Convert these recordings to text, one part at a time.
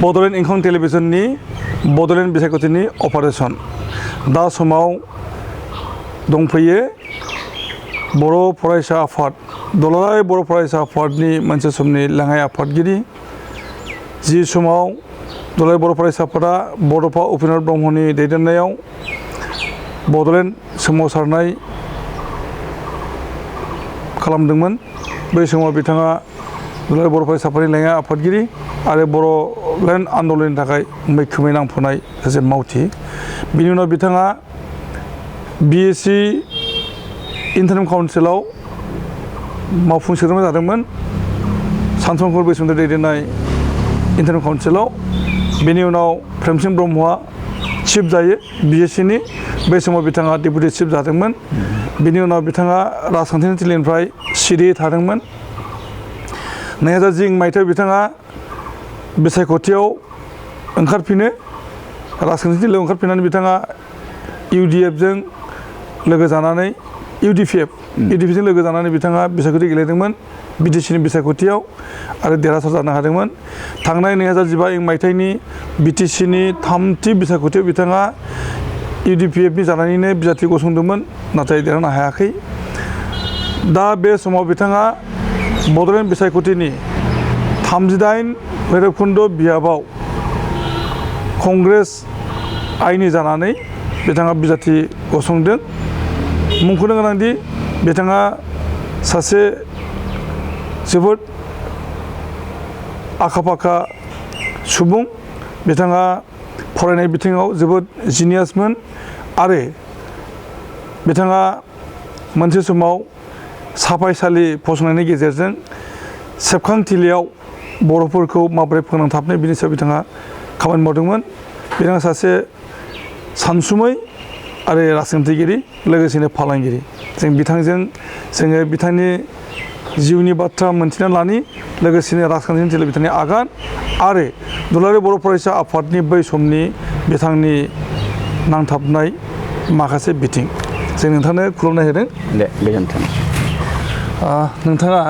बड'लेण्ड इंखं टेलिभिजननि बड'लेण्ड बिसायख'थिनि अपारेशन दा समाव दंफैयो बर' फरायसा आफाद दुलाराय बर' फरायसा आफादनि मोनसे समनि लेङाइ आफादगिरि जि समाव दुलाराय बर' फरायसा आफादा बड'फा उपेन्द्र ब्रह्मनि दैदेननायाव बड'लेण्ड सोमावसारनाय खालामदोंमोन बै समाव बिथाङा दुलाराय बर' फरायसा आफादनि लेङाइ आफादगिरि आरो बड'लेण्ड आन्दलननि थाखाय मैखोमै नांफानाय सासे मावथि बिनि उनाव बिथाङा बिएससि इन्टारिम काउन्सिलाव मावफुं सोद्रोमा जादोंमोन सानसुमैखर बैसोमुति दैदेननाय इन्टारिम काउन्सिलाव बेनि उनाव प्रेमसिं ब्रह्मआ चिफ जायो बिएससिनि बै समाव बिथाङा डेपुटि चिफ जादोंमोन बिनि उनाव बिथाङा राजखान्थिनि थिलिनिफ्राय सिरियै थादोंमोन 2010 मायथाइयाव बिथाङा बिसायख'थियाव ओंखारफिनो राजखान्थिनि थिलियाव ओंखारफिननानै बिथाङा इउडिएफजों लोगो जानानै इउडिपिजों लोगो जानानै बिथाङा बिसायख'थि गेलेदोंमन बिटिसिनि बिसायख'थियाव आरो देरहासार जानो हादोंमोन थांनाय 2015 मायथाइनि बिटिसिनि थामथि बिसायख'थियाव बिथाङा इउडिपिएफनि जानानैनो बिजाथि गसंदोंमोन नाथाय देरहानो हायाखै दा बे समाव बिथाङा बड'लेण्ड बिसायख'थिनि 38 भैरबकुन्द बियाबाव कंग्रेस आइनि जानानै बिथाङा बिजाथि गसंदों मुंख'नो गोनांदि बिथाङा सासे जोबोद आखा-फाखा सुबुं बिथाङा फरायनाय बिथिङाव जोबोद जिनियासमोन आरो बिथाङा मोनसे समाव साफायसालि फसंनायनि गेजेरजों सेबखांथिलियाव बर'फोरखौ माबोरै फोनांथाबनो बिनि सायाव बिथाङा खामानि मावदोंमोन बिथाङा सासे सानसुमै आरो राजखान्थिगिरि लोगोसेनो फालांगिरि जों बिथांजों जोङो बिथांनि जिउनि बाथ्रा मोनथिना लानि लोगोसेनो राजखान्थिनि थिलियाव बिथांनि आगान आरो दुलाराय बर' फरायसा आफादनि बै समनि बिथांनि नांथाबनाय माखासे बिथिं जों नोंथांनो खुलुमनाय होदों दे गोजोन्थों नोंथाङा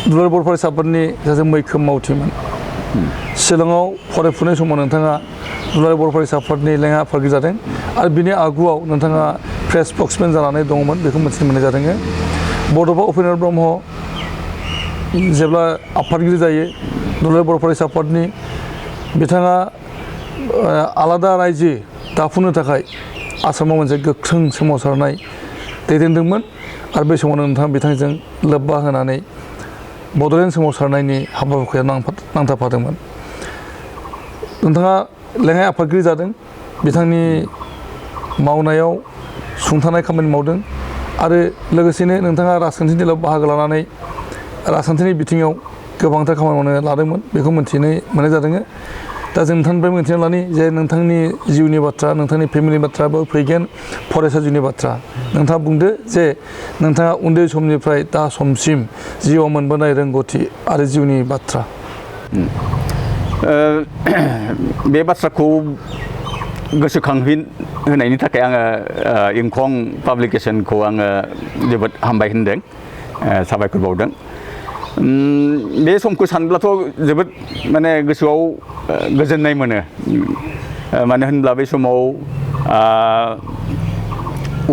दुलाराय बर' फरायसा आफादनि सासे मैखोम मावथिमोन शिलंआव फरायफुनाय समाव नोंथाङा दुलाराय बर' फरायसा आफादनि लेङाइ आफादगिरि जादों आरो बिनि आगुआव नोंथाङा प्रेस स्पक्समेन जानानै दङमोन बेखौ मिथिनो मोननाय जादों बड'फा उपेन्द्र ब्रह्म जेब्ला आफादगिरि जायो दुलाराय बर' फरायसा आफादनि बिथाङा आलादा रायजो दाफुंनो थाखाय आसामाव मोनसे गोख्रों सोमावसारनाय दैदेनदोंमोन आरो बै समावनो नोंथाङा बिथांजों लोब्बा होनानै बड'लेण्ड सोमावसारनायनि हाबा-हुखायाव नांथाबफादोंमोन नोंथाङा लेङाइ आफादगिरि जादों बिथांनि मावनायाव सुंथानाय खामानि मावदों आरो लोगोसेनो नोंथाङा राजखान्थिनि बेलायाव बाहागो लानानै राजखान्थिनि बिथिङाव गोबांथार खामानि मावनो लादोंमोन बेखौ मिथिनो मोननाय जादों दा जों नोंथांनिफ्राय मिथिना लानि जे नोंथांनि जिउनि बाथ्रा नोंथांनि फेमिलिनि बाथ्रा बा फैगोन फरायसा जिउनि बाथ्रा नोंथाङा बुंदो जे नोंथाङा उन्दै समनिफ्राय दा समसिम जिउआव मोनबोनाय रोंगौथि आरो जिउनि बाथ्रा बे बाथ्राखौ गोसोखांहोनायनि थाखाय आङो इंखं पाब्लिकेसनखौ आङो जोबोद हामबाय होनदों साबायखर बावदों बे समखौ सानब्लाथ' जोबोद माने गोसोआव गोजोननाय मोनो मानो होनब्ला बै समाव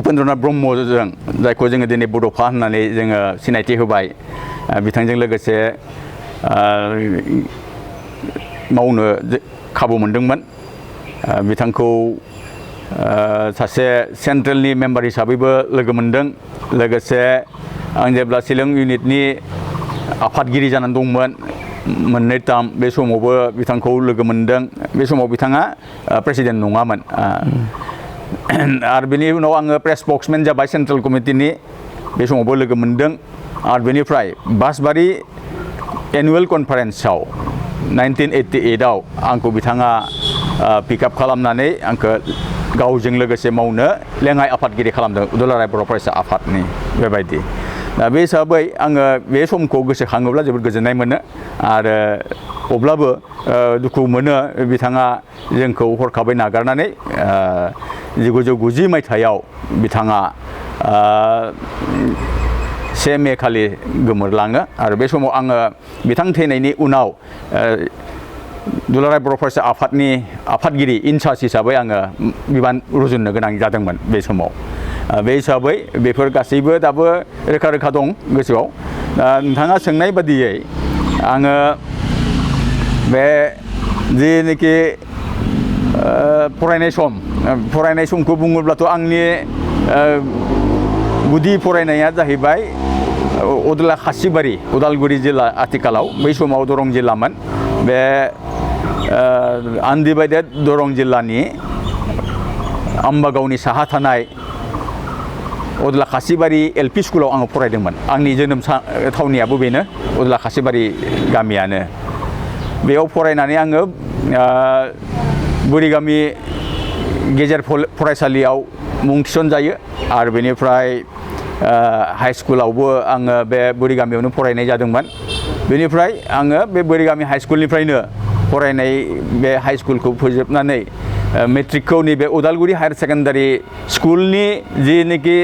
उपेन्द्रनाथ ब्रह्मजों जायखौ जोङो दिनै बड'फा होननानै जोङो सिनायथि होबाय बिथांजों लोगोसे मावनो खाबु मोनदोंमोन बिथांखौ सासे सेन्ट्रेलनि मेम्बार हिसाबैबो लोगो मोनदों लोगोसे आं जेब्ला शिलं इउनिटनि आफादगिरि जानानै दंमोन मोननै टार्म बे समावबो बिथांखौ लोगो मोनदों बे समाव बिथाङा प्रेसिडेन्ट नङामोन आरो बेनि उनाव आङो प्रेस स्पक्समेन जाबाय सेन्ट्रेल कमिटिनि बे समावबो लोगो मोनदों आरो बेनिफ्राय बासबारि एनुवेल कनफारेन्सआव 1988आव आंखौ बिथाङा पिकआप खालामनानै आंखौ गावजों लोगोसे मावनो लेङाइ आफादगिरि खालामदों दुलाराय बर' फरायसा आफादनि बेबायदि दा बे हिसाबै आङो बे समखौ गोसोखाङोब्ला जोबोद गोजोननाय मोनो आरो अब्लाबो दुखु मोनो बिथाङा जोंखौ हरखाबै नागारनानै 1990 मायथाइयाव बिथाङा 1 मे खालि गोमोरलाङो आरो बे समाव आङो बिथां थैनायनि उनाव दुलाराय बर' फरायसा आफादनि आफादगिरि इनचार्ज हिसाबै आङो बिबान रुजुननो गोनां जादोंमोन बे समाव बे हिसाबै बेफोर गासैबो दाबो रोखा रोखा दं गोसोआव दा नोंथाङा सोंनाय बादियै आङो बे जेनोखि फरायनाय समखौ बुङोब्लाथ' आंनि गुदि फरायनाया जाहैबाय अदला खासिबारि उदालगुरि जिल्ला आथिखालाव बै समाव दरं जिल्लामोन बे आनडिभाइडेड दरं जिल्लानि आम्बागावनि साहा थानाय अदला खासिबारि एलपि स्कुलाव आङो फरायदोंमोन आंनि जोनोम थावनियाबो बेनो अदला खासिबारि गामियानो बेयाव फरायनानै आङो बुरिगामि गेजेर फरायसालियाव मुं थिसनजायो आरो बेनिफ्राय हाई स्कुलावबो आङो बे बुरिगामियावनो फरायनाय जादोंमोन बेनिफ्राय आङो बे बुरिगामि हाई स्कुलनिफ्रायनो फरायनाय बे हाई स्कुलखौ फोजोबनानै मेट्रिकखौ नैबे उदालगुरि हायार सेकेन्डारि स्कुलनि जिनोखि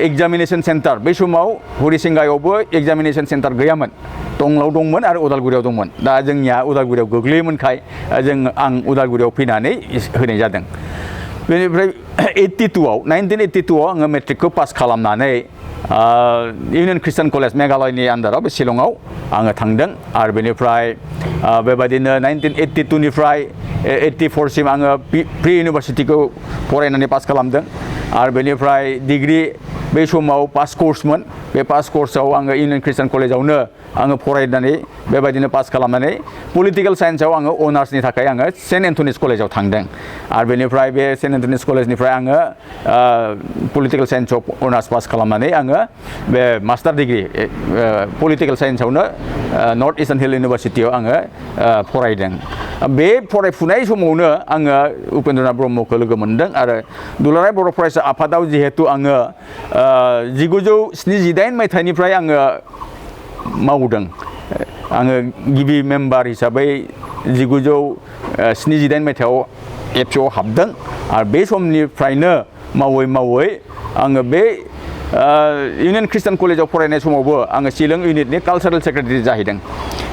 एग्जामिनेशन सेन्टार बै समाव हरिसिंगायावबो एग्जामिनेशन सेन्टार गैयामोन टंलायाव दंमोन आरो उदालगुरियाव दंमोन दा जोंनिया उदालगुरियाव गोग्लैयोमोनखाय आं उदालगुरियाव फैनानै होनाय जादों बेनिफ्राय 1982आव आङो मेट्रिकखौ पास खालामनानै इउनियन ख्रिस्टान कलेज मेघालयनि आन्दाराव बे शिलंआव आङो थांदों आरो बेनिफ्राय बेबायदिनो 1982निफ्राय 84सिम आङो प्रि इउनिभार्सिटिखौ फरायनानै पास खालामदों आरो बेनिफ्राय डिग्री बै समाव पास कर्समोन बे पास कर्सआव आङो इउनियन ख्रिस्टान कलेजावनो आङो फरायनानै बेबायदिनो पास खालामनानै पलिटिकेल साइन्सआव आङो अनार्सनि थाखाय आङो सेन्ट एन्थनिस कलेजाव थांदों आरो बेनिफ्राय बे सेन्ट एन्थनिस कलेजनिफ्राय आङो पलिटिकेल साइन्सआव अनार्स पास खालामनानै आङो बे मास्टार डिग्री पलिटिकेल साइन्सआवनो नर्थ इस्टार्न हिल इउनिभार्सिटियाव आङो फरायदों बे फरायफुनाय समावनो आङो उपेन्द्रनाथ ब्रह्मखौ लोगो मोनदों आरो दुलाराय बर' फरायसा आफादाव जिहेतु आङो 1978 मायथाइनिफ्राय आङो मावदों आङो गिबि मेम्बार हिसाबै 1978 मायथाइयाव एबसुआव हाबदों आरो बे समनिफ्रायनो मावै आङो बे इउनियन ख्रिस्टान कलेजाव फरायनाय समावबो आङो शिलं इउनिटनि कालचारेल सेक्रेटारि जाहैदों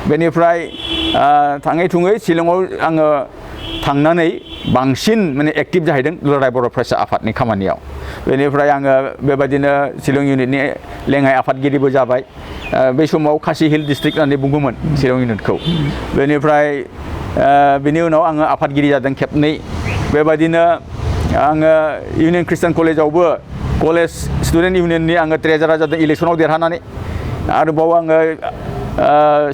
बेनिफ्राय थाङै थुङै शिलंआव आङो थांनानै बांसिन माने एक्टिभ जाहैदों दुलाराय बर' फरायसा आफादनि खामानियाव बेनिफ्राय आङो बेबायदिनो शिलं इउनिटनि लेङाइ आफादगिरिबो जाबाय बै समाव खासि हिल डिस्ट्रिक्ट होननानै बुङोमोन शिलं इउनिटखौ बेनिफ्राय बेनि उनाव आङो आफादगिरि जादों खेबनै बेबायदिनो आङो इउनियन ख्रिस्टान कलेजावबो कलेज स्टुडेन्ट इउनियननि आङो ट्रेजारार जादों इलेक्सनाव देरहानानै आरोबाव आङो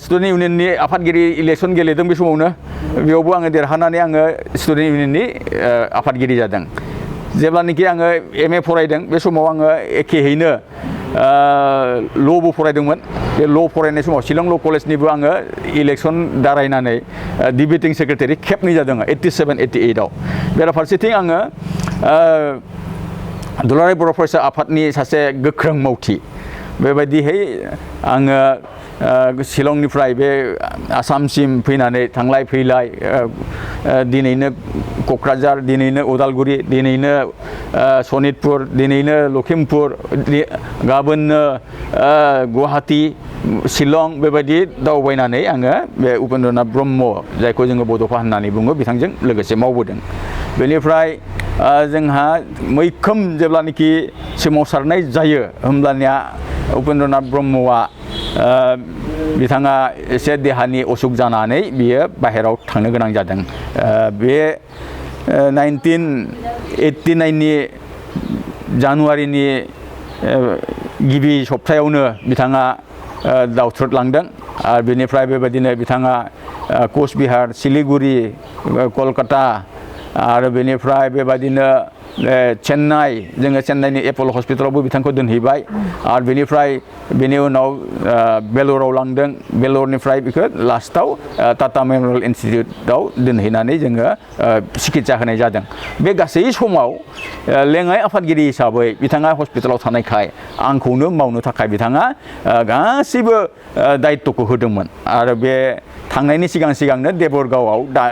स्टुडेन्ट इउनियननि आफादगिरि इलेक्सन गेलेदों बे समावनो बेयावबो आङो देरहानानै आङो स्टुडेन्ट इउनियननि आफादगिरि जादों जेब्लानाखि आङो एम ए फरायदों बे समाव आङो एखेहैनो ल'बो फरायदोंमोन बे ल' फरायनाय समाव शिलं ल' कलेजनिबो आङो इलेक्सन दारायनानै डिबेटिं सेक्रेटारि खेबनै जादों 87-88आव बेराफारसेथिं आङो दुलाराय बर' फरायसा आफादनि सासे गोख्रों मावथि बेबायदिहै आङो शिलंनिफ्राय बे आसामसिम फैनानै थांलाय फैलाय दिनैनो क'क्राझार दिनैनो उदालगुरि दिनैनो सनितपुर दिनैनो लखिमपुर गाबोननो गुवाहाटि शिलं बेबायदि दावबायनानै आङो बे उपेन्द्रनाथ ब्रह्म जायखौ जोङो बड'फा होननानै बुङो बिथांजों लोगोसे मावबोदों बेनिफ्राय जोंहा मैखोम जेब्लानाखि सोमावसारनाय जायो होमब्लानिया उपेन्द्रनाथ ब्रह्मआ बिथाङा एसे देहानि असुख जानानै बियो बाहेरायाव थांनो गोनां जादों बे 1989नि जानुवारिनि गिबि सप्तायावनो बिथाङा दावथ्रोदलांदों आरो बेनिफ्राय बेबायदिनो बिथाङा कचबिहार सिलिगुरि कलकाता आरो बेनिफ्राय बेबायदिनो चेन्नाइ जोङो चेन्नाइनि एपल' हस्पिटालावबो बिथांखौ दोनहैबाय आरो बेनिफ्राय बेनि उनाव बेलराव लांदों बेलरनिफ्राय बेखौ लास्टआव टाटा मेमरियेल इन्सटिटिउटआव दोनहैनानै जोङो सिकित्सा होनाय जादों बे गासै समाव लेङाइ आफादगिरि हिसाबै बिथाङा हस्पिटालाव थानायखाय आंखौनो मावनो थाखाय बिथाङा गासैबो दायित्वखौ होदोंमोन आरो बे थांनायनि सिगांनो देबरगावआव दा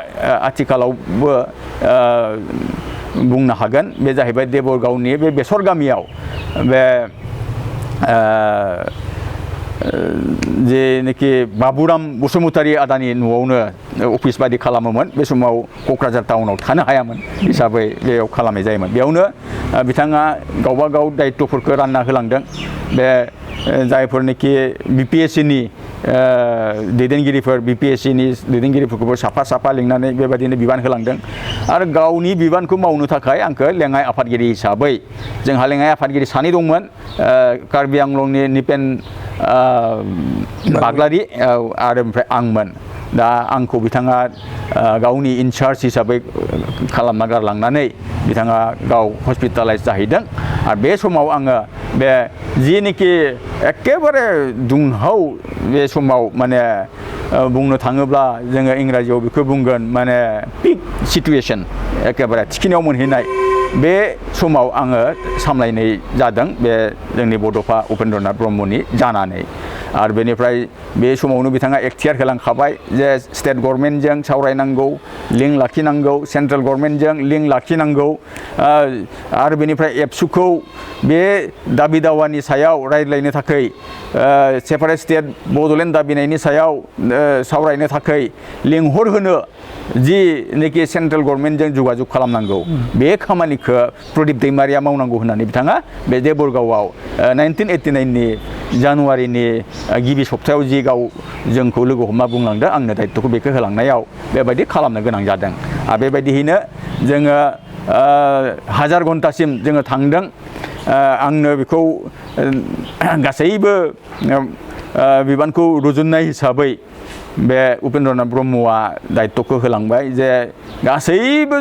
आथिखालावबो बुंनो हागोन बे जाहैबाय देबरगावनि बे बेसर गामियाव बे जेनोखि बाबुराम बसुमतारी आदानि न'आवनो अफिस बायदि खालामोमोन बे समाव क'क्राझार टाउनाव थानो हायामोन हिसाबै बेयाव खालामनाय जायोमोन बेयावनो बिथाङा गावबा गाव दायित्वफोरखौ रानना होलांदों बे जायफोरनोखि BPSC नि दैदेनगिरिफोर BPSC नि दैदेनगिरिफोरखौबो साफा साफा लिंनानै बेबायदिनो बिबान होलांदों आरो गावनि बिबानखौ मावनो थाखाय आंखौ लेङाइ आफादगिरि हिसाबै जोंहा लेङाइ आफादगिरि सानै दंमोन कार्बि आंलंनि निपेन बाग्लारि आरो ओमफ्राय आंमोन दा आंखौ बिथाङा गावनि इनचार्ज हिसाबै खालामना गारलांनानै बिथाङा गाव हस्पिटालाइज जाहैदों आरो बे समाव आङो बे जिनोखि एखेबारे दुंहाव बे समाव माने बुंनो थाङोब्ला जोङो इंराजियाव बेखौ बुंगोन माने पिक सिटुएसन एखेबारे थिखिनियाव मोनहैनाय बे समाव आङो सामलायनाय जादों बे जोंनि बड'फा उपेन्द्रनाथ ब्रह्मनि जानानै आरो बेनिफ्राय बे समावनो बिथाङा एक्टियार होलांखाबाय जे स्टेट गभर्नमेन्टजों सावरायनांगौ लिंक लाखिनांगौ सेन्ट्रेल गभर्नमेन्टजों लिंक लाखिनांगौ आरो बेनिफ्राय एबसुखौ बे दाबि दावानि सायाव रायज्लायनो थाखाय सेपारेट स्टेट बड'लेण्ड दाबिनायनि सायाव सावरायनो थाखाय लिंहरहोनो जिनोखि सेन्ट्रेल गभर्नमेन्टजों जगाजग खालामनांगौ बे खामानिखौ प्रदीप दैमारिया मावनांगौ होननानै बिथाङा बे देबरगावआव 1989 नि जानुवारिनि गिबि सप्तायाव जि गाव जोंखौ लोगो हमना बुंलांदों आंनो दायित्वखौ बेखौ होलांनायाव बेबायदि खालामनो गोनां जादों आरो बेबायदियैनो जोङो 1000 घन्टासिम जोङो थांदों आंनो बेखौ गासैबो बिबानखौ रुजुननाय हिसाबै बे उपेन्द्रनाथ ब्रह्मआ दायित्वखौ होलांबाय जे गासैबो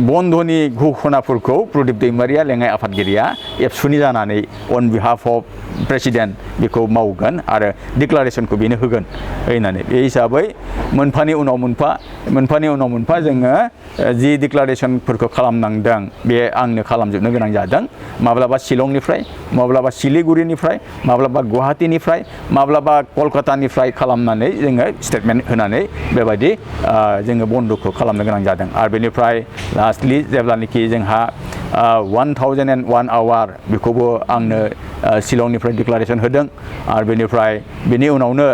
बन्दनि घोषणाफोरखौ प्रदीप दैमारिया लेङाइ आफादगिरिया एबसुनि जानानै अन बिहाफ अफ प्रेसिडेन्ट बेखौ मावगोन आरो डिक्लारेसनखौ बेनो होगोन होननानै बे हिसाबै मोनफानि उनाव मोनफा जोङो जि डिक्लारेसनफोरखौ खालामनांदों बे आंनो खालामजोबनो गोनां जादों माब्लाबा शिलंनिफ्राय माब्लाबा सिलिगुरिनिफ्राय माब्लाबा गुवाहाटीनिफ्राय माब्लाबा कलकातानिफ्राय खालामनानै जोङो स्टेटमेन्ट होनानै बेबायदि जोङो बन्द'खौ खालामनो गोनां जादों आरो बेनिफ्राय लास्टलि जेब्लानोखि जोंहा 1001 आवार बेखौबो आंनो शिलंनिफ्राय डिक्लारेसन होदों आरो बेनिफ्राय बेनि उनावनो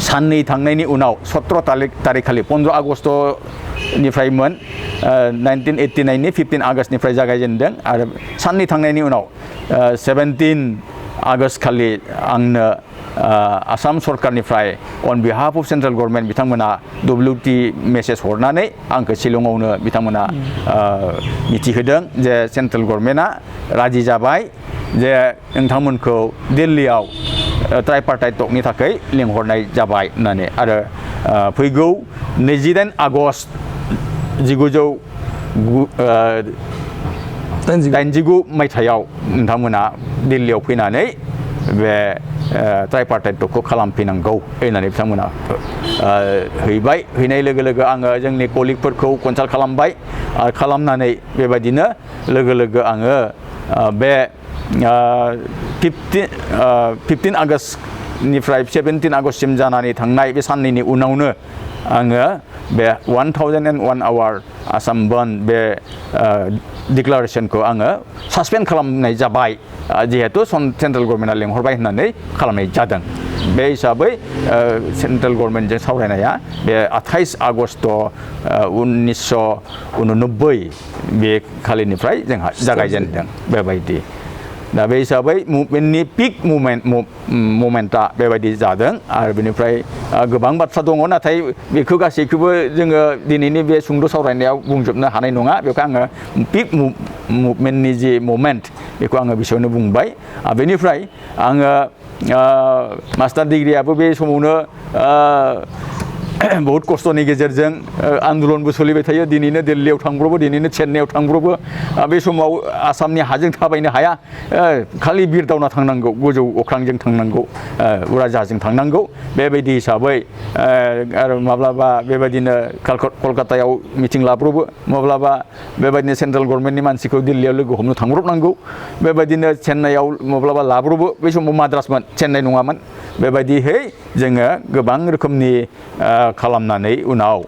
साननै थांनायनि उनाव 17 तारिखखालि 15 आगष्टनिफ्रायमोन 1989 नि 15 आगष्टनिफ्राय जागायजेनदों आरो साननै थांनायनि उनाव 17 आगष्ट खालि आंनो आसाम सरकारनिफ्राय on behalf of central government बिथांमोना WT मेसेज हरनानै आंखौ शिलंआवनो बिथांमोना मिथिहोदों जे सेन्ट्रेल गभर्नमेन्टआ राजि जाबाय जे नोंथांमोनखौ दिल्लीयाव ट्राइपार्टाइट टकनि थाखाय लिंहरनाय जाबाय होननानै आरो फैगौ 28 आगष्ट 1989 मायथाइयाव नोंथांमोना दिल्लीयाव फैनानै बे ट्राइपार्टाइट टकखौ खालामफैनांगौ होननानै बिथांमोना हैनाय लोगो लोगो आङो जोंनि कलिगफोरखौ कनसाल्ट खालामबाय आरो खालामनानै बेबायदिनो लोगो लोगो आङो बे 15 आगष्टनिफ्राय 17 आगष्टसिम जानानै थांनाय बे साननैनि उनावनो आङो बे 1001 आवार आसाम बन्द बे डिक्लारेसनखौ आङो सासपेन्ड खालामनाय जाबाय जिहेतु सेन्ट्रेल गभर्नमेन्टआ लेंहरबाय होननानै खालामनाय जादों बे हिसाबै सेन्ट्रेल गभर्नमेन्टजों सावरायनाया बे 28 आगष्ट 1989 बे खालिनिफ्राय जोंहा जागायजेनदों बेबायदि दा बे हिसाबै मुभमेन्टनि पिक मुभमेन्टआ बेबायदि जादों आरो बेनिफ्राय गोबां बाथ्रा दङ नाथाय बेखौ गासैखौबो जोङो दिनैनि बे सुंद' सावरायनायाव बुंजोबनो हानाय नङा बेखौ आङो पिक मुभमेन्टनि जि मुभमेन्ट बेखौ आङो बिसोरनो बुंबाय आरो बेनिफ्राय आङो मास्टार डिग्रियाबो बे समावनो बहुत खस्थ'नि गेजेरजों आन्दलनबो सोलिबाय थायो दिनैनो दिल्लीयाव थांब्रबो दिनैनो चेन्नाइयाव थांब्रबो बे समाव आसामनि हाजों थाबायनो हाया खालि बिरदावना थांनांगौ गोजौ अख्रांजों थांनांगौ उराजाहाजजों थांनांगौ बेबायदि हिसाबै आरो माब्लाबा बेबायदिनो कलकातायाव मिटिं लाब्रबो माब्लाबा बेबायदिनो सेन्ट्रेल गभर्नमेन्टनि मानसिखौ दिल्लीयाव लोगो हमनो थांब्रबनांगौ बेबायदिनो चेन्नाइयाव माब्लाबा लाब्रबो बे समाव माद्रासमोन चेन्नाइ नङामोन बेबायदिहै जोङो गोबां रोखोमनि खालामनानै उनाव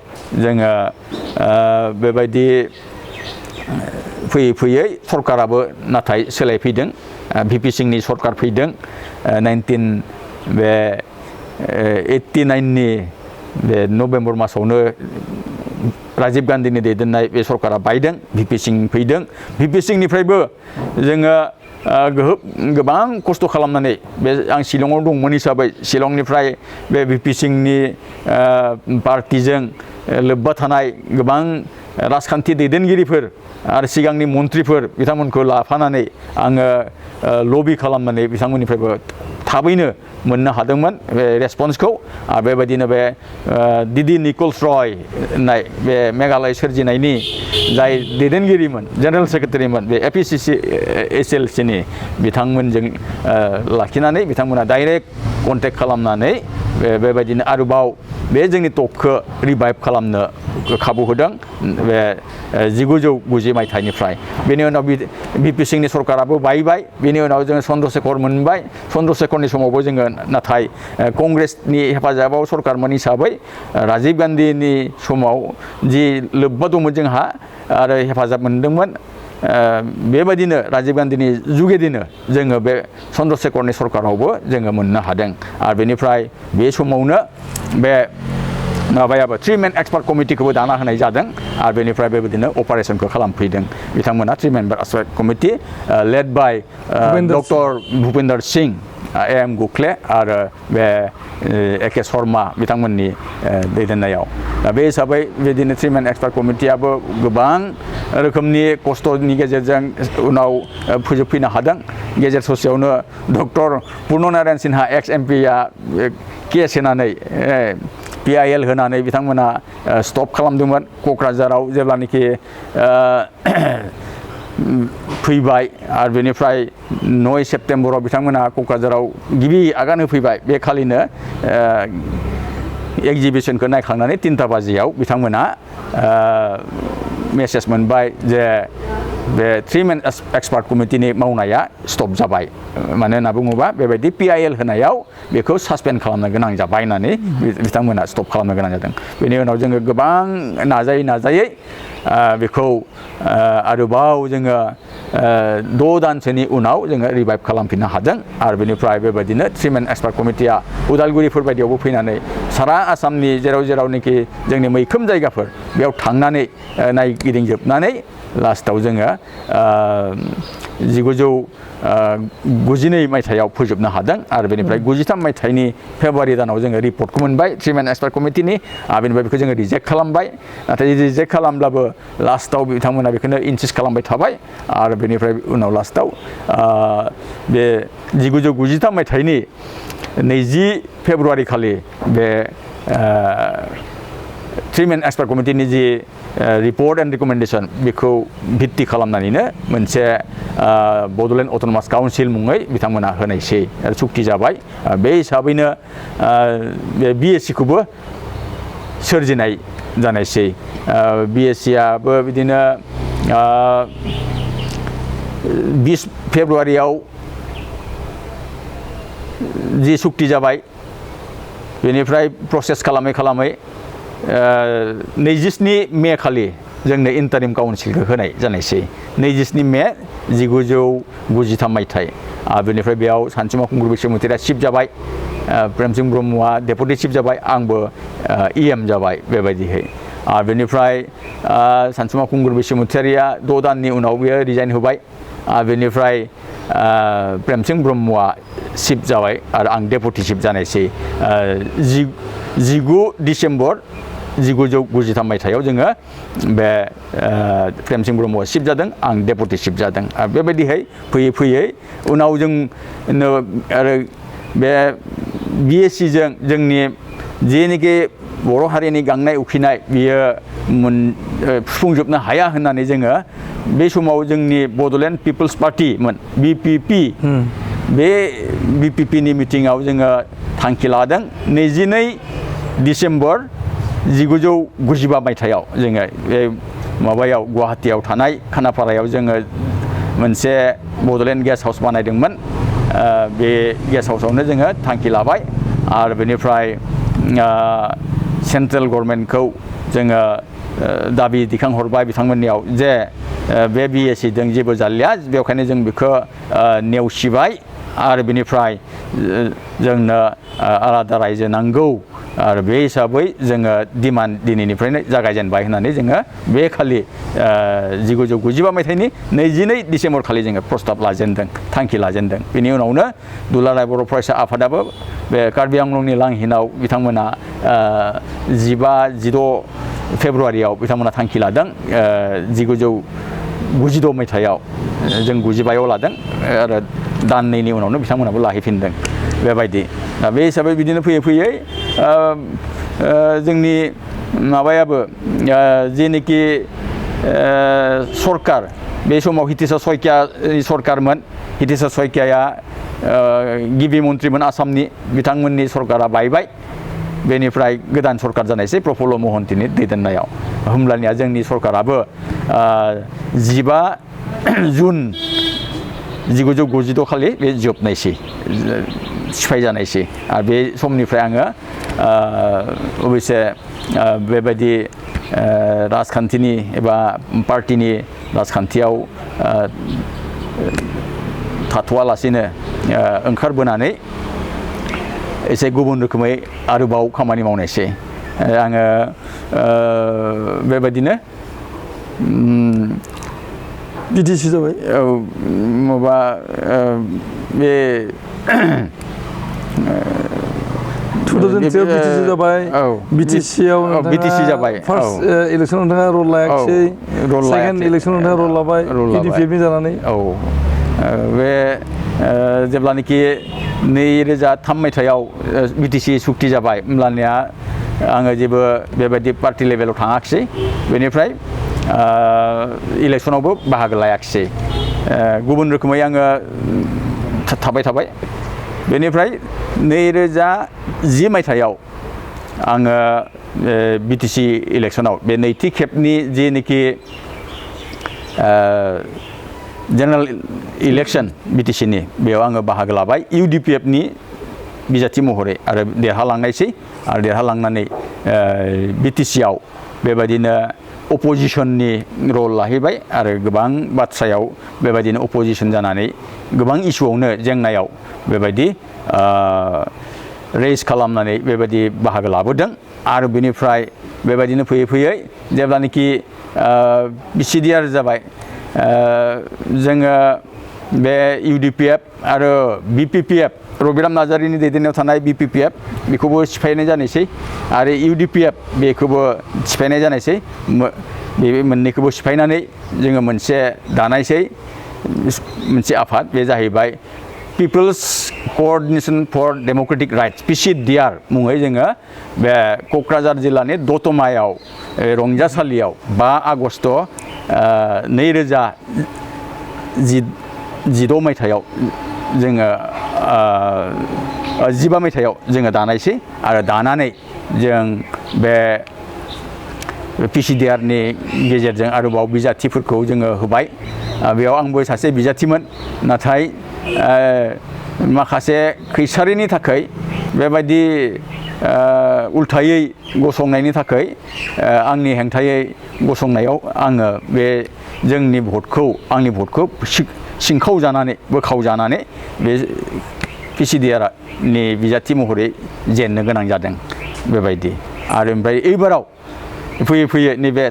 जोङो बेबायदि फैयै फैयै सरकाराबो नाथाय सोलायफैदों VP सिंहनि सरकार फैदों 1989 नि बे नभेम्बर मासावनो राजीव गान्धीनि दैदेननाय बे सरकारा बायदों VP सिंह फैदों VP सिंहनिफ्रायबो जोङो गोबां खस्थ' खालामनानै बे आं शिलंआव दंमोन हिसाबै शिलंनिफ्राय बे VP सिंहनि पार्टिजों लोब्बा थानाय गोबां राजखान्थि दैदेनगिरिफोर आरो सिगांनि मन्थ्रिफोर बिथांमोनखौ लाफानानै आङो लबि खालामनानै बिथांमोननिफ्रायबो थाबैनो मोननो हादोंमोन बे रेसपन्सखौ आरो बेबायदिनो बे डिडि निकोल्स रय होननाय बे मेघालय सोरजिनायनि जाय दैदेनगिरिमोन जेनेरेल सेक्रेटारिमोन बे APCC SLC नि बिथांमोनजों लाखिनानै बिथांमोना डाइरेक्ट कन्टेक्ट खालामनानै बेबायदिनो आरोबाव बे जोंनि टकखौ रिभाइभ खालामनो खाबु होदों बे 1990 मायथाइनिफ्राय बेनि उनाव VP सिंहनि सरकाराबो बायबाय बेनि उनाव जोङो चन्द्रशेखर मोनबाय चन्द्रशेखरनि समावबो जोङो नाथाय कंग्रेसनि हेफाजाबाव सरकारमोन हिसाबै राजीव गान्धीनि समाव जि लोब्बा दंमोन जोंहा आरो हेफाजाब मोनदोंमोन बेबायदिनो राजीव गान्धीनि जुगेदिनो जोङो बे चन्द्रशेखरनि सरकारावबो जोङो मोननो हादों आरो बेनिफ्राय बे समावनो बे माबायाबो 3-man एक्सपार्ट कमिटिखौबो दाना होनाय जादों आरो बेनिफ्राय बेबायदिनो अपारेशनखौ खालामफैदों बिथांमोना 3-member expert committee led by doctor Bhupinder Singh AM Gokhale आरो बे AK शर्मा बिथांमोननि दैदेननायाव बे हिसाबै बिदिनो 3-man एक्सपार्ट कमिटियाबो गोबां रोखोमनि खस्थ'नि गेजेरजों उनाव फोजोबफैनो हादों गेजेर ससेयावनो डक्टर पुर्न नारायण सिन्हा XMP आ केस होनानै PIL होनानै बिथांमोना स्टप खालामदोंमोन क'क्राझाराव जेब्लानोखि फैबाय आरो बेनिफ्राय 9 सेप्तेम्बराव बिथांमोना क'क्राझाराव गिबि आगान होफैबाय बे खालिनो एक्जिबिशनखौ नायखांनानै 3टा बाजियाव बिथांमोना मेसेज मोनबाय जे बे 3-man एक्सपार्ट कमिटिनि मावनाया स्टप जाबाय मानो होनना बुङोबा बेबायदि PIL होनायाव बेखौ सासपेन्ड खालामनो गोनां जाबाय होननानै बिथांमोना स्टप खालामनो गोनां जादों बेनि उनाव जोङो गोबां नाजायै बेखौ आरोबाव जोङो 6 दानसोनि उनाव जोङो रिभाइभ खालामफिननो हादों आरो बेनिफ्राय बेबायदिनो 3-man एक्सपार्ट कमिटिया उदालगुरिफोर बायदियावबो फैनानै सारा आसामनि जेरावनोखि जोंनि मैखोम जायगाफोर बेयाव थांनानै नायगिदिंजोबनानै लास्टआव जोङो 1992 मायथाइयाव फोजोबनो हादों आरो बेनिफ्राय 93 मायथाइनि फेब्रुवारि दानाव जोङो रिपर्टखौ मोनबाय 3-man एक्सपार्ट कमिटिनि आरो बेनिफ्राय बेखौ जोङो रिजेक्ट खालामबाय नाथाय रिजेक्ट खालामब्लाबो लास्टआव बिथांमोना बेखौनो इनसिस्ट खालामबाय थाबाय आरो बेनिफ्राय उनाव लास्टआव बे 1993 मायथाइनि 20 फेब्रुवारि खालि बे 3-man एक्सपार्ट कमिटिनि जि रिपर्ट एन्ड रिकमेन्डेसन बेखौ भित्ति खालामनानैनो मोनसे बड'लेण्ड अट'नमास काउन्सिल मुङै बिथांमोना होनायसै आरो सुक्ति जाबाय बे हिसाबैनो बे BSc खौबो सोरजिनाय जानायसै BSc आबो बिदिनो 20 फेब्रुवारियाव जि सुक्ति जाबाय बेनिफ्राय प्रसेस खालामै 27 मे खालि जोंनो इन्टारिम काउन्सिलखौ होनाय जानायसै 27 मे 1993 मायथाइ आरो बेनिफ्राय बेयाव सानसुमा खुंगुर बैसोमुतिया चिफ जाबाय प्रेमसिंह ब्रह्मआ डेपुटि चिफ जाबाय आंबो EM जाबाय बेबायदिहै आरो बेनिफ्राय सानसुमा खुंगुर बैसोमुतिया 6 दाननि उनाव बियो रिजाइन होबाय आरो बेनिफ्राय प्रेमसिंह ब्रह्मआ चिफ जाबाय आरो आं डेपुटि चिफ जानायसै 19 डिसेम्बर 1993 मायथाइयाव जोङो बे प्रेमसिंह ब्रह्मआ चिफ जादों आं डेपुटि चिफ जादों आरो बेबायदिहै फैयै उनाव जोंनो आरो बे BSc जों जोंनि जेनोखि बर' हारिनि गांनाय उखैनाय बियो सुफुंजोबनो हाया होननानै जोङो बे समाव जोंनि बड'लेण्ड पिपल्स पार्टिमोन BPP बे BPP नि मिटिङाव जोङो थांखि लादों 22 डिसेम्बर 1995 मायथाइयाव जोङो बे माबायाव गुवाहाटीयाव थानाय खानापारायाव जोङो मोनसे बड'लेण्ड गेस्ट हाउस बानायदोंमोन बे गेस्ट हाउसआवनो जोङो थांखि लाबाय आरो बेनिफ्राय सेन्ट्रेल गभर्नमेन्टखौ जोङो दाबि दिखांहरबाय बिथांमोननियाव जे बे BSc जों जेबो जालिया बेखायनो जों बेखौ नेवसिबाय आरो बेनिफ्राय जोंनो आलादा रायजो नांगौ आरो बे हिसाबै जोङो डिमान्ड दिनैनिफ्रायनो जागायजेनबाय होननानै जोङो बे खालि 1995 मायथाइनि 22 डिसेम्बर खालि जोङो प्रस्ताब लाजेनदों थांखि लाजेनदों बेनि उनावनो दुलाराय बर' फरायसा आफादाबो बे कार्बि आंलंनि लांहिनाव बिथांमोना 15-16 फेब्रुवारियाव बिथांमोना थांखि लादों 1996 मायथाइयाव जों 95आव लादों आरो दाननैनि उनावनो बिथांमोनाबो लाहैफिनदों बेबायदि दा बे हिसाबै बिदिनो फैयै फैयै जोंनि माबायाबो जेनोखि सरकार बे समाव हितेश्वर शइकियानि सरकारमोन हितेश्वर शइकियाया गिबि मन्थ्रिमोन आसामनि बिथांमोननि सरकारा बायबाय बेनिफ्राय गोदान सरकार जानायसै प्रफुल्ल महन्तीनि दैदेननायाव होमब्लानिया जोंनि सरकाराबो 15 जुन 1992 खालि बे जोबनायसै सिफाय जानायसै आरो बे समनिफ्राय आङो अबयसे बेबायदि राजखान्थिनि एबा पार्टिनि राजखान्थियाव थाथ'वालासिनो ओंखारबोनानै एसे गुबुन रोखोमै आरोबाव खामानि मावनायसै आङो बेबायदिनो BTC जाबाय माबा बे 2003 BTC जाबाय BTC आव BTC जाबाय फार्स्ट इलेक्सन नोंथाङा रल लायाखिसै सेकेन्ड इलेक्सन नोंथाङा रल लाबाय PDP जानानै बे जेब्लानोखि 2003 मायथाइयाव BTC सुक्ति जाबाय होमब्लानिया आङो जेबो बेबायदि पार्टि लेभेलाव थाङाखिसै बेनिफ्राय इलेक्सनावबो बाहागो लायाखिसै गुबुन रोखोमै आङो थाबाय बेनिफ्राय 2010 मायथाइयाव आङो BTC इलेक्सनाव बे नैथि खेबनि जेनोखि जेनेरेल इलेक्सन BTCनि बेयाव आङो बाहागो लाबाय UDPFनि बिजाथि महरै आरो देरहालांनायसै आरो देरहालांनानै BTCआव बेबायदिनो अपोजिशननि रल लाहैबाय आरो गोबां बाथ्रायाव बेबायदिनो अपोजिशन जानानै गोबां इस्युआवनो जेंनायाव बेबायदि रेज खालामनानै बेबायदि बाहागो लाबोदों आरो बेनिफ्राय बेबायदिनो फैयै जेब्लानोखि BCDR जाबाय जोङो बे UDPF आरो BPPF रबिराम नार्जारिनि दैदेननायाव थानाय BPPF बेखौबो सिफायनाय जानायसै आरो UDPF बेखौबो सिफायनाय जानायसै बे मोननैखौबो सिफायनानै जोङो मोनसे दानायसै मोनसे आफाद बे जाहैबाय people's coordination for democratic rights PCDR मुङै जोङो बे क'क्राझार जिल्लानि दतमायाव रंजासालियाव 5 आगस्ट 2016 मायथाइयाव जोङो 15 मायथाइयाव जोङो दानायसै आरो दानानै जों बे PCDRनि गेजेरजों आरोबाव बिजाथिफोरखौ जोङो होबाय बेयाव आंबो सासे बिजाथिमोन नाथाय माखासे खैसारिनि थाखाय बेबायदि उल्थायै गसंनायनि थाखाय आंनि हेंथायै गसंनायाव आङो बे जोंनि आंनि भटखौ सिंखावजानानै बोखावजानानै बे PCDRनि बिजाथि महरै जेननो गोनां जादों बेबायदि आरो ओमफ्राय एबाराव फैयै नैबे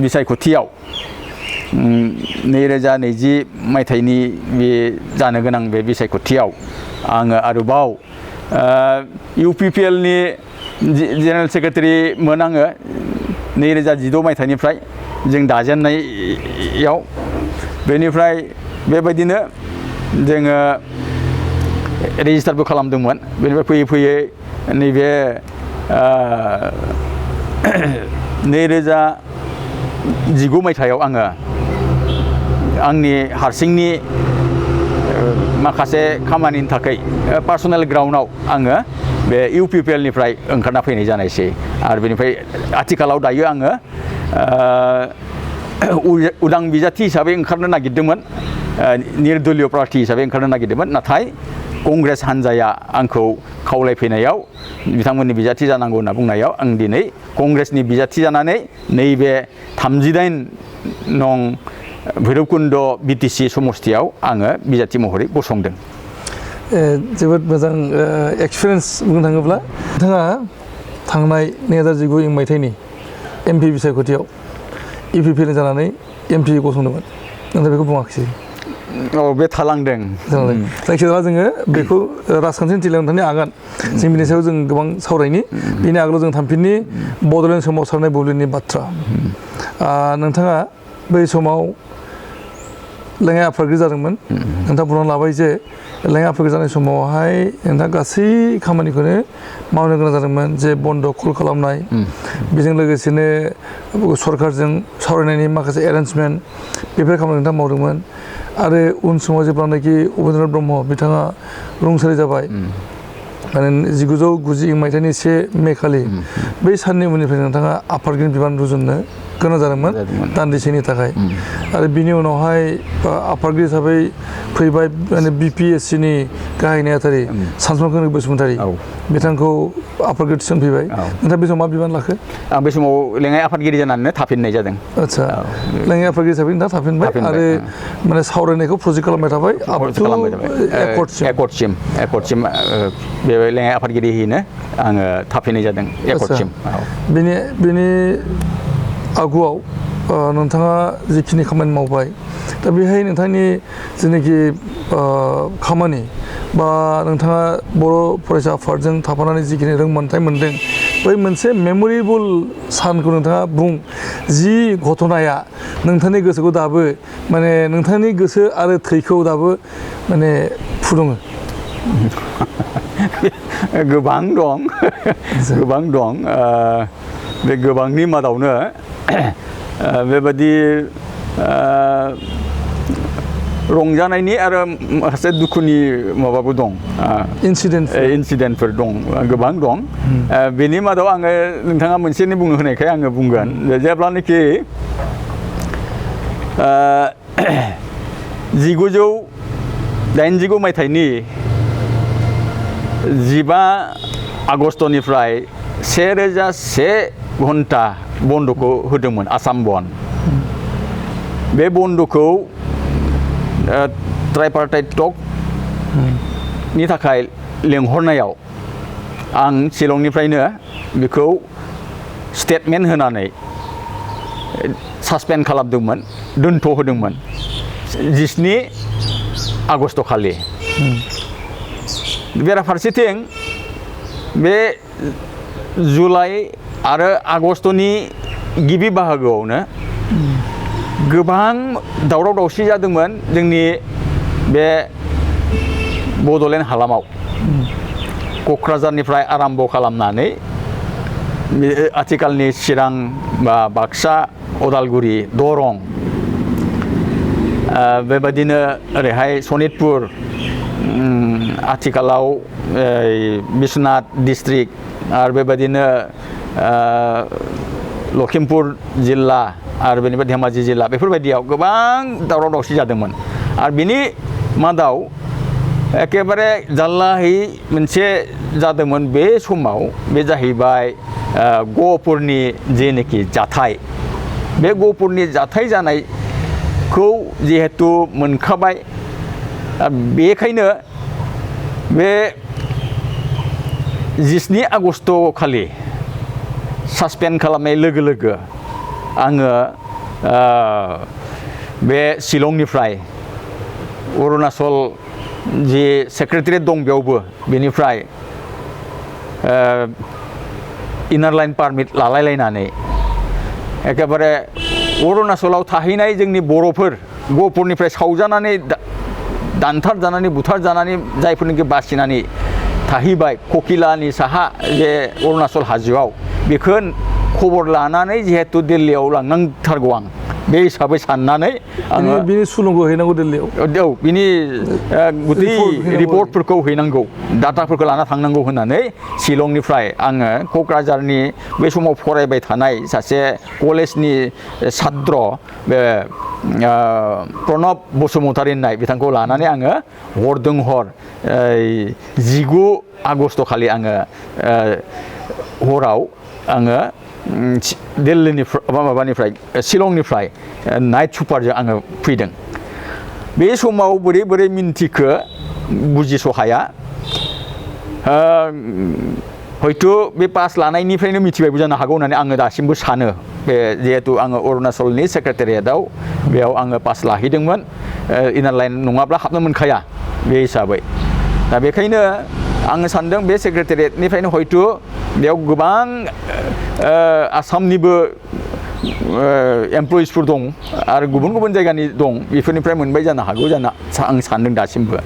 बिसायख'थियाव 2020 मायथाइनि बे जानो गोनां बे बिसायख'थियाव आङो आरोबाव UPPLनि जेनेरेल सेक्रेटारिमोन आङो 2016 मायथाइनिफ्राय जों दाजेननायाव बेनिफ्राय बेबायदिनो जोङो रेजिस्टारबो खालामदोंमोन बेनिफ्राय फैयै नैबे 2019 मायथाइयाव आङो आंनि हारसिंनि माखासे खामानिनि थाखाय पार्सनेल ग्राउन्डआव आङो बे UPPLनिफ्राय ओंखारना फैनाय जानायसै आरो बेनिफ्राय आथिखालाव दायो आङो उदां बिजाथि हिसाबै ओंखारनो नागिरदोंमोन निर्दलीय प्रार्थी हिसाबै ओंखारनो नागिरदोंमोन नाथाय कंग्रेस हान्जाया आंखौ खावलायफैनायाव बिथांमोननि बिजाथि जानांगौ होनना बुंनायाव आं दिनै कंग्रेसनि बिजाथि जानानै नैबे 38 नं भैरबकुन्द बिटिसि समस्तियाव आङो बिजाथि महरै गसंदों। जोबोद मोजां एक्सपिरियेन्स बुंनो थाङोब्ला नोंथाङा थांनाय 2019 मायथाइनि एमपि बिसायख'थियाव इउपिपिएल जानानै एमपि गसंदोंमोन नाथाय बेखौ बुङाखिसै। बे थालांदों। जायखिजाया जोङो बेखौ राजखान्थिनि थिलियाव नोंथांनि आगान जों बिनि सायाव जों गोबां सावरायनि बिनि आगोलाव जों थांफिननि बड'लेण्ड सोमावसारनाय बुब्लिनि बाथ्रा। नोंथाङा बै समाव लेङाइ आफादगिरि जादोंमोन। नोंथाङा बुंनानै लाबाय जे लेङाइ आफादगिरि जानाय समावहाय नोंथाङा गासै खामानिखौनो मावनो गोनां जादोंमोन जे बन्द कल खालामनाय बेजों लोगोसेनो सरकारजों सावरायनायनि माखासे एरेन्जमेन्ट बेफोर खामानि नोंथाङा मावदोंमोन आरो उन समाव जेब्लानाखि उपेन्द्रनाथ ब्रह्म बिथाङा रुंसारि जाबाय माने 1990 मायथाइनि 1 मे खालि बै साननि उननिफ्राय नोंथाङा आफादगिरिनि बिबान रुजुननो गोनां जादोंमोन दान्दिसेनि थाखाय आरो बिनि उनावहाय आफादगिरि हिसाबै फैबाय माने बिपिएससिनि गाहाय नेहाथारि सानसुमा बसुमतारी बिथांखौ आफादगिरि थिसनफैबाय। नोंथाङा बे समाव मा बिबान लाखो? आं बे समाव लेङाइ आफादगिरि जानानै थाफिननाय जादों। आदसा लेङाइ आफादगिरि हिसाबै नोंथाङा थाफिनबाय आरो माने सावरायनायखौ प्रजेक्ट खालामबाय थाबाय एकर्डसिम बे लेङाइ आफादगिरियैनो आङो थाफिननाय जादों एकर्डसिम। बेनि आगुआव नोंथाङा जिखिनि खामानि मावबाय दा बेहाय नोंथांनि जेनाखि खामानि बा नोंथाङा बर' फरायसा आफादजों थाफानानै जिखिनि रोंमोनथाय मोनदों बै मोनसे मेम'रेबल सानखौ नोंथाङा बुं जि घटनाया नोंथांनि गोसोखौ दाबो माने नोंथांनि गोसो आरो थैखौ दाबो माने फुदुङो। गोबां दं बे गोबांनि मादावनो बेबादि रंजानायनि आरो माखासे दुखुनि माबाबो दं इनसिडेन्टफोर दं गोबां दं। बेनि मादाव आङो नोंथाङा मोनसेनि बुंनो होनायखाय आङो बुंगोन जेब्लानाखि 1989 मायथाइनि 15 आगष्टनिफ्राय 1001 घन्टा बन्द'खौ होदोंमोन आसाम बन्द। बे बन्द'खौ ट्राइपार्टाइट टकनि थाखाय लेंहरनायाव आं शिलंनिफ्रायनो बेखौ स्टेटमेन्ट होनानै सासपेन्ड खालामदोंमोन दोनथ'होदोंमोन 17 आगष्ट खालि। बेराफारसेथिं बे जुलाइ आरो आगष्टनि गिबि बाहागोआवनो गोबां दावराव दावसि जादोंमोन जोंनि बे बड'लेण्ड हालामाव क'क्राझारनिफ्राय आराम्भ खालामनानै आथिखालनि चिरां बा बाक्सा उदालगुरि दरं बेबायदिनो ओरैहाय सनितपुर आथिखालाव बिश्वनाथ डिस्ट्रिक्ट आरो बेबायदिनो लखिमपुर जिल्ला आरो बेनिफ्राय धेमाजि जिल्ला बेफोरबायदियाव गोबां दावराव दावसि जादोंमोन आरो बिनि मादाव एकेबारे जाल्लाहै मोनसे जादोंमोन बे समाव बे जाहैबाय गहपुरनि जेनोखि जाथाय बे गहपुरनि जाथाय जानायखौ जिहेतु मोनखाबाय बेखायनो बे 17 आगष्ट खालि सासपेन्ड खालामनाय लोगो लोगो आङो बे शिलंनिफ्राय अरुणाचल जि सेक्रेटारियेट दं बेयावबो बेनिफ्राय इनार लाइन पारमिट लालायलायनानै एकेबारे अरुणाचलाव थाहैनाय जोंनि बर'फोर गहपुरनिफ्राय सावजानानै दानथार जानानै बुथार जानानै जायफोरनिखि बासिनानै थाहैबाय ककिलानि साहा जे अरुणाचल हाजोआव बेखौ खबर लानानै जिहेतु दिल्लीयाव लांनांथारगौ आं बे हिसाबै साननानै आङो बिनि सुलुंखौ हैनांगौ दिल्लीयाव औ बिनि गुदि रिपर्टफोरखौ हैनांगौ डाटाफोरखौ लाना थांनांगौ होननानै शिलंनिफ्राय आङो क'क्राझारनि बे समाव फरायबाय थानाय सासे कलेजनि छात्र बे प्रणब बसुमतारी होननाय बिथांखौ लानानै आङो हरदों हर 19 आगस्ट खालि आङो हराव आङो दिल्लीनिफ्राय माबानिफ्राय शिलंनिफ्राय नाइट सुपारजों आङो फैदों बे समाव बोरै बोरै मिन्थिखो बुजिस' हाया हयथ' बे पास लानायनिफ्रायनो मिथिबायबो जानो हागौ होननानै आङो दासिमबो सानो बे जिहेतु आङो अरुणाचलनि सेक्रेटारियेटआव बेयाव आङो पास लाहैदोंमोन इनार लाइन नङाब्ला हाबनो मोनखाया बे हिसाबै दा बेखायनो आङो सानदों बे सेक्रेटारियेटनिफ्रायनो हयथ' बेयाव गोबां आसामनिबो एमप्लयिसफोर दं आरो गुबुन गुबुन जायगानि दं बेफोरनिफ्राय मोनबाय जानो हागौ आं सानदों दासिमबो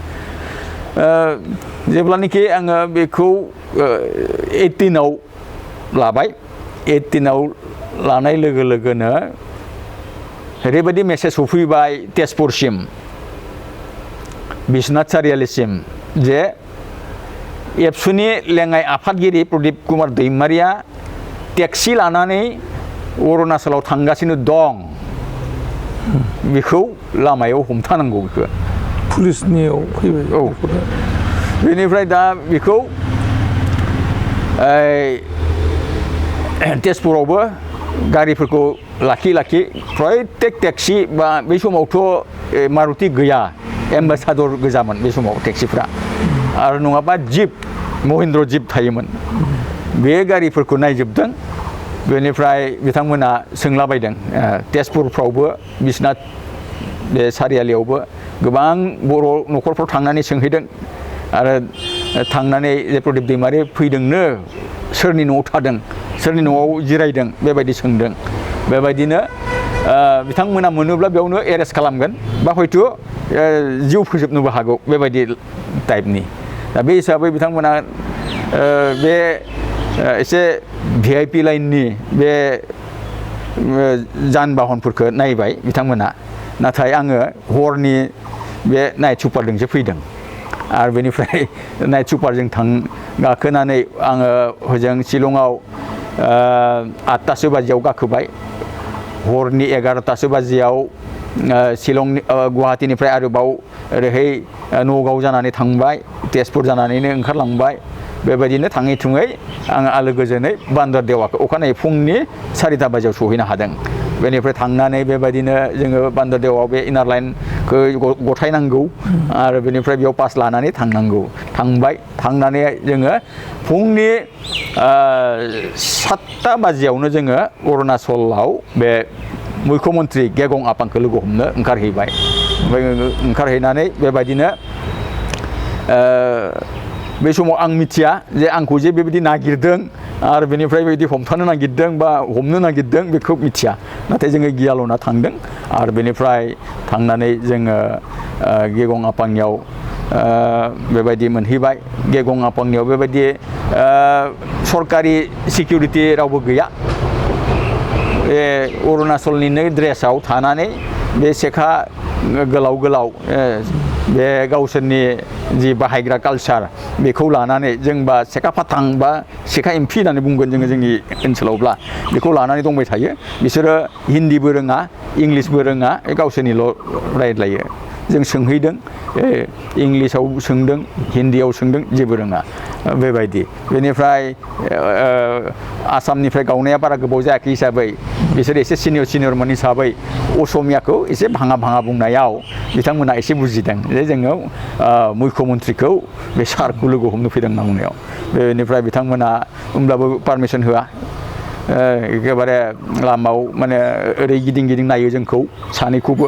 जेब्लानाखि आङो बेखौ 18आव लाबाय 18आव लानाय लोगो लोगोनो ओरैबायदि मेसेज सफैबाय तेजपुरसिम बिश्वनाथ सारियालिसिम जे एबसुनि लेङाइ आफादगिरि प्रदीप कुमार दैमारिया टेक्सि लानानै अरुणाचलाव थांगासिनो दं बेखौ लामायाव हमथानांगौ बेखौ पुलिसनियाव फैबाय औ बेनिफ्राय दा बेखौ तेजपुरावबो गारिफोरखौ लाखि लाखि प्रयटेक टेक्सि बा बै समावथ' मारुति गैया एम्बासादर गोजामोन बे समाव टेक्सिफ्रा आरो नङाबा जिप महिन्द्र जिप थायोमोन बे गारिफोरखौ नायजोबदों बेनिफ्राय बिथांमोना सोंलाबायदों तेजपुरफ्रावबो बिश्वनाथ बे सारियालियावबो गोबां बर' न'खरफ्राव थांनानै सोंहैदों आरो थांनानै जे प्रदीप दैमारि फैदोंनो सोरनि न'आव थादों सोरनि न'आव जिरायदों बेबायदि सोंदों बेबायदिनो बिथांमोना मोनोब्ला बेयावनो एरेस्ट खालामगोन बा हयथ' जिउ फोजोबनोबो हागौ बेबायदि टाइपनि दा बे हिसाबै बिथांमोना बे एसे VIP लाइननि बे जान बाहनफोरखौ नायबाय बिथांमोना नाथाय आङो हरनि बे नाइट सुपारजोंसो फैदों आरो बेनिफ्राय नाइट सुपारजों गाखोनानै आङो हजों शिलंआव 8टासो बाजियाव गाखोबाय हरनि 11टासो बाजियाव शिलंनि गुवाहाटीनिफ्राय आरोबाव ओरैहाय नगाव जानानै थांबाय तेजपुर जानानैनो ओंखारलांबाय बेबायदिनो थाङै थुङै आङो आलो गोजोनै बान्दरदेवाखौ अखानायै फुंनि 4टा बाजियाव सहैनो हादों बेनिफ्राय थांनानै बेबायदिनो जोङो बान्दरदेवाव बे इनार लाइनखौ गथायनांगौ आरो बेनिफ्राय बेयाव पास लानानै थांनांगौ थांबाय थांनानै जोङो फुंनि 7टा बाजियावनो जोङो अरुणाचलाव बे मुख्यमन्त्रि गेगं आपांखौ लोगो हमनो ओंखारहैबाय ओमफ्राय ओंखारहैनानै बेबायदिनो बे समाव आं मिथिया जे आंखौ जे बेबायदि नागिरदों आरो बेनिफ्राय बेबायदि हमथानो नागिरदों बा हमनो नागिरदों बेखौ मिथिया नाथाय जोङो गियालना थांदों आरो बेनिफ्राय थांनानै जोङो गेगं आपांनियाव बेबायदि मोनहैबाय गेगं आपांनियाव बेबायदि सरकारि सिकिउरिटि रावबो गैया बे अरुणाचलनिनो ड्रेसाव थानानै बे सेखा गोलाव गोलाव बे गावसोरनि जि बाहायग्रा कालचार बेखौ लानानै जोंबा सेखा फाथां बा सेखा एमफि होननानै बुंगोन जोङो जोंनि ओनसोलावब्ला बेखौ लानानै दंबाय थायो बिसोरो हिन्दीबो रोङा इंलिसबो रोङा गावसोरनिल' रायज्लायो जों सोंहैदों इंलिसाव सोंदों हिन्दीयाव सोंदों जेबो रोङा बेबायदि बेनिफ्राय आसामनिफ्राय गावनाया बारा गोबाव जायाखै हिसाबै बिसोर एसे सिनियरमोन हिसाबै असमियाखौ एसे भाङा भाङा बुंनायाव बिथांमोना एसे बुजिदों जे जोङो मुख्यमन्त्रिखौ बे सारखौ लोगो हमनो फैदों होनना बुंनायाव बेनिफ्राय बिथांमोना होमब्लाबो पारमिसन होआ एखेबारे लामायाव माने ओरै गिदिं गिदिं नायो जोंखौ सानैखौबो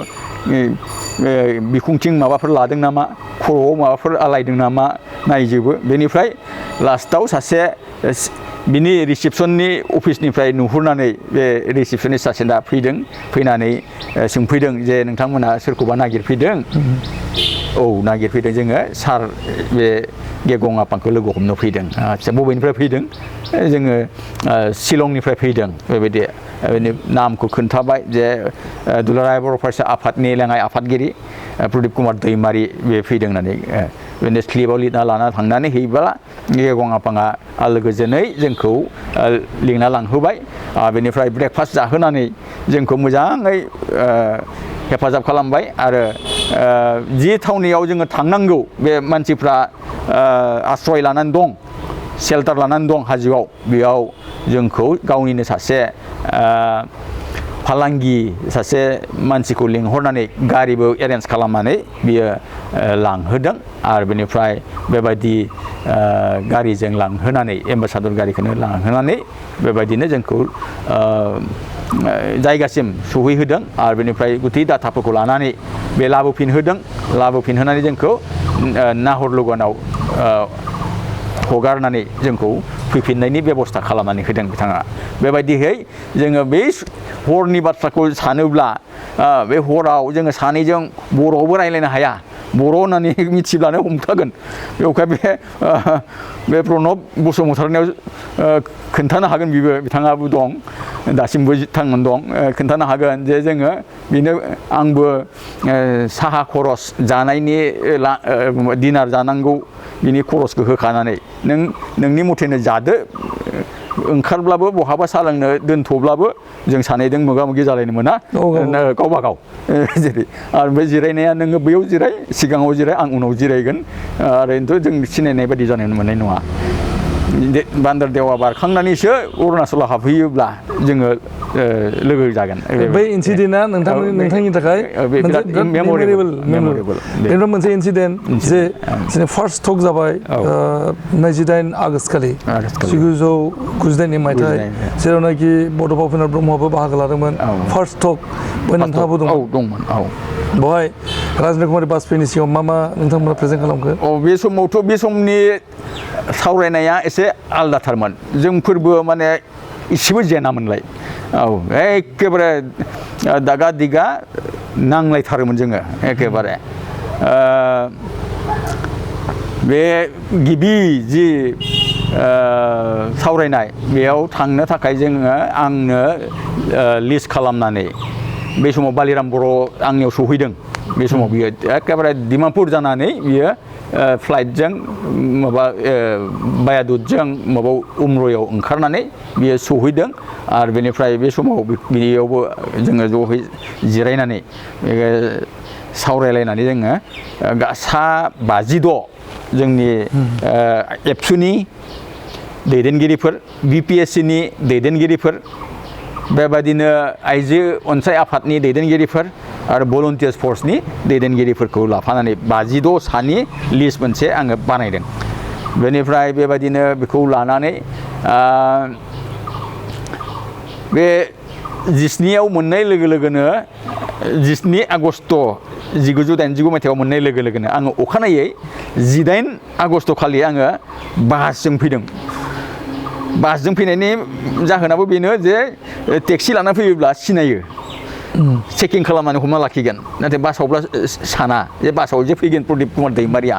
बिखुंथिं माबाफोर लादों नामा खर'आव माबाफोर आलायदों नामा नायजोबो बेनिफ्राय लास्टाव सासे बिनि रिसिपसननि अफिसनिफ्राय नुहुरनानै बे रिसिपसनिस्ट सासेना फैदों फैनानै सोंफैदों जे नोंथांमोना सोरखौबा नागिरफैदों औ नागिरफैदों जोङो सार बे गेगं आपांखौ लोगो हमनो फैदों आदसा बबेनिफ्राय फैदों जोङो शिलंनिफ्राय फैदों बेबायदि बेनि नामखौ खोन्थाबाय जे दुलाराय बर' फरायसा आफादनि लेङाइ आफादगिरि प्रदीप कुमार दैमारि बे फैदों होननानै बेनि स्लिपाव लिरना लाना थांनानै हैब्ला गेगं आफाङा आलो गोजोनै जोंखौ लिंना लांहोबाय बेनिफ्राय ब्रेकफास्ट जाहोनानै जोंखौ मोजाङै हेफाजाब खालामबाय आरो जि थावनियाव जोङो थांनांगौ बे मानसिफ्रा आश्रय लानानै दं शेल्टार लानानै दं हाजोआव बेयाव जोंखौ गावनिनो सासे फालांगि सासे मानसिखौ लिंहरनानै गारिबो एरेन्ज खालामनानै बियो लांहोदों आरो बेनिफ्राय बेबायदि गारिजों लांहोनानै एम्बासादर गारिखौनो लांहोनानै बेबायदिनो जोंखौ जायगासिम सहैहोदों आरो बेनिफ्राय गुथै डाटाफोरखौ लानानै बे लाबोफिनहोनानै जोंखौ नाहरलुगानाव हगारनानै जोंखौ फैफिननायनि बेबस्था खालामनानै होदों बिथाङा बेबायदिहै जोङो बे हरनि बाथ्राखौ सानोब्ला बे हराव जोङो सानैजों बर'आवबो रायज्लायनो हाया बर' होननानै मिथिब्लानो हमखागोन बेवहाय बे प्रणब बसुमतारिनाव खोन्थानो हागोन बिथाङाबो दं दासिमबो थांनानै दं खोन्थानो हागोन जे जोङो बेनो आंबो साहा खरस जानायनि डिनार जानांगौ बिनि खरसखौ होखानानै नोंनि मथेनो जादो ओंखारब्लाबो बहाबा साहा लोंनो दोनथ'ब्लाबो जों सानैजों मोगा मोगि जालायनो मोना गावबा गाव जेरै आरो बे जिरायनाया नोङो बैयाव जिराय सिगाङाव जिराय आं उनाव जिरायगोन ओरैनोथ' जों सिनायनाय बायदि जानो मोननाय नङा बान्दर देवा बारखांनानैसो अरुणाचलाव हाबहैयोब्ला जोङो लोगो जागोन बै इन्सिडेन्टआ नोंथांनि थाखाय मेम'रेबल बेनिफ्राय मोनसे इन्सिडेन्ट जे जोंनि फार्स्ट टक जाबाय 29 आगष्ट खालि 1999 मायथाइ जेरावनाखि बड'फा उपेन्द्र ब्रह्मआबो बाहागो लादोंमोन फार्स्ट टक बै नोंथाङाबो दंमोन बेवहाय राजेन्द्र कुमार बाजपेयिनि सिगाङाव मा नोंथांमोना प्रेजेन्ट खालामखो बे समावथ' बे समनि सावरायनाया एसे आलदाथारमोन जोंफोरबो माने इसेबो जेनामोनलाय एखेबारे दागा दिगा नांलायथारोमोन जोङो एखेबारे बे गिबि जि सावरायनाय बेयाव थांनो थाखाय जोङो आंनो लिस्ट खालामनानै बे समाव बालिराम बर' आंनियाव सहैदों बे समाव बियो एखेबारे डिमापुर जानानै बियो फ्लाइटजों माबा बायादुतजों माबा उम्रयाव ओंखारनानै बियो सहैदों आरो बेनिफ्राय बे समाव बियावबो जोङो ज'है जिरायनानै सावरायलायनानै जोङो सा 56 जोंनि एबसुनि दैदेनगिरिफोर BPSCनि दैदेनगिरिफोर बेबायदिनो आइजो अनसाय आफादनि दैदेनगिरिफोर आरो भलन्टियार्स फर्सनि दैदेनगिरिफोरखौ लाफानानै 56 सानि लिस्ट मोनसे आङो बानायदों बेनिफ्राय बेबायदिनो बेखौ लानानै बे 19आव मोननाय लोगो लोगोनो 19 आगष्ट 1989 मायथाइयाव मोननाय लोगो लोगोनो आङो अखानायै 18 आगष्ट खालि आङो बासजों फैदों बासजों फैनायनि जाहोनाबो बेनो जे टेक्सि लाना फैयोब्ला सिनायो चेकिं खालामनानै हमना लाखिगोन नाथाय बासावब्ला साना जे बासाव जे फैगोन प्रदीप कुमार दैमारिया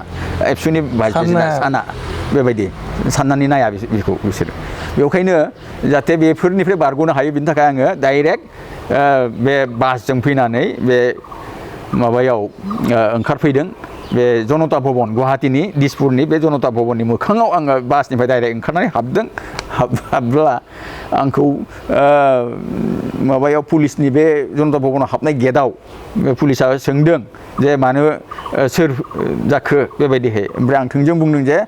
एबसुनि भाइस प्रेसिडेन्ट साना बेबायदि साननानै नाया बेखौ बिसोरो बेवखायनो जाहाथे बेफोरनिफ्राय बारग'नो हायो बिनि थाखाय आङो डाइरेक्ट बे बासजों फैनानै बे माबायाव ओंखारफैदों बे जनता भवन गुवाहाटीनि दिसपुरनि बे जनता भवननि मोखाङाव आङो बासनिफ्राय डाइरेक्ट ओंखारनानै हाबदों हाबब्ला आंखौ माबायाव पुलिसनि बे जनता भवनाव हाबनाय गेटआव पुलिसा सोंदों जे मानो सोर जाखो बेबायदिहै ओमफ्राय आं थोंजों बुंदों जे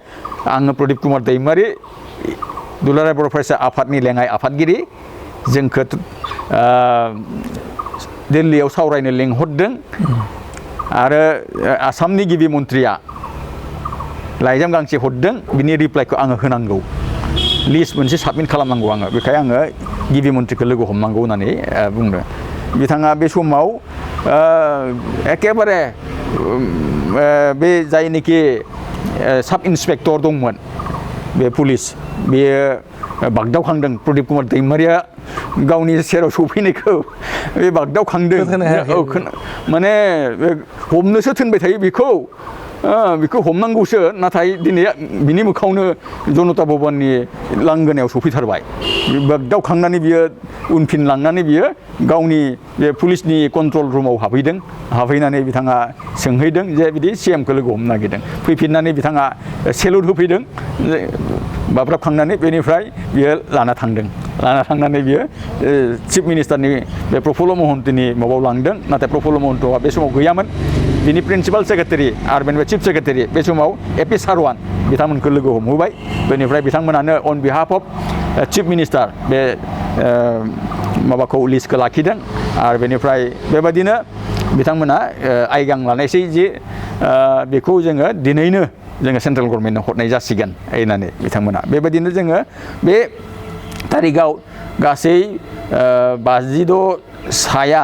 आङो प्रदीप कुमार दैमारि दुलाराय बर' फरायसा आफादनि लेङाइ आफादगिरि जोंखौ दिल्लीयाव सावरायनो लिंहरदों आरो आसामनि गिबि मन्थ्रिया लाइजाम गांसे हरदों बिनि रिप्लाइखौ आङो होनांगौ लिस्ट मोनसे साबमिट खालामनांगौ आङो बेखाय आङो गिबि मन्थ्रिखौ लोगो हमनांगौ होननानै बुंदों बिथाङा बे समाव एखेबारे बे जायनोखि साब इन्सपेक्टर दंमोन बे पुलिस बेयो बागदावखांदों प्रदीप कुमार दैमारिया गावनि सेराव सफैनायखौ बे बागदावखांदों माने हमनोसो थिनबाय थायो बेखौ बेखौ हमनांगौसो नाथाय दिनै बिनि मोखाङावनो जनता भबननि लांगोनायाव सफैथारबाय दावखांनानै बियो उनफिनलांनानै बियो गावनि बे पुलिसनि कन्ट्रल रुमाव हाबहैनानै बिथाङा सोंहैदों जे बिदि CMखौ लोगो हमनो नागिरदों फैफिननानै बिथाङा सेलुट होफैदों बाब्राबखांनानै बेनिफ्राय बियो लाना थांनानै बियो चिफ मिनिस्टारनि बे प्रफुल्ल महन्तीनि माबायाव लांदों नाथाय प्रफुल्ल महन्तआ बे समाव गैयामोन बिनि प्रिन्सिपाल सेक्रेटारि आरो बेनिफ्राय चिफ सेक्रेटारि बे समाव AP सारवान बिथांमोनखौ लोगो हमहोबाय बेनिफ्राय बिथांमोनानो on behalf of chief minister बे माबाखौ लिस्टखौ लाखिदों आरो बेनिफ्राय बेबायदिनो बिथांमोना आइगां लानायसै जे बेखौ जोङो दिनैनो जोङो सेन्ट्रेल गभर्नमेन्टनो हरनाय जासिगोन होननानै बिथांमोना बेबायदिनो जोङो बे तारिखआव गासै 56 साया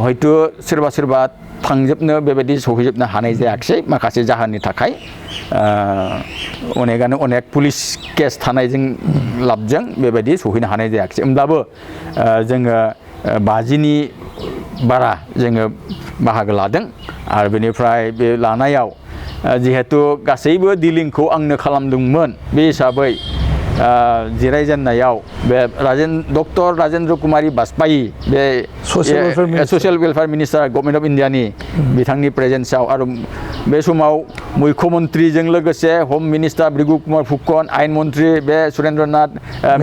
हयथ' सोरबा थांजोबनो बेबायदि सौहैजोबनो हानाय जायाखिसै माखासे जाहोननि थाखाय अनेक पुलिस केस थानायजों लाबजों बेबायदि सौहैनो हानाय जायाखिसै होमब्लाबो जोङो 50नि बारा जोङो बाहागो लादों आरो बेनिफ्राय बे लानायाव जिहेतु गासैबो डिलिंखौ आंनो खालामदोंमोन बे हिसाबै जिरायजेननायाव बे डक्टर राजेन्द्र कुमारी बाजपेयी बे social welfare minister government of इन्डियानि बिथांनि प्रेजेन्सआव आरो बे समाव मुख्यमन्त्रीजों लोगोसे हम मिनिस्टार भृगु कुमार फुकन आयेन मन्त्रि बे सुरेन्द्रनाथ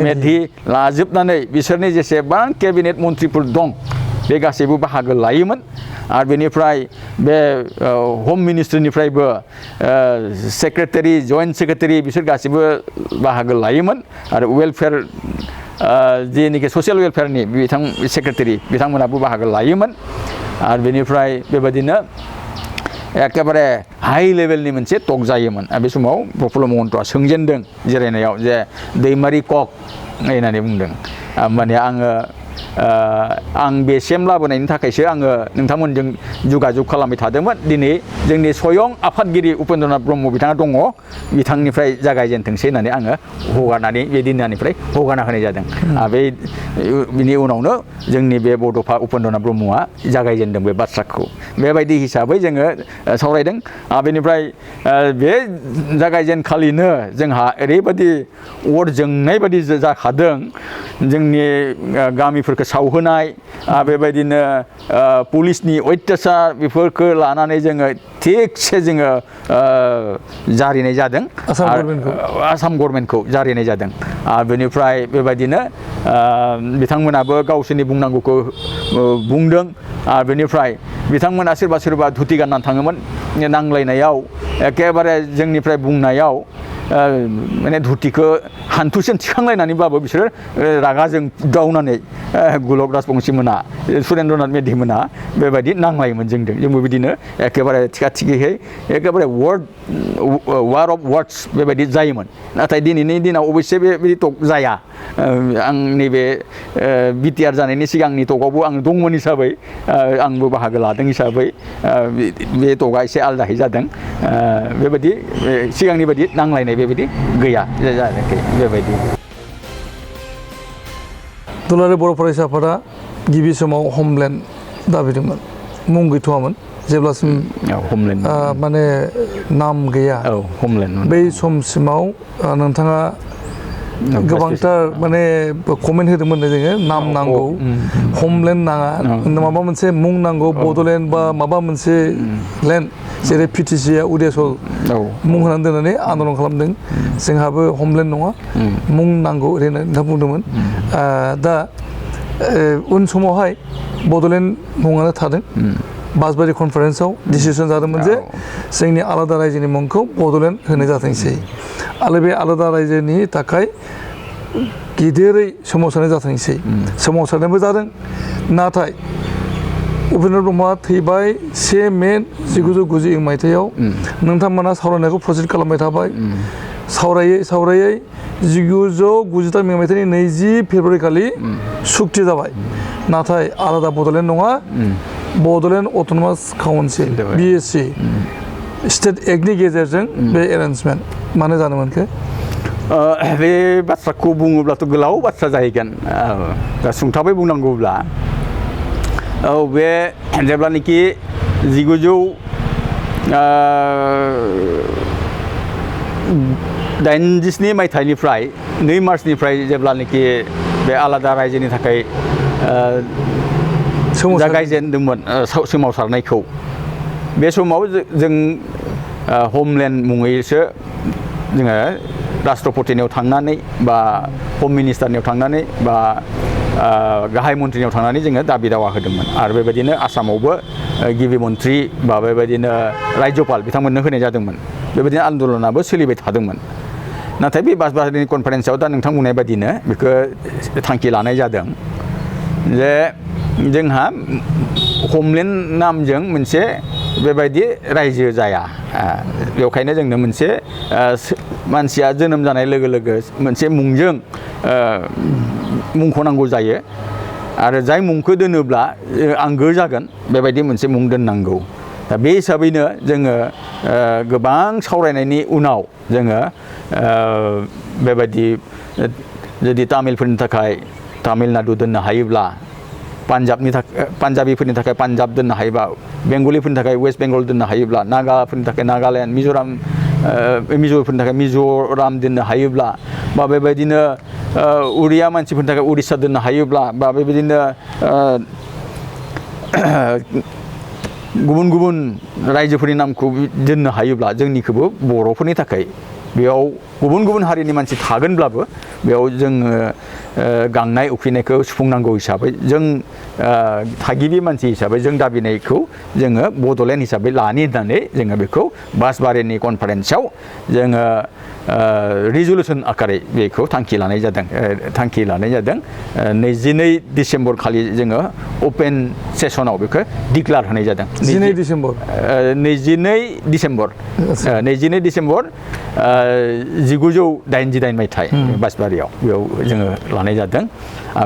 मेधि लाजोबनानै बिसोरनि जेसेबां केबिनेट मन्त्रिफोर दं बे गासैबो बाहागो लायोमोन आरो बेनिफ्राय बे हम मिनिस्ट्रिनिफ्रायबो सेक्रेटारि जइन्ट सेक्रेटारि बिसोर गासैबो बाहागो लायोमोन आरो वेलफेयार जेनिखि ससियेल वेलफेयारनि बिथां सेक्रेटारि बिथांमोनाबो बाहागो लायोमोन आरो बेनिफ्राय बेबायदिनो एकेबारे हाई लेभेलनि मोनसे टक जायोमोन बे समाव प्रफुल्ल महन्तआ सोंजेनदों जिरायनायाव जे दैमारि कक होननानै बुंदों माने आं बेसिम लाबोनायनि थाखायसो आङो नोंथांमोनजों जुगाजुग खालामबाय थादोंमोन दिनै जोंनि स्वयं आफादगिरि उपेन्द्रनाथ ब्रह्म बिथाङा दङ बिथांनिफ्राय जागायजेनथोंसै होननानै आङो हगारनानै बे दिननिफ्राय हगारना होनाय जादों आरो बिनि उनावनो जोंनि बे बड'फा उपेन्द्रनाथ ब्रह्मआ जागायजेनदों बे बाथ्राखौ बेबायदि हिसाबै जोङो सावरायदों आरो बेनिफ्राय बे जागायजेनखालिनो जोंहा ओरैबायदि अर जोंनाय बायदि जाखादों जोंनि गामिफोरखौ सावहोनाय बेबायदिनो पुलिसनि अत्याचार बेफोरखौ लानानै जोङो थिगसे जोङो जारिनाय जादों आसाम गभर्नमेन्टखौ जारिनाय जादों आरो बेनिफ्राय बेबायदिनो बिथांमोनाबो गावसोरनि बुंनांगौखौ बुंदों आरो बेनिफ्राय बिथांमोना सोरबा धुति गाननानै थाङोमोन नांलायनायाव एखेबारे जोंनिफ्राय बुंनायाव माने धुतिखौ हान्थुसिम थिखांलायनानैब्लाबो बिसोरो रागाजों दावनानै गुलक राजबंशीमोना सुरेन्द्रनाथ मेधिमोना बेबायदि नांलायोमोन जोंबो बिदिनो एखेबारे थिखा-थिखिहै एखेबारे वार अफ वार्डस बेबायदि जायोमोन नाथाय दिनैनि दिनाव अबयसे बेबायदि टक जाया आं नैबे BTR जानायनि सिगांनि टकआवबो आं दंमोन हिसाबै आंबो बाहागो लादों हिसाबै बे टकआ एसे आलदाहै जादों बेबायदि सिगांनि बायदि नांलायनाय बेबायदि गैया जायाखै बेबायदि दुलाराय बर' फरायसा आफादा गिबि समाव हमलेण्ड दाबिदोंमोन मुं गैथ'वामोन जेब्लासिम माने नाम गैया बै समसिमाव नोंथाङा गोबांथार माने कमेन्ट होदोंमोन जोङो नाम नांगौ हमलेण्ड नाङा माबा मोनसे मुं नांगौ बड'लेण्ड बा माबा मोनसे लेण्ड जेरै PTCआ उदेसल मुं होनानै दोननानै आन्दलन खालामदों जोंहाबो हमलेण्ड नङा मुं नांगौ ओरैनो नोंथां बुंदोंमोन दा उन समावहाय बड'लेण्ड मुङानो थादों बासबारि कनफारेन्सआव डिसिसन जादोंमोन जे जोंनि आलादा रायजोनि मुंखौ बड'लेण्ड होनाय जाथोंसै आरो बे आलादा रायजोनि थाखाय गिदिरै सोमावसारनाय जाथोंसै सोमावसारनायबो जादों नाथाय उपेन्द्र ब्रह्मआ थैबाय 1 मे 1991 मायथाइयाव नोंथांमोना सावरायनायखौ प्रसिड खालामबाय थाबाय सावरायै 1993 मायथाइनि 20 फेब्रुवारि खालि सुक्ति जाबाय नाथाय आलादा बड'लेण्ड नङा Bodoland autonomous council BSC state एक्टनि गेजेरजों बे एरेन्जमेन्ट मानो जानो मोनखो बे बाथ्राखौ बुङोब्लाथ' गोलाव बाथ्रा जाहैगोन दा सुंथाबै बुंनांगौब्ला बे जेब्लानोखि 1993 दाइनजिस्नि मायथाइनिफ्राय 2 मार्चनिफ्राय जेब्लानोखि बे आलादा रायजोनि थाखाय जागायजेनदोंमोन सोमावसारनायखौ बे समाव जों ह'मलेण्ड मुङैसो जोङो राष्ट्रपतिनियाव थांनानै बा हम मिनिस्टारनियाव थांनानै बा गाहाय मन्थ्रिनियाव थांनानै जोङो दाबि दावा होदोंमोन आरो बेबायदिनो आसामावबो गिबि मन्थ्रि बा बेबायदिनो रायजपाल बिथांमोननो होनाय जादोंमोन बेबायदिनो आन्दलनाबो सोलिबाय थादोंमोन नाथाय बे बासबारिनि कनफारेन्सआव दा नोंथां बुंनाय बायदिनो बेखौ थांखि लानाय जादों जे जोंहा ह'मलेण्ड नामजों मोनसे बेबायदि रायजो जाया बेखायनो जोंनो मोनसे मानसिया जोनोम जानाय लोगो लोगो मोनसे मुंजों मुंखौ नांगौ जायो आरो जाय मुंखौ दोनोब्ला आंगो जागोन बेबायदि मोनसे मुं दोननांगौ दा बे हिसाबैनो जोङो गोबां सावरायनायनि उनाव जोङो बेबायदि जुदि तामिलफोरनि थाखाय तामिलनाडु दोननो हायोब्ला पान्जाबिफोरनि थाखाय पान्जाब दोननो हायोबा बेंगलिफोरनि थाखाय वेस्ट बेंगल दोननो हायोब्ला नागाफोरनि थाखाय नागालेण्ड मिज'फोरनि थाखाय मिज'राम दोननो हायोब्ला बा बेबायदिनो उड़िया मानसिफोरनि थाखाय उड़िसा दोननो हायोब्ला बा बेबायदिनो गुबुन गुबुन रायजोफोरनि नामखौ दोननो हायोब्ला जोंनिखौबो बर'फोरनि थाखाय बेयाव गुबुन गुबुन हारिनि मानसि थागोनब्लाबो बेयाव जोङो गांनाय उखैनायखौ सुफुंनांगौ हिसाबै जों थागिबि मानसि हिसाबै जों दाबिनायखौ जोङो बड'लेण्ड हिसाबै लानि होननानै जोङो बेखौ बासबारिनि कनफारेन्सआव जोङो रिजलिउसन आकारै बेखौ थांखि लानाय जादों 22 डिसेम्बर खालि जोङो अपेन सेसनाव बेखौ डिक्लार होनाय जादों 22 डिसेम्बर 22 डिसेम्बर 1988 मायथाइ बासबारियाव बेयाव जोङो लानाय जादों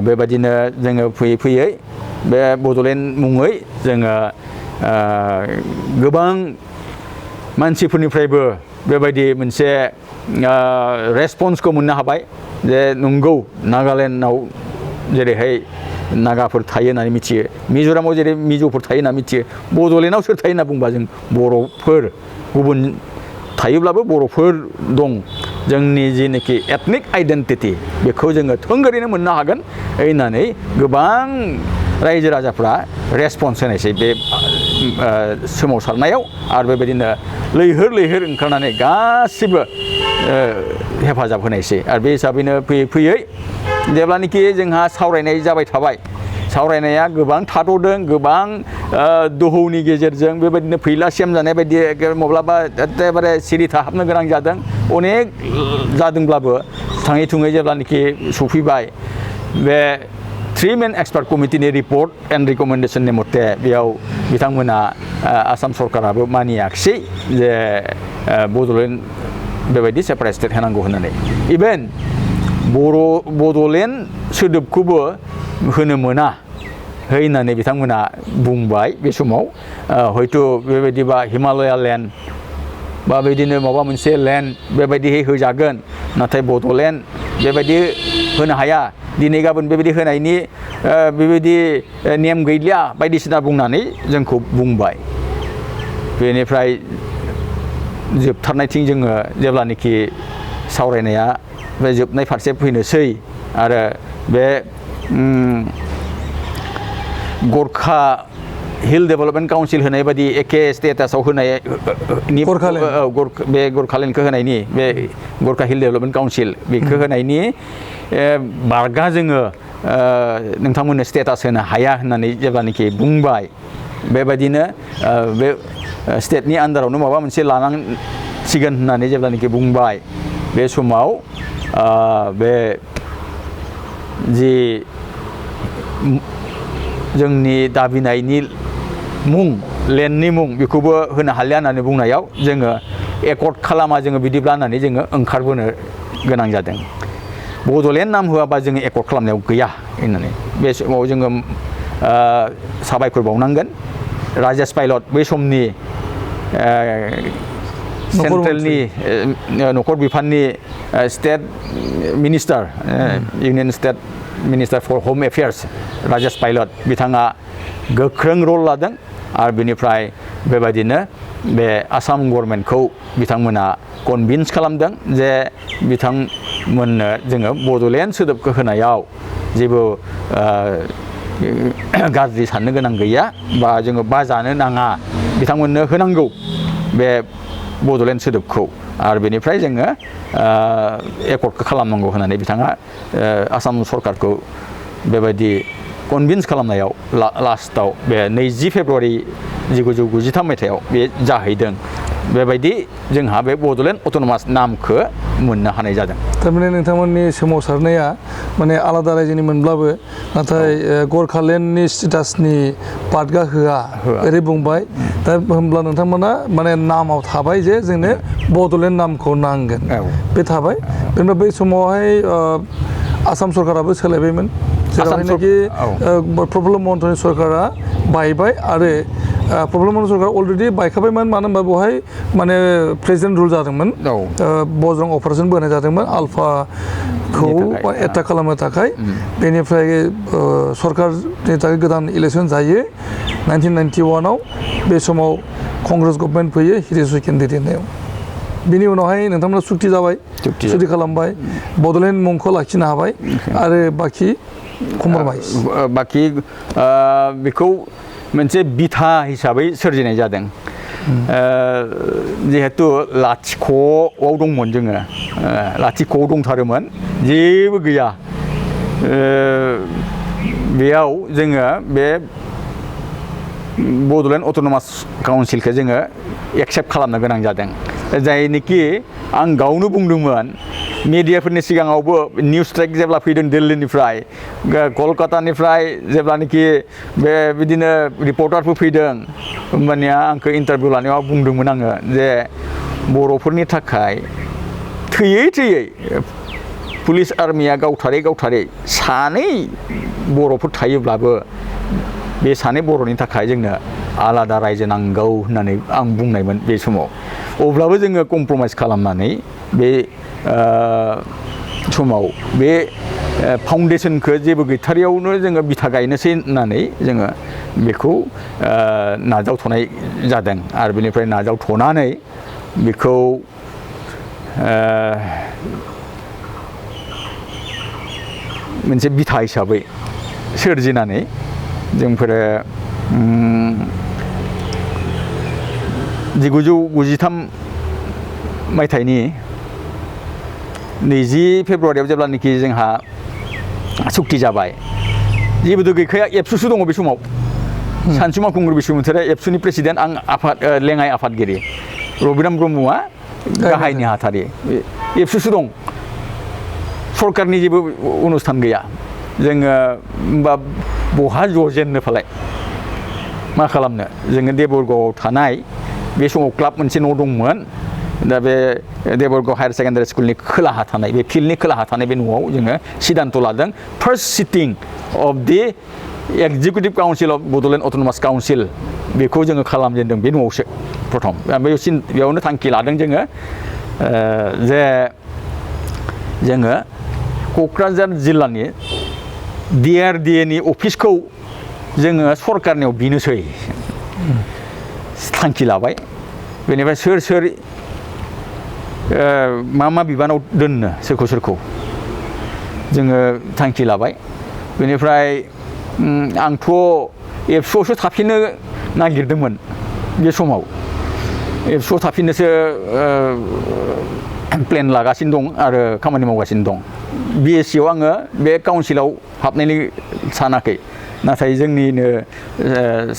बेबायदिनो जोङो फैयै फैयै बे बड'लेण्ड मुङै जोङो गोबां मानसिफोरनिफ्रायबो बेबायदि मोनसे रेसपन्सखौ मोननो हाबाय जे नंगौ नागालेण्डआव जेरैहाय नागाफोर थायो होननानै मिथियो मिज'रामाव जेरै मिज'फोर थायो होनना मिथियो बड'लेण्डआव सोर थायो होनना बुंबा जों बर'फोर गुबुन थायोब्लाबो बर'फोर दं जोंनि जिनोखि एथनिक आइडेन्टिटि बेखौ जोङो थोंगोरैनो मोननो हागोन होननानै गोबां रायजो राजाफ्रा रेसपन्स होनायसै बे सोमावसारनायाव आरो बेबायदिनो लैहोर लैहोर ओंखारनानै गासिबो हेफाजाब होनायसै आरो बे हिसाबैनो फैयै फैयै जेब्लानाखि जोंहा सावरायनाय जाबाय थाबाय सावरायनाया गोबां थाद'दों गोबां दोहौनि गेजेरजों बेबायदिनो फैला सेम जानाय बायदि माब्लाबा एखेबारे सिरि थाहाबनो गोनां जादों अनेक जादोंब्लाबो थाङै थुङै जेब्लानाखि सफैबाय बे 3 मेन एक्सपार्ट कमिटिनि रिपर्ट एन्ड रिकमेन्डेसननि मथे बेयाव बिथांमोना आसाम सरकाराबो मानियाखिसै जे बड'लेण्ड बेबायदि सेपारेट स्टेट होनांगौ होननानै इभेन बड'लेण्ड सोदोबखौबो होनो मोना होननानै बिथांमोना बुंबाय बे समाव हयथ' बेबायदिबा हिमालया लेण्ड बा बिदिनो माबा मोनसे लेण्ड बेबायदिहै होजागोन नाथाय बड'लेण्ड बेबायदि होनो हाया दिनै गाबोन बेबायदि होनायनि बेबायदि नेम गैलिया बायदिसिना बुंनानै जोंखौ बुंबाय बेनिफ्राय जोबथारनायथिं जोङो जेब्लानाखि सावरायनाया बे जोबनाय फारसे फैनोसै आरो बे गरखा हिल डेभेलपमेन्ट काउन्सिल होनाय बायदि एखे स्टेटासाव होनाय बे गरखालेण्डखौ होनायनि बे गरखा हिल डेभेलपमेन्ट काउन्सिल बेखौ होनायनि बारगा जोङो नोंथांमोननो स्टेटास होनो हाया होननानै जेब्लानाखि बुंबाय बेबायदिनो बे स्टेटनि आन्दारावनो माबा मोनसे लानांसिगोन होननानै जेब्लानाखि बुंबाय बे समाव बे जि जोंनि दाबिनायनि मुं लेण्डनि मुं बेखौबो होनो हालिया होननानै बुंनायाव जोङो एकर्ड खालामा जोङो बिदिब्ला होननानै जोङो ओंखारबोनो गोनां जादों बड'लेण्ड नाम होआबा जोङो एकर्ड खालामनायाव गैया होननानै बे समाव जोङो साबायखर बावनांगोन राजेश पाइलट बै समनि सेन्ट्रेलनि नखर बिफाननि state minister union state minister for home affairs Rajesh Pilot बिथाङा गोख्रों रल लादों आरो बेनिफ्राय बेबायदिनो बे आसाम गभर्नमेन्टखौ बिथांमोना कनभिन्स खालामदों जे बिथांमोननो जोङो बड'लेण्ड सोदोबखौ होनायाव जेबो गाज्रि साननो गोनां गैया बा जोङो बाजानो नाङा बिथांमोननो होनांगौ बे बड'लेण्ड सोदोबखौ आरो बेनिफ्राय जोङो एकर्डखौ खालामनांगौ होननानै बिथाङा आसाम सरकारखौ बेबायदि कनभिन्स खालामनायाव लास्टआव बे 20 फेब्रुवारि 1993 मायथाइयाव बे जाहैदों बेबायदि जोंहा बे बड'लेण्ड अट'नमास नामखौ मोननो हानाय जादों थारमाने नोंथांमोननि सोमावसारनाया माने आलादा रायजोनि मोनब्लाबो नाथाय गरखालेण्डनि स्टेटासनि पार्टगा होआ ओरै बुंबाय दा होमब्ला नोंथांमोना माने नामाव थाबाय जे जोंनो बड'लेण्ड नामखौ नांगोन बे थाबाय बेनिफ्राय बै समावहाय आसाम सरकाराबो सोलायबायमोन जेरावहायनाखि प्रफुल्ल महन्तनि सरकारा बायबाय आरो प्रफुल्ल महन्त सरकारा अलरेडि बायखाबायमोन मानो होनबा बेवहाय माने प्रेसिडेन्ट रुल जादोंमोन बजरं अपारेसनबो होनाय जादोंमोन आल्फाखौ एटाक खालामनो थाखाय बेनिफ्राय सरकारनि थाखाय गोदान इलेक्सन जायो 1991आव बे समाव कंग्रेस गभर्नमेन्ट फैयो हिरेन केन्द्र दैदेननायाव बिनि उनावहाय नोंथांमोना सुक्ति जाबाय सुक्ति खालामबाय बड'लेण्ड मुंखौ लाखिनो हाबाय आरो बाखि कम्प्रमाइज बाखि बेखौ मोनसे बिथा हिसाबै सोरजिनाय जादों जिहेतु लाथिख'आव दंमोन जोङो लाथिख'आव दंथारोमोन जेबो गैया बेयाव जोङो बे बड'लेण्ड अट'नमास काउन्सिलखौ जोङो एक्सेप्ट खालामनो गोनां जादों जायनोखि आं गावनो बुंदोंमोन मिडियाफोरनि सिगाङावबो निउस ट्रेक जेब्ला फैदों दिल्लीनिफ्राय कलकातानिफ्राय जेब्लानोखि बे बिदिनो रिपर्टारफोर फैदों होमबानिया आंखौ इन्टारभिउ लानायाव बुंदोंमोन आङो जे बर'फोरनि थाखाय थैयै पुलिस आर्मिया गावथारै सानै बर'फोर थायोब्लाबो बे सानै बर'नि थाखाय जोंनो आलादा रायजो नांगौ होननानै आं बुंनायमोन बे समाव अब्लाबो जोङो कमप्रमाइज खालामनानै बे समाव बे फाउन्डेसनखौ जेबो गैथारियावनो जोङो बिथा गायनोसै होननानै जोङो बेखौ नाजावथ'नाय जादों आरो बेनिफ्राय नाजावथ'नानै बेखौ मोनसे बिथा हिसाबै सोरजिनानै जोंफोरो 1993 मायथाइनि 20 फेब्रुवारियाव जेब्लानोखि जोंहा सुक्ति जाबाय जेबोथ' गैखाया एबसुसो दङ बे समाव सानसुमा खुंगुर बसुमतारी एबसुनि प्रेसिडेन्ट आं आफाद लेङाइ आफादगिरि रबिराम ब्रह्मआ गाहाय नेहाथारि एबसुसो दं सरकारनि जेबो अनुस्थान गैया जोङो होमबा बहा जजेननो फालाय मा खालामनो जोङो देबरगावआव थानाय बे समाव क्लाब मोनसे न' दंमोन दा बे देबरगाव हायार सेकेन्डारि स्कुलनि खोलाहा थानाय बे फिल्डनि खोलाहा थानाय बे न'आव जोङो सिद्धान्त लादों first sitting of the executive council of Bodoland autonomous council बेखौ जोङो खालामजेनदों बे न'आवसो प्रथम बेयावनो थांखि लादों जोङो जे जोङो क'क्राझार जिल्लानि DRDAनि अफिसखौ जोङो सरकारनियाव बिनोसै थांखि लाबाय बेनिफ्राय सोर मा बिबानाव दोननो सोरखौ जोङो थांखि लाबाय बेनिफ्राय आंथ' एबसुआवसो थाफिननो नागिरदोंमोन बे समाव एबसुआव थाफिननोसो प्लेन लागासिनो दं आरो खामानि मावगासिनो दं BSCआव आङो बे काउन्सिलाव हाबनायनि सानाखै नाथाय जोंनिनो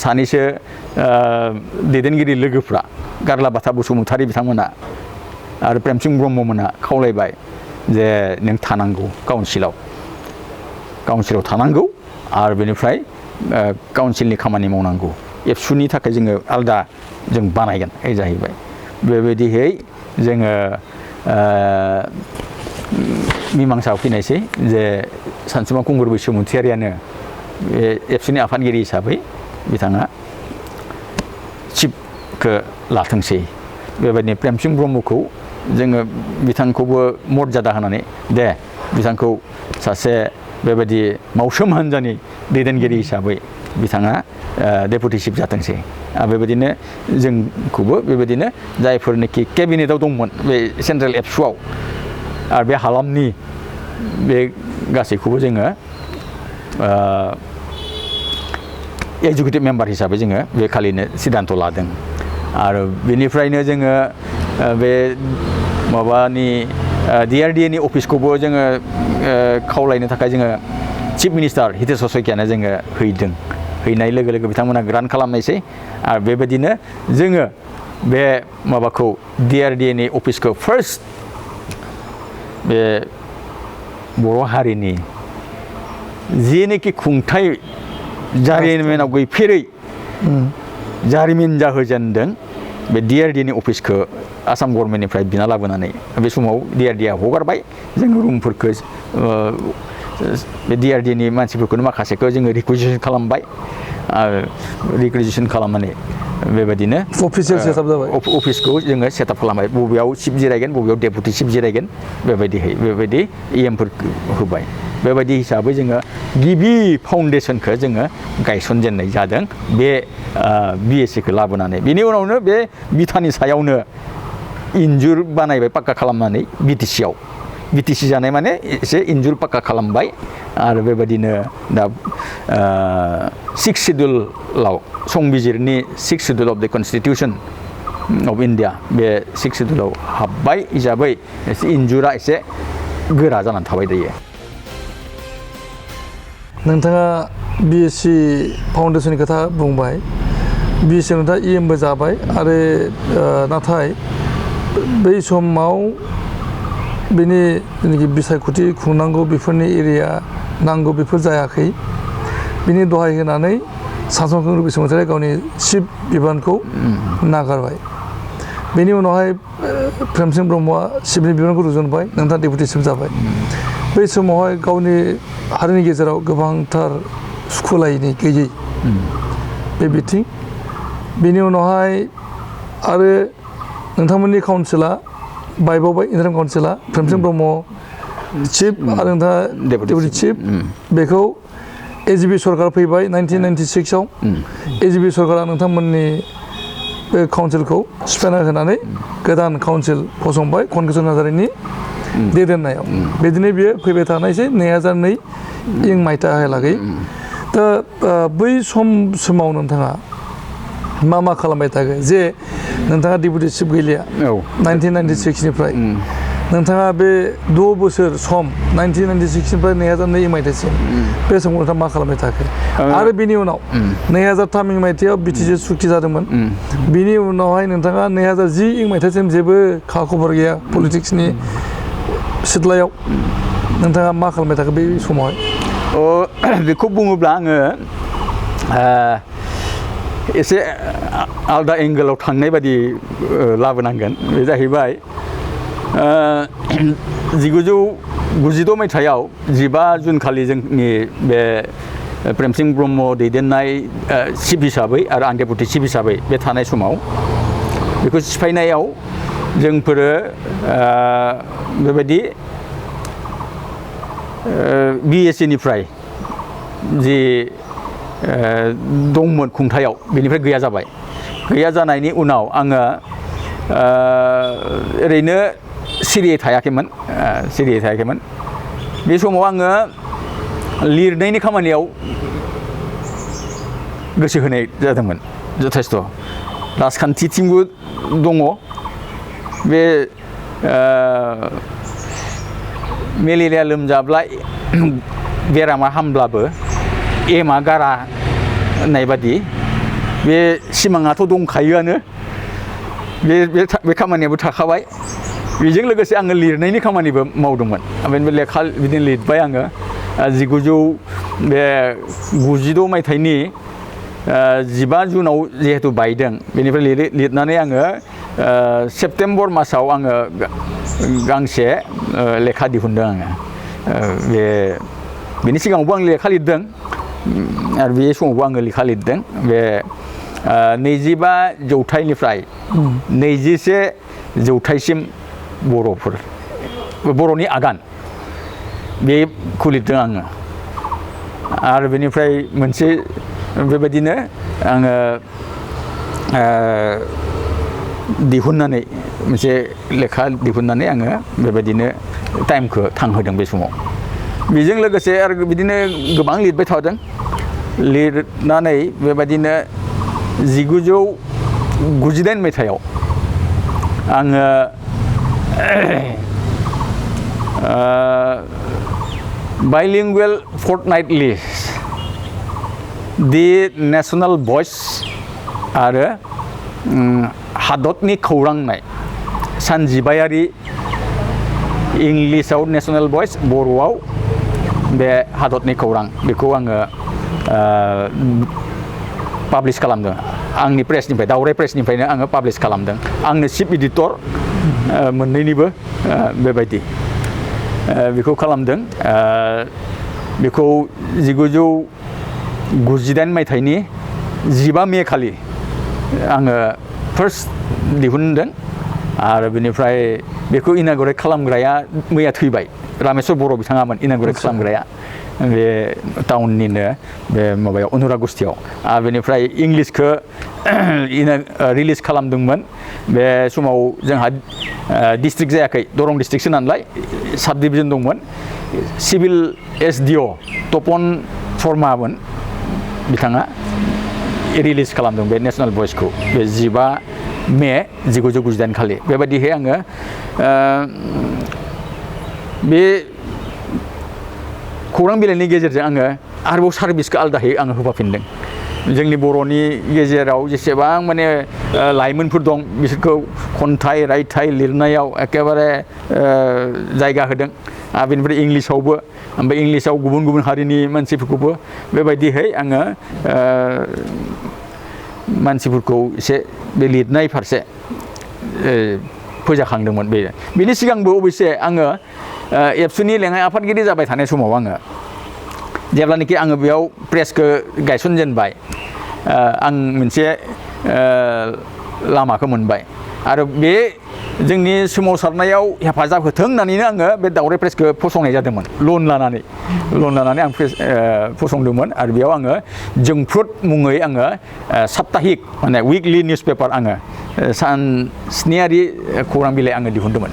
सानैसो दैदेनगिरि लोगोफ्रा गारलाबाथा बसुमतारी बिथांमोना आरो प्रेमसिं ब्रह्ममोना खावलायबाय जे नों थानांगौ काउन्सिलाव थानांगौ आरो बेनिफ्राय काउन्सिलनि खामानि मावनांगौ एबसुनि थाखाय जोङो आलादा जों बानायगोन बे जाहैबाय बेबायदिहै जोङो मीमांसा फैनायसै जे सानसुमा खुंगुर बसुमतारीयानो बे एबसुनि आफादगिरि हिसाबै बिथाङा चिफखौ लाथोंसै बेबायदिनो प्रेमसिं ब्रह्मखौ जोङो बिथांखौबो मर्यादा होनानै दे बिथांखौ सासे बेबायदि मावसोम हान्जानि दैदेनगिरि हिसाबै बिथाङा डेपुटि चिफ जाथोंसै बेबायदिनो जोंखौबो बेबायदिनो जायफोरनोखि केबिनेटआव दंमोन बे सेन्ट्रेल एबसुआव आरो बे हालामनि बे गासैखौबो जोङो एक्जिकिउटिभ मेम्बार हिसाबै जोङो बे खालिनो सिद्धान्त लादों आरो बेनिफ्रायनो जोङो बे माबानि DRDA नि अफिसखौबो जोङो खावलायनो थाखाय जोङो चिफ मिनिस्टार हितेश शइकियानो जोङो हैनाय लोगो लोगो बिथांमोना ग्रान्ट खालामनायसै आरो बेबायदिनो जोङो बे माबाखौ DRDA नि अफिसखौ फार्स्ट बे बर' हारिनि जेनोखि खुंथाय जारिमिनाव गैफेरै जारिमिन जाहोजेनदों बे DRDA नि अफिसखौ आसाम गभर्नमेन्टनिफ्राय बिना लाबोनानै बे समाव DRDA हगारबाय जों रुमफोरखौ बे DRDA नि मानसिफोरखौनो माखासेखौ जोङो रिकुइजिसन खालामबाय रिकुइजिसन खालामनानै बेबायदिनो अफिसियेल सेटआप जाबाय अफिसखौ जोङो सेटआप खालामबाय बबेयाव चिफ जिरायगोन बबेयाव डेपुटि चिफ जिरायगोन बेबायदि EMफोरखौ होबाय बेबायदि हिसाबै जोङो गिबि फाउन्डेसनखौ जोङो गायसनजेननाय जादों बे BSc खौ लाबोनानै बिनि उनावनो बे बिथानि सायावनो इन्जुर बानायबाय पाक्का खालामनानै BTC जानाय माने एसे इन्जुर पाक्का खालामबाय आरो बेबायदिनो दा 6 सिड्युलाव संबिजिरनि 6 सिड्युल अफ द कनस्टिटिउसन अफ इन्डिया बे 6 सिड्युलाव हाबबाय हिसाबै एसे इन्जुरा एसे गोरा जानानै थाबाय दायो नोंथाङा BSc फाउन्डेसननि खोथा बुंबाय BSc नोंथाङा EMबो जाबाय आरो नाथाय बै समाव बेनि जेनाखि बिसायख'थि खुंनांगौ बेफोरनि एरिया नांगौ बेफोर जायाखै बिनि दहाय होनानै सानसुमैखोमोन बसुमतारिया गावनि चिफ बिबानखौ नागारबाय बेनि उनावहाय प्रेमसिं ब्रह्मआ चिफनि बिबानखौ रुजुनबाय नोंथाङा डेपुटि चिफ जाबाय बै समावहाय गावनि हारिनि गेजेराव गोबांथार सुखुलायैनि गैयै बे बिथिं बेनि उनावहाय आरो नोंथांमोननि काउन्सिला बायबावबाय इन्टारिम काउन्सिला प्रेमसिं ब्रह्म चिफ आरो नोंथाङा डेपुटि चिफ बेखौ AGP सरकार फैबाय 1996 आव AGP सरकारा नोंथांमोननि बे काउन्सिलखौ सिफायना होनानै गोदान काउन्सिल फसंबाय कनकेशन नार्जारिनि दैदेननायाव बिदिनो बियो फैबाय थानायसै 2002 मायथाइहालागै दा बै समाव नोंथाङा मा खालामबाय थाखो जे नोंथाङा डेपुटि चिफ गैलिया 1996 निफ्राय नोंथाङा बे 6 बोसोर सम 1996 निफ्राय 2002 मायथाइसिम बे समाव नोंथाङा मा खालामबाय थाखो आरो बिनि उनाव 2003 मायथाइयाव BTC सुक्ति जादोंमोन बिनि उनावहाय नोंथाङा 2010 मायथाइसिम जेबो खबर गैया पलिटिक्सनि सिथलायाव नोंथाङा मा खालामबाय थाखो बे समावहाय बेखौ बुङोब्ला आङो एसे आलदा एंगेलाव थांनाय बायदि लाबोनांगोन बे जाहैबाय 1996 मायथाइयाव 15 जुन खालि जोंनि बे प्रेमसिं ब्रह्म दैदेननाय चिफ हिसाबै आरो आं डेपुटि चिफ हिसाबै बे थानाय समाव बेखौ सिफायनायाव जोंफोरो बेबायदि BSc निफ्राय जि दंमोन खुंथायाव बेनिफ्राय गैया जाबाय गैया जानायनि उनाव आङो ओरैनो सिरियै थायाखैमोन बे समाव आङो लिरनायनि खामानियाव गोसो होनाय जादोंमोन जथेस्थ' राजखान्थिथिंबो दङ बे मेलेरिया लोमजाब्ला बेरामा हामब्लाबो एमा गारा होननाय बादि बे सिमाङाथ' दंखायोआनो बे खामानियाबो थाखाबाय बेजों लोगोसे आङो लिरनायनि खामानिबो मावदोंमोन ओमफ्राय लेखा बिदिनो लिरबाय आङो 1992 मायथाइनि 15 जुनाव जिहेतु बायदों बेनिफ्राय लिरनानै आङो सेप्तेम्बर मासाव आङो गांसे लेखा दिहुनदों आङो बेनि सिगाङावबो आं लेखा लिरदों आरो बे समावबो आङो लेखा लिरदों बे 25 जौथाइनिफ्राय 21 जौथाइसिम बर'नि आगान बेखौ लिरदों आङो आरो बेनिफ्राय मोनसे बेबायदिनो आङो दिहुननानै मोनसे लेखा दिहुननानै आङो बेबायदिनो टाइमखौ थांहोदों बे समाव बेजों लोगोसे आरो बिदिनो गोबां लिरबाय थादों लिरनानै बेबायदिनो 1998 मायथाइयाव आङो बाइलिंगुवेल फर्टनाइटलि दि नेशनल भइस आरो हादतनि खौरांनाय सानजिबायारि इंलिसाव नेशनल भइस बर'आव बे हादतनि खौरां बेखौ आङो पाब्लिश खालामदों आंनि प्रेसनिफ्राय दावराय प्रेसनिफ्रायनो आङो पाब्लिश खालामदों आंनो चिफ एडिटर मोननैनिबो बेबायदि बेखौ खालामदों बेखौ 1998 मायथाइनि 15 मे खालि आङो फार्स्ट दिहुनदों आरो बेनिफ्राय बेखौ इनागुरेट खालामग्राया मैया थैबाय रामेश्वर बर' बिथाङामोन इनागुरेट खालामग्राया बे टाउननिनो बे माबायाव अनुरागुस्थियाव आरो बेनिफ्राय इंलिसखौ रिलिज खालामदोंमोन बे समाव जोंहा डिस्ट्रिक्ट जायाखै दरं डिस्ट्रिक्टसो नालाय साब डिभिजन दंमोन सिभिल एसडिअ तपन शर्मामोन बिथाङा रिलिज खालामदों बे नेशनेल भइसखौ बे 15 मे 1998 खालि बेबायदिहै आङो बे खौरां बिलाइनि गेजेरजों आङो आरोबाव सार्भिसखौ आलादायै आङो होफाफिनदों जोंनि बर'नि गेजेराव जेसेबां माने लाइमोनफोर दं बिसोरखौ खन्थाइ रायथाइ लिरनायाव एखेबारे जायगा होदों आरो बेनिफ्राय इंलिसावबो ओमफ्राय इंलिसाव गुबुन गुबुन हारिनि मानसिफोरखौबो बेबायदिहै आङो मानसिफोरखौ एसे बे लिरनाय फारसे फोजाखांदोंमोन बेनि सिगांबो अबयसे आङो एबसुनि लेङाइ आफादगिरि जाबाय थानाय समाव आङो जेब्लानाखि आङो बेयाव प्रेसखौ गायसनजेनबाय आं मोनसे लामाखौ मोनबाय आरो बे जोंनि सोमावसारनायाव हेफाजाब होथों होननानैनो आङो बे दावराय प्रेसखौ फसंनाय जादोंमोन लन लानानै आं प्रेस फसंदोंमोन आरो बेयाव आङो जोंफ्रुद मुङै आङो साप्ताहिक माने उइकलि निउस पेपार आङो स्नियारि खौरां बिलाइ आङो दिहुनदोंमोन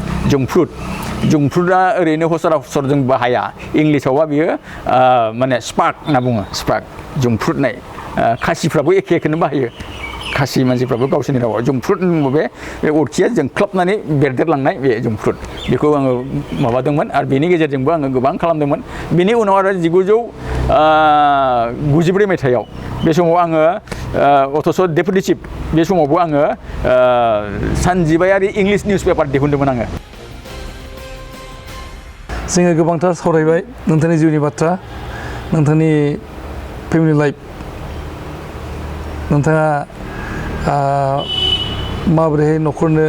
जोंफ्रुदा ओरैनो हसर जों बाहाया इंलिसावबा बियो माने स्पार्क होनना बुङो स्पार्क जोंफ्रुदनाय खासिफ्राबो एखेखौनो बाहायो खासि मानसिफ्राबो गावसोरनि रावाव जोंफ्रुद बे अरखिया जोंख्लाबनानै बेरदेरलांनाय बे जोंफ्रुद बेखौ आङो माबादोंमोन आरो बेनि गेजेरजोंबो आङो गोबां खालामदोंमोन बेनि उनाव आरो 1993 मायथाइयाव बे समाव आङो अथ'स' डेपुटि चिफ बे समावबो आङो सानजिबायारि इंलिस निउस पेपार दिहुनदोंमोन आङो जोङो गोबांथार सावरायबाय नोंथांनि जिउनि बाथ्रा नोंथांनि फेमिलि लाइफ नोंथाङा माबोरैहाय न'खरनो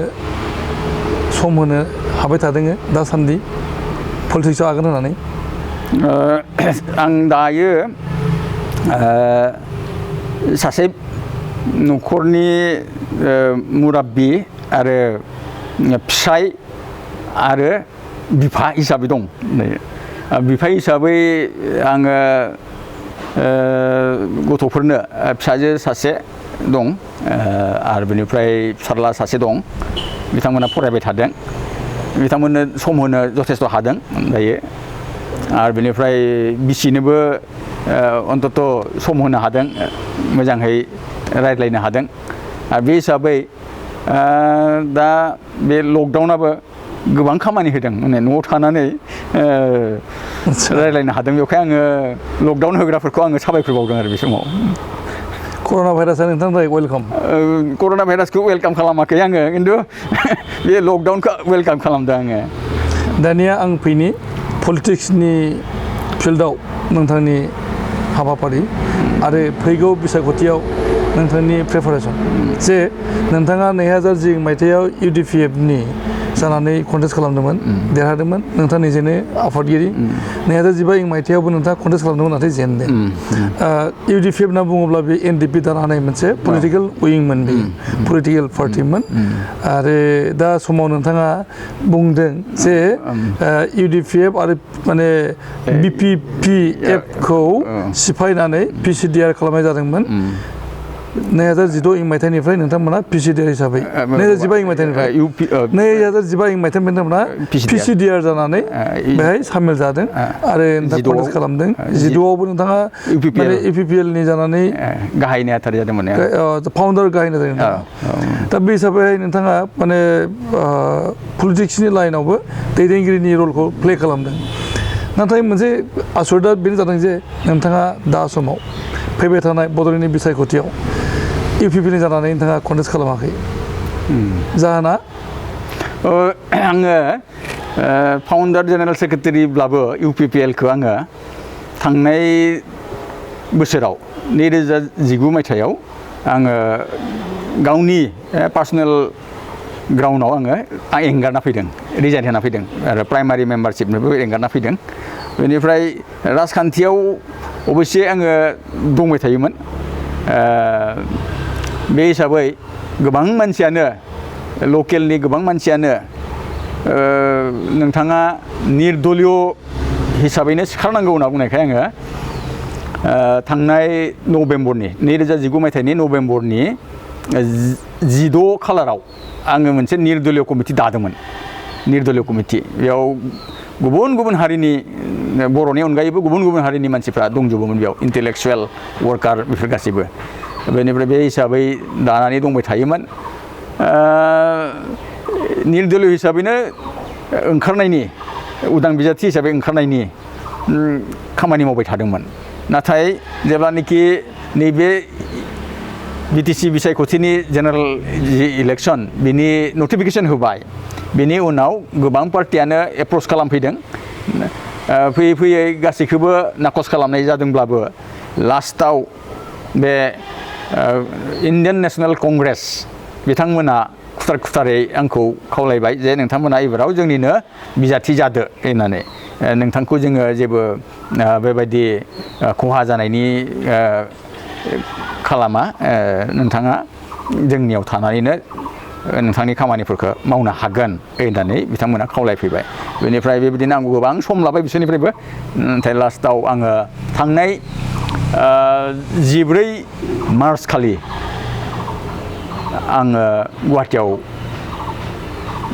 सम होनो हाबाय थादों दासान्दि पलिटिक्सआव आगान होनानै आं दायो सासे न'खरनि मुराब्बि आरो फिसाय आरो बिफा हिसाबै दं बिफा हिसाबै आङो गथ'फोरनो फिसाजो सासे दं आरो बेनिफ्राय फिसाज्ला सासे दं बिथांमोना फरायबाय थादों बिथांमोननो सम होनो जथेस्थ' हादों दायो आरो बेनिफ्राय बिसिनोबो अन्तत' सम होनो हादों मोजाङै रायज्लायनो हादों आरो बे हिसाबै दा बे लकडाउनाबो गोबां खामानि होदों माने न'आव थानानै रायज्लायनो हादों बेवहाय आङो लकडाउन होग्राफोरखौ आङो साबायखर बावदों आरो बे समाव कर'ना भाइरासआ नोंथांनि थाखाय वेलकाम कर'ना भाइरासखौ वेलकाम खालामाखै आङो खिन्थु बे लकडाउनखौ वेलकाम खालामदों आङो दानिया आं फैनि पलिटिक्सनि फिल्डआव नोंथांनि हाबाफारि आरो फैगौ बिसायख'थियाव नोंथांनि प्रिपारेसन जे नोंथाङा 2010 मायथाइयाव इउडिपिएफनि जानानै कन्टेस्ट खालामदोंमोन देरहादोंमन नोंथाङा निजेनो आफादगिरि 2015 मायथाइयावबो नोंथाङा कन्टेस्ट खालामदोंमोन नाथाय जेनदों इउडिपिएफ होनना बुङोब्ला बे एनडिपि दानो हानाय मोनसे पलिटिकेल उइंमोन बे पलिटिकेल पार्टिमोन आरो दा समाव नोंथाङा बुंदों जे इउडिपिएफ आरो माने बिपिपिएफखौ सिफायनानै पिसिडिआर खालामनाय जादोंमोन 2016 मायथाइनिफ्राय नोंथांमोना पिसिडिआर हिसाबै 2015 मायथाइनिफ्राय 2015 मायथाइनिफ्राय नोंथांमोना पिसिडिआर जानानै बेहाय सामिल जादों आरो नोंथाङा कन्टेस्ट खालामदों 16आवबो नोंथाङा माने इपिपिएल नि जानानै गाहाय नेहाथारि जादोंमोन फाउन्डार गाहाय जादों दा बे हिसाबै नोंथाङा माने पलिटिक्सनि लाइनावबो दैदेनगिरिनि रलखौ प्ले खालामदों नाथाय मोनसे आसरितआ बेनो जादों जे नोंथाङा दा समाव फैबाय थानाय बड'लेण्डनि बिसायख'थियाव इउपिपिएलनि जानानै नोंथाङा कन्टेस्ट खालामाखै जाहोना आङो फाउन्डार जेनेरेल सेक्रेटारिब्लाबो इउपिपिएलखौ आङो थांनाय बोसोराव 2019 मायथाइयाव आङो गावनि पार्सनेल ग्राउन्डआव आङो एंगारना फैदों रिजाइन होना फैदों आरो प्राइमारि मेम्बारशिपनिबो एंगारना फैदों बेनिफ्राय राजखान्थियाव अबयसे आङो दंबाय थायोमोन बे हिसाबै गोबां मानसियानो लकेलनि गोबां मानसियानो नोंथाङा निर्दलीय हिसाबैनो सिखारनांगौ होनना बुंनायखाय आङो थांनाय नभेम्बरनि 2019 मायथाइनि नभेम्बरनि 16 खालाराव आङो मोनसे निर्दलीय कमिटि दादोंमोन निर्दलीय कमिटि बेयाव गुबुन गुबुन हारिनि बर'नि अनगायैबो गुबुन गुबुन हारिनि मानसिफ्रा दंजोबोमोन बेयाव इन्टेलेक्सुवेल वार्कार बेफोर गासैबो बेनिफ्राय बे हिसाबै दानानै दंबाय थायोमोन निर्दलीय हिसाबैनो ओंखारनायनि उदां बिजाथि हिसाबै ओंखारनायनि खामानि मावबाय थादोंमोन नाथाय जेब्लानोखि नैबे बिटिसि बिसायख'थिनि जेनेरेल इलेक्सन बिनि नटिफिकेसन होबाय बेनि उनाव गोबां पार्टियानो एप्रच खालामफैदों फैयै फैयै गासैखौबो नाकच खालामनाय जादोंब्लाबो लास्टाव बे इन्डियान नेशनेल कंग्रेस बिथांमोना खुथार खुथारै आंखौ खावलायबाय जे नोंथांमोना एबाराव जोंनिनो बिजाथि जादो होननानै नोंथांखौ जोङो जेबो बेबायदि खहा जानायनि खालामा नोंथाङा जोंनियाव थानानैनो नोंथांनि खामानिफोरखौ मावनो हागोन होननानै बिथांमोना खावलायफैबाय बेनिफ्राय बेबायदिनो आं गोबां सम लाबाय बिसोरनिफ्रायबो नाथाय लास्टाव आङो थांनाय 14 मार्च खालि आङो गुवाहाटियाव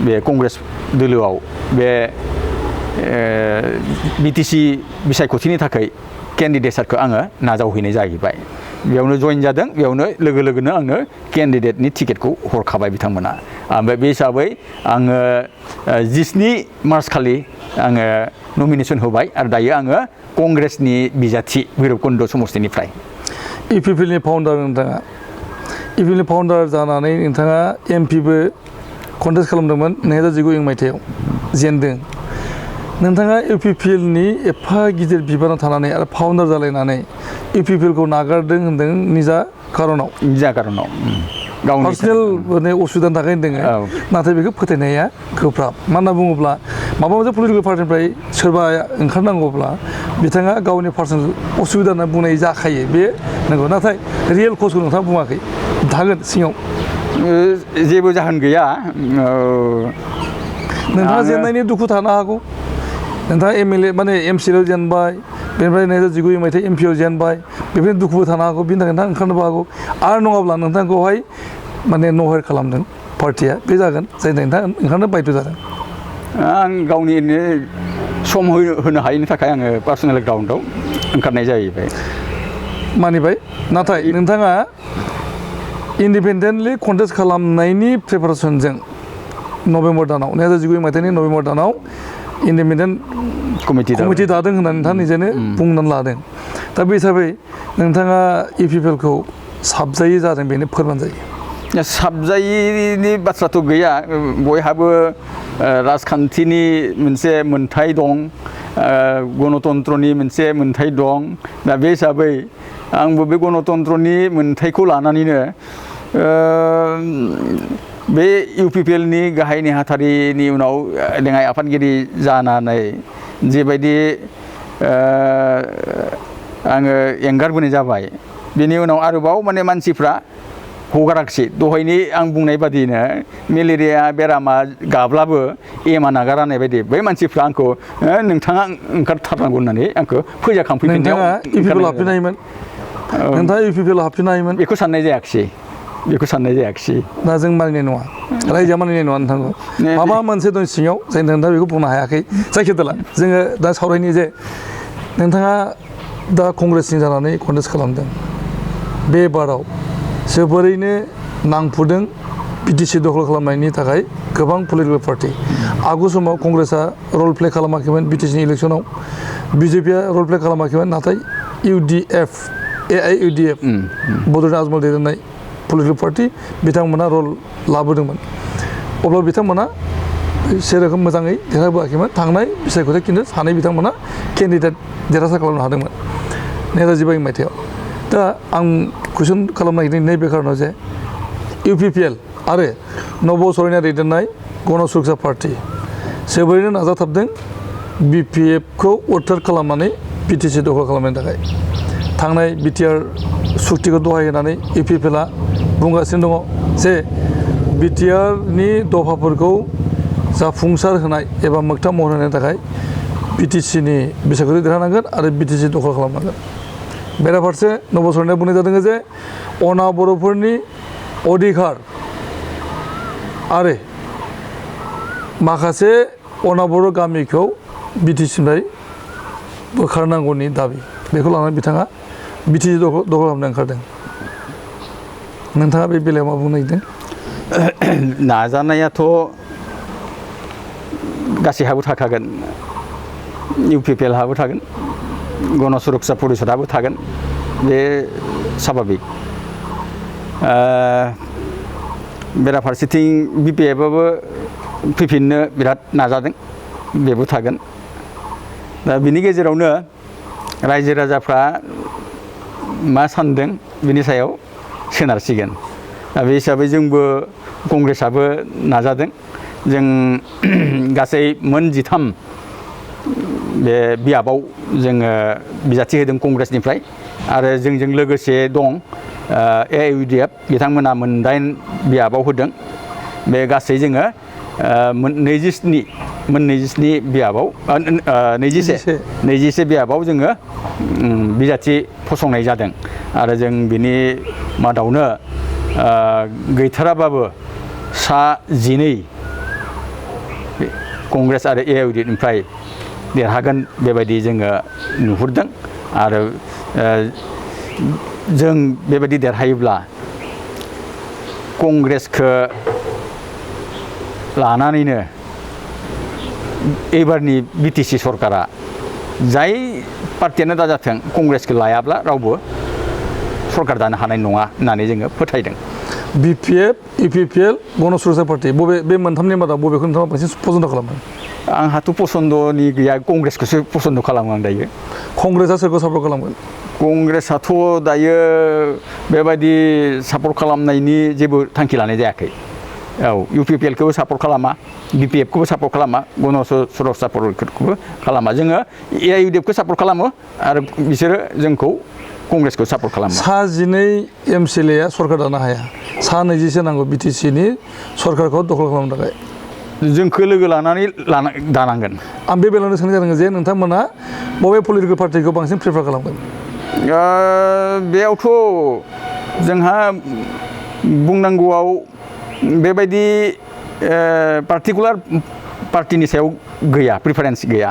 बे कंग्रेस दोलोआव बे बिटिसि बिसायख'थिनि थाखाय केन्डिडेटखौ आङो नाजावहैनाय जाहैबाय बेयावनो जइन जादों बेयावनो लोगो लोगोनो आंनो केन्डिडेटनि टिकेटखौ हरखाबाय बिथांमोना ओमफ्राय बे हिसाबै आङो 17 मार्च खालि आङो नमिनेसन होबाय आरो दायो आङो कंग्रेसनि बिजाथि भैरबकुन्द समस्तिनिफ्राय इउपिपिएलनि फाउन्डार नोंथाङा इउपिपिएलनि फाउन्डार जानानै नोंथाङा एमपिबो कन्टेस्ट खालामदोंमोन 2019 मायथाइयाव जेनदों नोंथाङा इउपिपिएलनि एफा गिदिर बिबानाव थानानै आरो फाउन्डार जालायनानै इउपिपिएलखौ नागारदों होनदों निजा कारनाव पार्सनेल माने असुबिदानि थाखाय होनदों नाथाय बेखौ फोथायनाया गोब्राब मानो होनना बुङोब्ला माबा मोनसे पलिटिकेल पार्टिनिफ्राय सोरबा ओंखारनांगौब्ला बिथाङा गावनि पार्सनेल असुबिदा होनना बुंनाय जाखायो बे नंगौ नाथाय रियेल कजखौ नोंथाङा बुङाखै थागोन सिङाव जेबो जाहोन गैया नोंथाङा जेननायनि दुखु थानो हागौ नोंथाङा एमएलए माने एमसिएल जेनबाय बेनिफ्राय 2019 मायथाइ एमपिआव जेनबाय बेफोरनि दुखुबो थानो हागौ बिनि थाखाय नोंथाङा ओंखारनोबो हागौ आरो नङाब्ला नोंथांखौहाय माने नहायर खालामदों पार्टिया बे जागोन जायनि थाखाय नोंथाङा ओंखारनो बायद' जादों आं गावनि सम होनो हायिनि थाखाय आङो पार्सनेल ग्राउन्डआव ओंखारनाय जाहैबाय मानिबाय नाथाय नोंथाङा इन्डिपेन्डेन्टलि कन्टेस्ट खालामनायनि प्रिपारेसनजों नभेम्बर दानाव 2019 मायथाइनि नभेम्बर दानाव इन्डिपेन्डेन्ट कमिटि दादों होननानै नोंथाङा निजेनो बुंनानै लादों दा बे हिसाबै नोंथाङा इउपिपिएलखौ साबजायि जादों बेनो फोरमान जायो साबजायिनि बाथ्राथ' गैया बयहाबो राजखान्थिनि मोनसे मोन्थाय दं गणतन्त्रनि मोनसे मोन्थाय दं दा बे हिसाबै आंबो बे गणतन्त्रनि मोन्थायखौ लानानैनो बे इउपिपिएलनि गाहाय नेहाथारिनि उनाव लेङाइ आफादगिरि जानानै जेबायदि आङो एंगारबोनाय जाबाय बेनि उनाव आरोबाव माने मानसिफ्रा हगाराखिसै दहायनि आं बुंनाय बादिनो मेलेरिया बेरामा गाब्लाबो एमा नागारा होननाय बायदि बै मानसिफ्रा आंखौ नोंथाङा ओंखारथारनांगौ होननानै आंखौ फोजाखांफैफिननायाव नोंथाङा इउपिपिएल लाफिननो हायोमोन नोंथाङा इउपिपिएल हाबफिननो हायोमोन बेखौ साननाय जायाखिसै दा जों मानिनाय नङा रायजोआ मानिनाय नङा नोंथांखौ माबा मोनसे दं सिङाव जाय नोंथाङा बेखौ बुंनो हायाखै जायखिजाया जोङो दा सावरायनि जे नोंथाङा दा कंग्रेसनि जानानै कन्टेस्ट खालामदों बे बाराव जोबोरैनो नांफुदों बिटिसि दखल खालामनायनि थाखाय गोबां पलिटिकेल पार्टि आगु समाव कंग्रेसआ रल प्ले खालामाखैमोन बिटिसिनि इलेक्सनाव बिजेपिआ रल प्ले खालामाखैमोन नाथाय इउडिएफ AIUDF बड'लेण्ड आजमल दैदेननाय पलिटिकेल पार्टि बिथांमोना रल लाबोदोंमोन अब्ला बिथांमोना सेरोखोम मोजाङै देरहाबोआखैमोन थांनाय बिसायख'थाय खिन्थु सानै बिथांमोना केन्डिडेट देरहासार खालामनो हादोंमोन 2022 मायथाइयाव दा आं कुइसन खालामनो नागिरदों नैबे खारनाव जे इउपिपिएल आरो नब सरैना दैदेननाय गण सुरक्षा पार्टि जोबोरैनो नाजाथाबदों बिपिएफखौ उदधार खालामनानै बिटिसि दखल खालामनायनि थाखाय थांनाय बिटिआर सुक्तिखौ दहाय होनानै इउपिपिएलआ बुंगासिनो दङ जे बिटिआरनि दफाफोरखौ जाफुंसार होनाय एबा मोगथां महर होनायनि थाखाय बिटिसिनि बिसायख'थि देरहानांगोन आरो बिटिसि दखल खालामनांगोन बेराफारसे नब सरैनाया बुंनाय जादों जे अना बर'फोरनि अधिकार आरो माखासे अना बर' गामिखौ बिटिसिनिफ्राय बोखारनांगौनि दाबि बेखौ लानानै बिथाङा बिटिसि दखल खालामनो ओंखारदों नोंथाङा बे बेलायाव मा बुंनो नागिरदों नाजानायाथ' गासैहाबो थाखागोन इउपिपिएलहाबो थागोन गण सुरक्षा परिषदआबो थागोन बे स्वाभाबिक बेराफारसेथिं बिपिएफआबो फैफिननो बिराद नाजादों बेबो थागोन दा बिनि गेजेरावनो रायजो राजाफ्रा मा सानदों बिनि सायाव सोनारसिगोन दा बे हिसाबै जोंबो कंग्रेसआबो नाजादों जों गासै मोन 13 बे बियाबाव जोङो बिजाथि होदों कंग्रेसनिफ्राय आरो जोंजों लोगोसे दं AIUDF बिथांमोना मोन 8 बियाबाव होदों बे गासै जोङो मोन 27 बियाबाव 21 बियाबाव जोङो बिजाथि फसंनाय जादों आरो जों बिनि मादावनो गैथाराबाबो सा 12 कंग्रेस आरो AIUDFनिफ्राय देरहागोन बेबायदि जोङो नुहुरदों आरो जों बेबायदि देरहायोब्ला कंग्रेसखौ लानानैनो एबारनि बिटिसि सरकारा जाय पार्टियानो दाजाथों कंग्रेसखौ लायाब्ला रावबो सरकार दानो हानाय नङा होननानै जोङो फोथायदों बिपिएफ इउपिपिएल गण सुरक्षा पार्टि बे मोनथामनि मादाव बबेखौ नोंथाङा बांसिन पसन्द खालामो आंहाथ' पसन्दनि गैया कंग्रेसखौसो पसन्द खालामो आं दायो कंग्रेसआ सोरखौ सापर्ट खालामगोन कंग्रेसआथ' दायो बेबायदि सापर्ट खालामनायनि जेबो थांखि लानाय जायाखै औ इउपिपिएलखौबो सापर्ट खालामा बिपिएफखौबो सापर्ट खालामा गण सुरक्षा परिषदखौबो खालामा जोङो AIUDFखौ सापर्ट खालामो आरो बिसोरो जोंखौ कंग्रेसखौ सापर्ट खालामो सा 12 MCLA सरकार दानो हाया सा 20 नांगौ बिटिसिनि सरकारखौ दखल खालामनो थाखाय जोंखौ लोगो लानानै दानांगोन आं बे बेलायावनो सोंनाय जादों जे नोंथांमोना बबे पलिटिकेल पार्टिखौ बांसिन प्रिफार खालामगोन बेयावथ' जोंहा बुंनांगौआव बेबायदि पार्टिकुलार पार्टिनि सायाव गैया प्रिफारेन्स गैया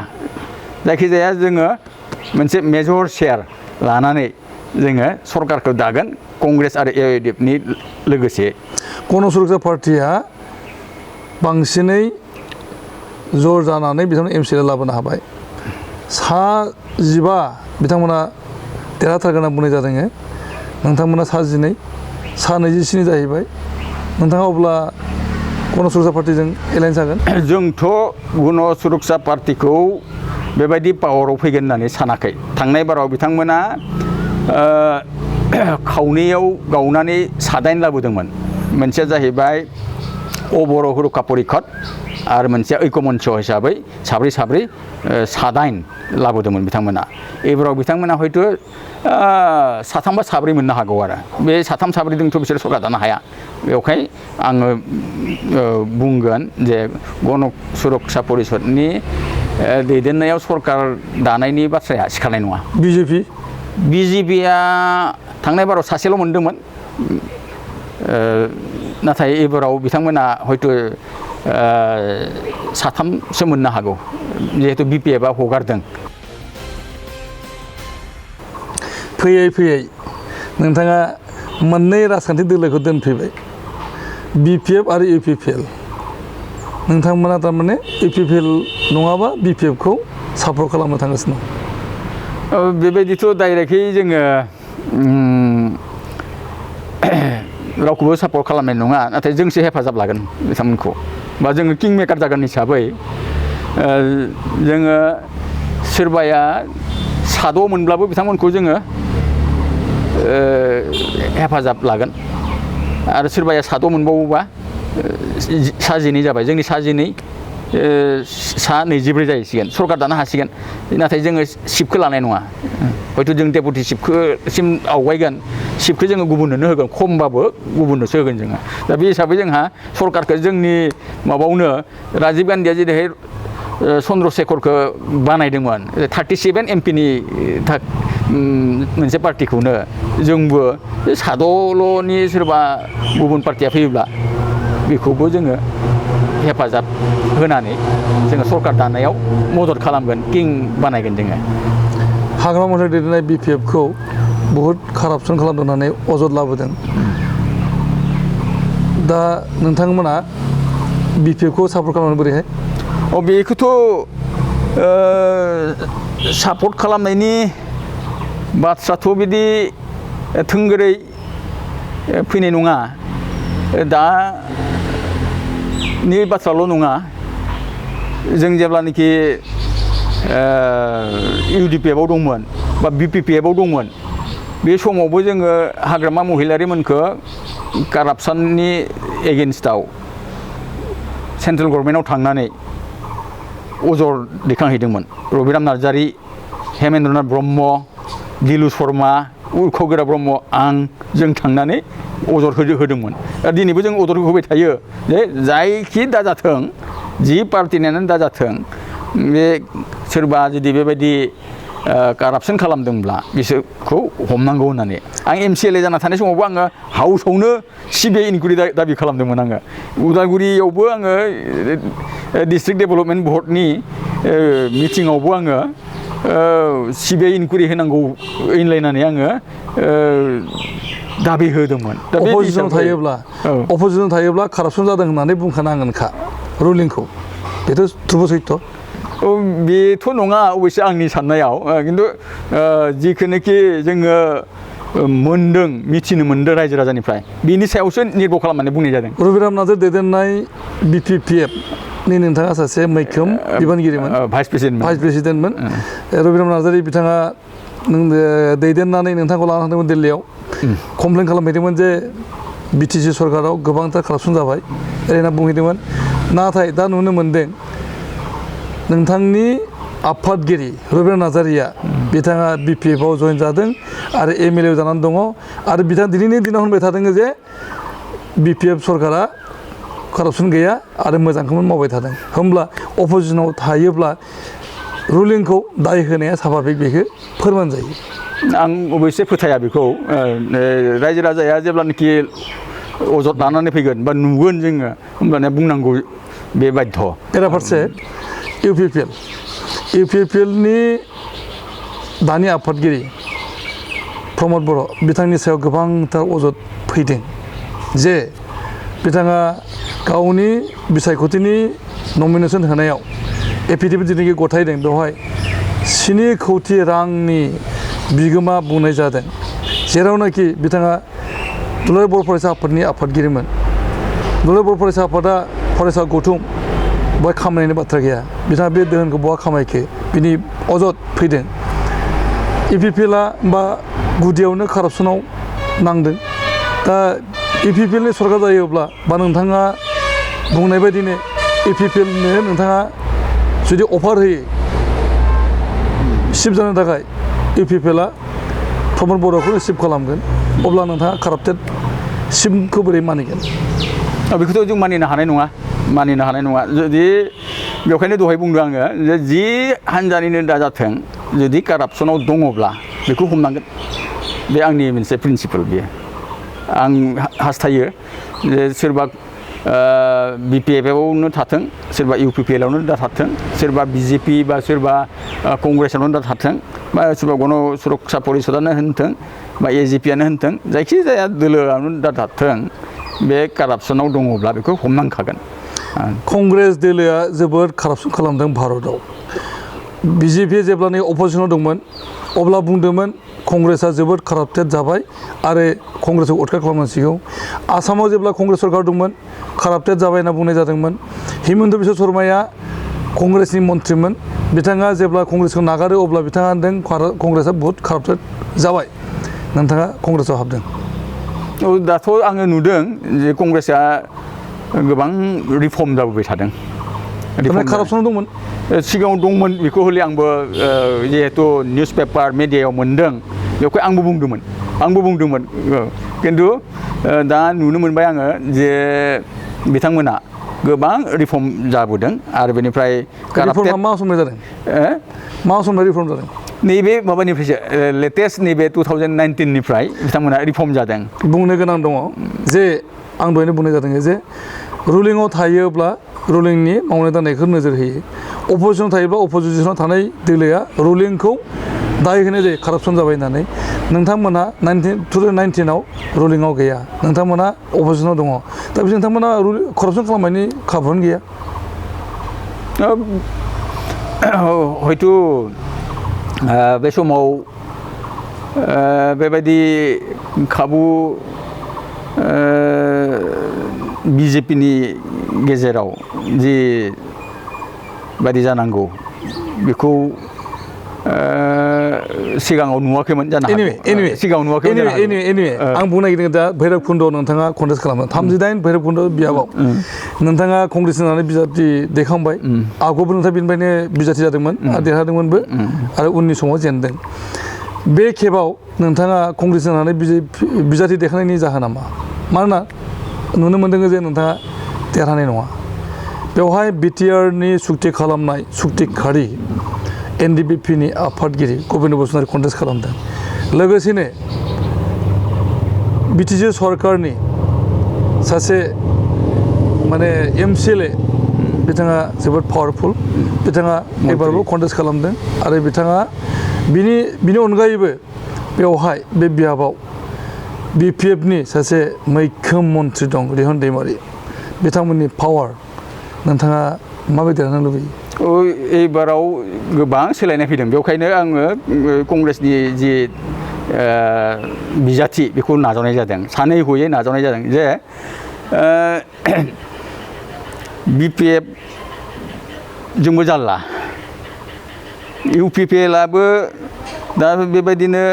जायखिजाया जोङो मोनसे मेजर शेयार लानानै जोङो सरकारखौ दागोन कंग्रेस आरो AIUDFनि लोगोसे गण सुरक्षा पार्टिया बांसिनै जर जानानै बिथांमोना MCLA लाबोनो हाबाय सा 15 बिथांमोना देरहाथारगोन होनना बुंनाय जादों नोंथांमोना सा 12 सा 27 जाहैबाय नोंथाङा अब्ला गण सुरक्षा पार्टिजों एलायन्स जागोन जोंथ' गण सुरक्षा पार्टिखौ बेबायदि पावाराव फैगोन होननानै सानाखै थांनाय बाराव बिथांमोना खावनैयाव गावनानै 7 लाबोदोंमोन मोनसेया जाहैबाय बर' हुरुखा परिषद आरो मोनसेया ऐक्यमन्च हिसाबै साब्रै 7 लाबोदोंमोन बिथांमोना एबाराव बिथांमोना हयथ' 3 बा 4 मोननो हागौ आरो बे 3 4जोंथ' बिसोर सरकार दानो हाया बेवहाय आङो बुंगोन जे गण सुरक्षा परिषदनि दैदेननायाव सरकार दानायनि बाथ्राया सिखारनाय नङा बिजेपिया थांनाय बाराव सासेल' मोनदोंमोन नाथाय एबाराव बिथांमोना हयथ' साथामसो मोननो हागौ जिहेतु BPF आ हगारदों फैयै फैयै नोंथाङा मोननै राजखान्थि दोलोखौ दोनफैबाय BPF आरो UPPL नोंथांमोना थारमाने UPPL नङाबा BPF खौ सापर्ट खालामनो थांगासिनो बेबायदिथ' डाइरेक्टयै जोङो रावखौबो सापर्ट खालामनाय नङा नाथाय जोंसो हेफाजाब लागोन बिथांमोनखौ बा जोङो किं मेकार जागोन हिसाबै जोङो सोरबाया साद' मोनब्लाबो बिथांमोनखौ जोङो हेफाजाब लागोन आरो सोरबाया साद' मोनबावोबा सा 12 जाबाय जोंनि सा 12 सा 24 जाहैसिगोन सरकार दानो हासिगोन नाथाय जोङो सिटखौ लानाय नङा हयथ' जों डेपुटि सिटखौसिम आवगायगोन सिटखौ जोङो गुबुननोनो होगोन खमबाबो गुबुननोसो होगोन जोङो दा बे हिसाबै जोंहा सरकारखौ जोंनि माबायावनो राजीब गान्धीया जेरैहाय चन्द्रशेखरखौ बानायदोंमोन 37 MPनि मोनसे पार्टिखौनो जोंबो साद'ल'नि सोरबा गुबुन पार्टिया फैयोब्ला बेखौबो जोङो हेफाजाब होनानै जोङो सरकार दानायाव मदद खालामगोन किं बानायगोन जोङो हाग्रामा महिलारि दैदेननाय BPF खौ बहुद कारापसन खालामदों होननानै अजद लाबोदों दा नोंथांमोना BPF खौ सापर्ट खालामनो बोरैहाय बेखौथ' सापर्ट खालामनायनि बाथ्राथ' बिदि थोंगोरै फैनाय नङा दा नि बाथ्राल' नङा जों जेब्लानोखि UDPF आव दंमोन बा BPPF आव दंमोन बे समावबो जोङो हाग्रामा महिलारिमोनखौ कारापसननि एगेन्स्टआव सेन्ट्रेल गभर्नमेन्टआव थांनानै अजद दैखांहैदोंमोन रबिराम नार्जारि हेमेन्द्रनाथ ब्रह्म दिलु शर्मा उर्खगोरा ब्रह्म आं जों थांनानै अजद होदोंमोन दिनैबो जों अजद होबाय थायो जे जायखि दाजाथों जि पार्टिनानो दाजाथों बे सोरबा जुदि बेबायदि कारापसन खालामदोंब्ला बिसोरखौ हमनांगौ होननानै आं MCLA जाना थानाय समावबो आङो हाउसआवनो CBI इनकुवारि दाबि खालामदोंमोन आङो उदालगुरियावबो आङो डिस्ट्रिक्ट डेभेलपमेन्ट बर्डनि मिटिङावबो आङो CBI इनकुवारि होनांगौ होनलायनानै आङो दाबि होदोंमोन दा अपोजिसन थायोब्ला कारापसन जादों होननानै बुंखानांगोनखा रुलिंखौ बेथ' ध्रुब सैथ्य बेथ' नङा अबयसे आंनि साननायाव खिन्थु जिखुनुखि जोङो मोनदों मिथिनो मोनदों रायजो राजानिफ्राय बिनि सायावसो निर्भर खालामनानै बुंनाय जादों रबिराम नार्जारि दैदेननाय BPPF नि नोंथाङा सासे मैखोम बिबानगिरिमोन भाइस प्रेसिडेन्टमोन रबिराम नार्जारि बिथाङा दैदेननानै नोंथांखौ लानानै थांदोंमोन दिल्लीयाव कमप्लेन खालामहैदोंमोन जे BTC सरकाराव गोबांथार कारापसन जाबाय ओरैनो बुंहैदोंमोन नाथाय दा नुनो मोनदों नोंथांनि आफादगिरि रबिराम नार्जारिया बिथाङा BPF आव जइन जादों आरो MLA जानानै दङ आरो बिथाङा दिनैनि दिनाव होनबाय थादों जे BPF सरकारा कारापसन गैया आरो मोजांखौनो मावबाय थादों होमब्ला अपोजिसनाव थायोब्ला रुलिंखौ दाय होनाया स्वाभाबिक बेखौ फोरमान जायो आं अबयसे फोथाया बेखौ रायजो राजाया जेब्लानोखि अजद लानानै फैगोन बा नुगोन जोङो होमब्लाना बुंनांगौ बे बाध्य बेराफारसे UPPL नि दानि आफादगिरि प्रमद बर' बिथांनि सायाव गोबांथार अजद फैदों जे बिथाङा गावनि बिसायख'थिनि नमिनेसन होनायाव एफिडेभिट जेनाखि गथायदों बेवहाय 7 कौटि रांनि बिगोमा बुंनाय जादों जेरावनाखि बिथाङा दुलाराय बर' फरायसा आफादनि आफादगिरिमोन दुलाराय बर' फरायसा आफादा फरायसा गौथुम बहाय खामायनायनि बाथ्रा गैया बिथाङा बे दोहोनखौ बहा खामायखो बिनि अजद फैदों UPPL आ बा गुदियावनो कारापसनाव नांदों दा UPPL नि सरकार जायोब्ला बा नोंथाङा बुंनाय बायदिनो UPPL नो नोंथाङा जुदि अफार होयो सिफ जानो थाखाय UPPL आ प्रमद बर'खौ रिसिभ खालामगोन अब्ला नोंथाङा काराप्टेड सिफखौ बोरै मानिगोन बेखौथ' जों मानिनो हानाय नङा जुदि बेखायनो दहाय बुंदों आङो जे जि हान्जानिनो दाजाथों जुदि कारापसनाव दङब्ला बेखौ हमनांगोन बे आंनि मोनसे प्रिन्सिपाल बियो आं हास्थायो जे सोरबा BPF आवनो थाथों सोरबा UPPL आवनो दा थाथों सोरबा BJP बा सोरबा कंग्रेसआवनो दा थाथों बा सोरबा गण सुरक्षा परिषदानो होनथों बा AGP आनो होनथों जायखिजाया दोलोआवनो दा थाथों बे कारापसनाव दङब्ला बेखौ हमनांखागोन कंग्रेस दोलोआ जोबोद कारापसन खालामदों भारतआव BJP जेब्लानि अपोजिशनाव दंमोन अब्ला बुंदोंमोन कंग्रेसआ जोबोद काराप्टेड जाबाय आरो कंग्रेसखौ उदखार खालामनांसिगौ आसामाव जेब्ला कंग्रेस सरकार दंमोन काराप्टेड जाबाय होनना बुंनाय जादोंमोन हिमन्त बिश्व शर्माया कंग्रेसनि मन्थ्रिमोन बिथाङा जेब्ला कंग्रेसखौ नागारो अब्ला बिथाङा होनदों कंग्रेसआ बहुत काराप्टेड जाबाय नोंथाङा कंग्रेसआव हाबदों दाथ' आङो नुदों जे कंग्रेसआ गोबां रिफर्म जाबोबाय थादों कारापसन दंमोन सिगाङाव दंमोन बेखौ हले आंबो जिहेतु निउस पेपार मिडियायाव मोनदों बेवहाय आंबो बुंदोंमोन खिन्थु दा नुनो मोनबाय आङो जे बिथांमोना गोबां रिफर्म जाबोदों आरो बेनिफ्राय रिफर्मआ मा समनिफ्राय जादों मा समनिफ्राय रिफर्म जादों नैबे माबानिफ्रायसो लेटेस्ट नैबे 2019 निफ्राय बिथांमोना रिफर्म जादों बुंनो गोनां दङ जे आं दहायनो बुंनाय जादों जे रुलिंआव थायोब्ला रुलिंनि मावनाय दांनायखौ नोजोर होयो अपोजिशनाव थायोब्ला अपोजिशनाव थानाय दोलोआ रुलिंखौ दाय होनाय जायो कारापसन जाबाय होननानै नोंथांमोनहा 2019आव रुलिंआव गैया नोंथांमोनहा अपोजिशनाव दङ दा बिसोर नोंथांमोना कारापसन खालामनायनि खाबुआनो गैया हयथ' बे समाव बेबायदि खाबु BJPनि गेजेराव जि बायदि जानांगौ बेखौ सिगाङाव नुवाखैमोन जानो हागौ सिगाङाव नुवाखैमोन आं बुंनो नागिरदों दा भैरबकुन्दआव नोंथाङा कन्टेस्ट खालामदों 39 भैरबकुन्द बियाबाव नोंथाङा कंग्रेस होननानै बिजाथि दैखांबाय आगोलावबो नोंथाङा बेनिफ्रायनो बिजाथि जादोंमोन आरो देरहादोंमोनबो आरो उननि समाव जेनदों बे खेबाव नोंथाङा कंग्रेस होननानै बिजाथि देखायनायनि जाहोना मा मानोना नुनो मोनदों जे नोंथाङा देरहानाय नङा बेवहाय BTRनि सुक्ति खालामनाय सुक्तिखारि NDPनि आफादगिरि गबिन्द बसुमतारी कन्टेस्ट खालामदों लोगोसेनो BTG सरकारनि सासे माने MCLA बिथाङा जोबोद पावारफुल बिथाङा एबारबो कन्टेस्ट खालामदों आरो बिथाङा बिनि अनगायैबो बेवहाय बे बियाबाव BPFनि सासे मैखोम मन्थ्रि दं रिहन दैमारि बिथांमोननि पावार नोंथाङा माबायदि देरहानो लुबैयो एबाराव गोबां सोलायनाय फैदों बेवखायनो आङो कंग्रेसनि जि बिजाथि बेखौ नाजावनाय जादों सानै हयै नाजावनाय जादों जे BPF जोंबो जारला UPPLआबो दा बेबायदिनो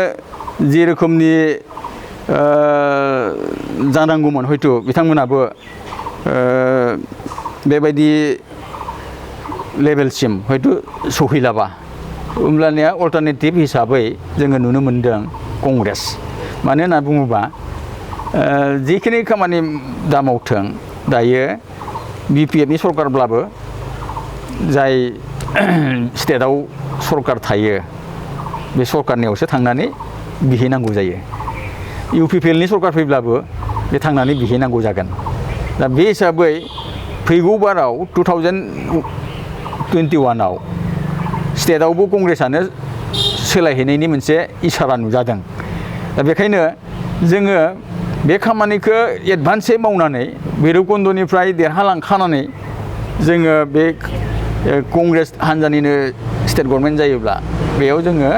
जि रोखोमनि जानांगौमोन हयथ' बिथांमोनाबो बेबायदि लेभेलसिम हयथ' सौहैलाबा होमब्लानिया अल्टारनेटिभ हिसाबै जोङो नुनो मोनदों कंग्रेस मानो होनना बुङोबा जिखिनि खामानि दा मावथों दायो BPFनि सरकारब्लाबो जाय स्टेटआव सरकार थायो बे सरकारनियावसो थांनानै बिहैनांगौ जायो UPPLनि सरकार फैब्लाबो बे थांनानै बिहैनांगौ जागोन दा बे हिसाबै फैगौ बाराव 2021आव स्टेटआवबो कंग्रेसआनो सोलायहैनायनि मोनसे इसारा नुजादों दा बेखायनो जोङो बे खामानिखौ एडभान्सै मावनानै भैरबकुन्दनिफ्राय देरहालांखानानै जोङो बे कंग्रेस हान्जानिनो स्टेट गभर्नमेन्ट जायोब्ला बेयाव जोङो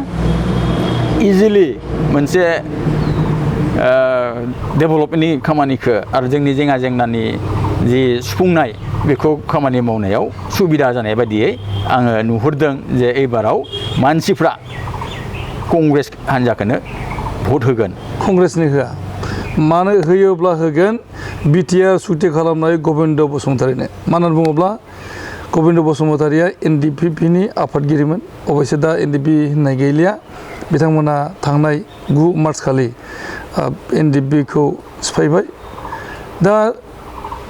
इजिलि मोनसे डेभेलपमेन्टनि खामानिखौ आरो जोंनि जेंनानि जि सुफुंनाय बेखौ खामानि मावनायाव सुबिदा जानाय बायदियै आङो नुहुरदों जे एबाराव मानसिफ्रा कंग्रेस हान्जाखौनो भट होगोन कंग्रेसनि होआ मानो होयोब्ला होगोन BTR सुक्ति खालामनाय गबिन्द बसुमतारीनो मानो होनना बुङोब्ला गबिन्द बसुमतारीया NDPनि आफादगिरिमोन अबयसे दा NDP होननाय गैलिया बिथांमोना थांनाय 9 मार्च खालि NDPखौ सिफायबाय दा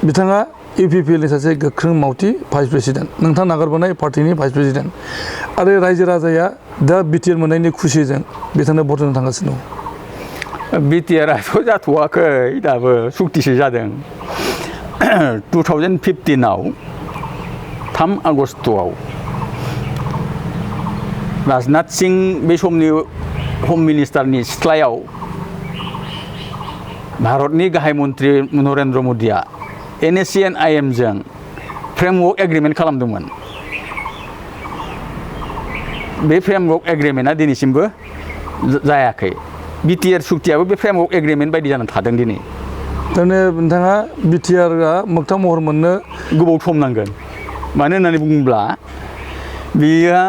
बिथाङा UPPLनि सासे गोख्रों मावथि भाइस प्रेसिडेन्ट नोंथां नागारबोनाय पार्टिनि भाइस प्रेसिडेन्ट आरो रायजो राजाया दा BTR मोननायनि खुसिजों बिथांनो भट होनो थांगासिनो दं बिटिआरआथ' जाथ'वाखै दाबो सुक्तिसो जादों 2015आव 3 आगस्टआव राजनाथ सिं बे समनि हम मिनिस्टारनि सिथ्लायाव भारतनि गाहाय मन्त्रि नरेन्द्र मदिया NACN-IM जों फ्रेमवर्क एग्रिमेन्ट खालामदोंमोन बे फ्रेमवर्क एग्रिमेन्टआ दिनैसिमबो जायाखै बिटिआर सुक्तियाबो बे फ्रेमवर्क एग्रिमेन्ट बायदि जानानै थादों दिनै थारमाने नोंथाङा बिटिआरआ मोगथां महर मोननो गोबाव सम नांगोन मानो होननानै बुङोब्ला बेयो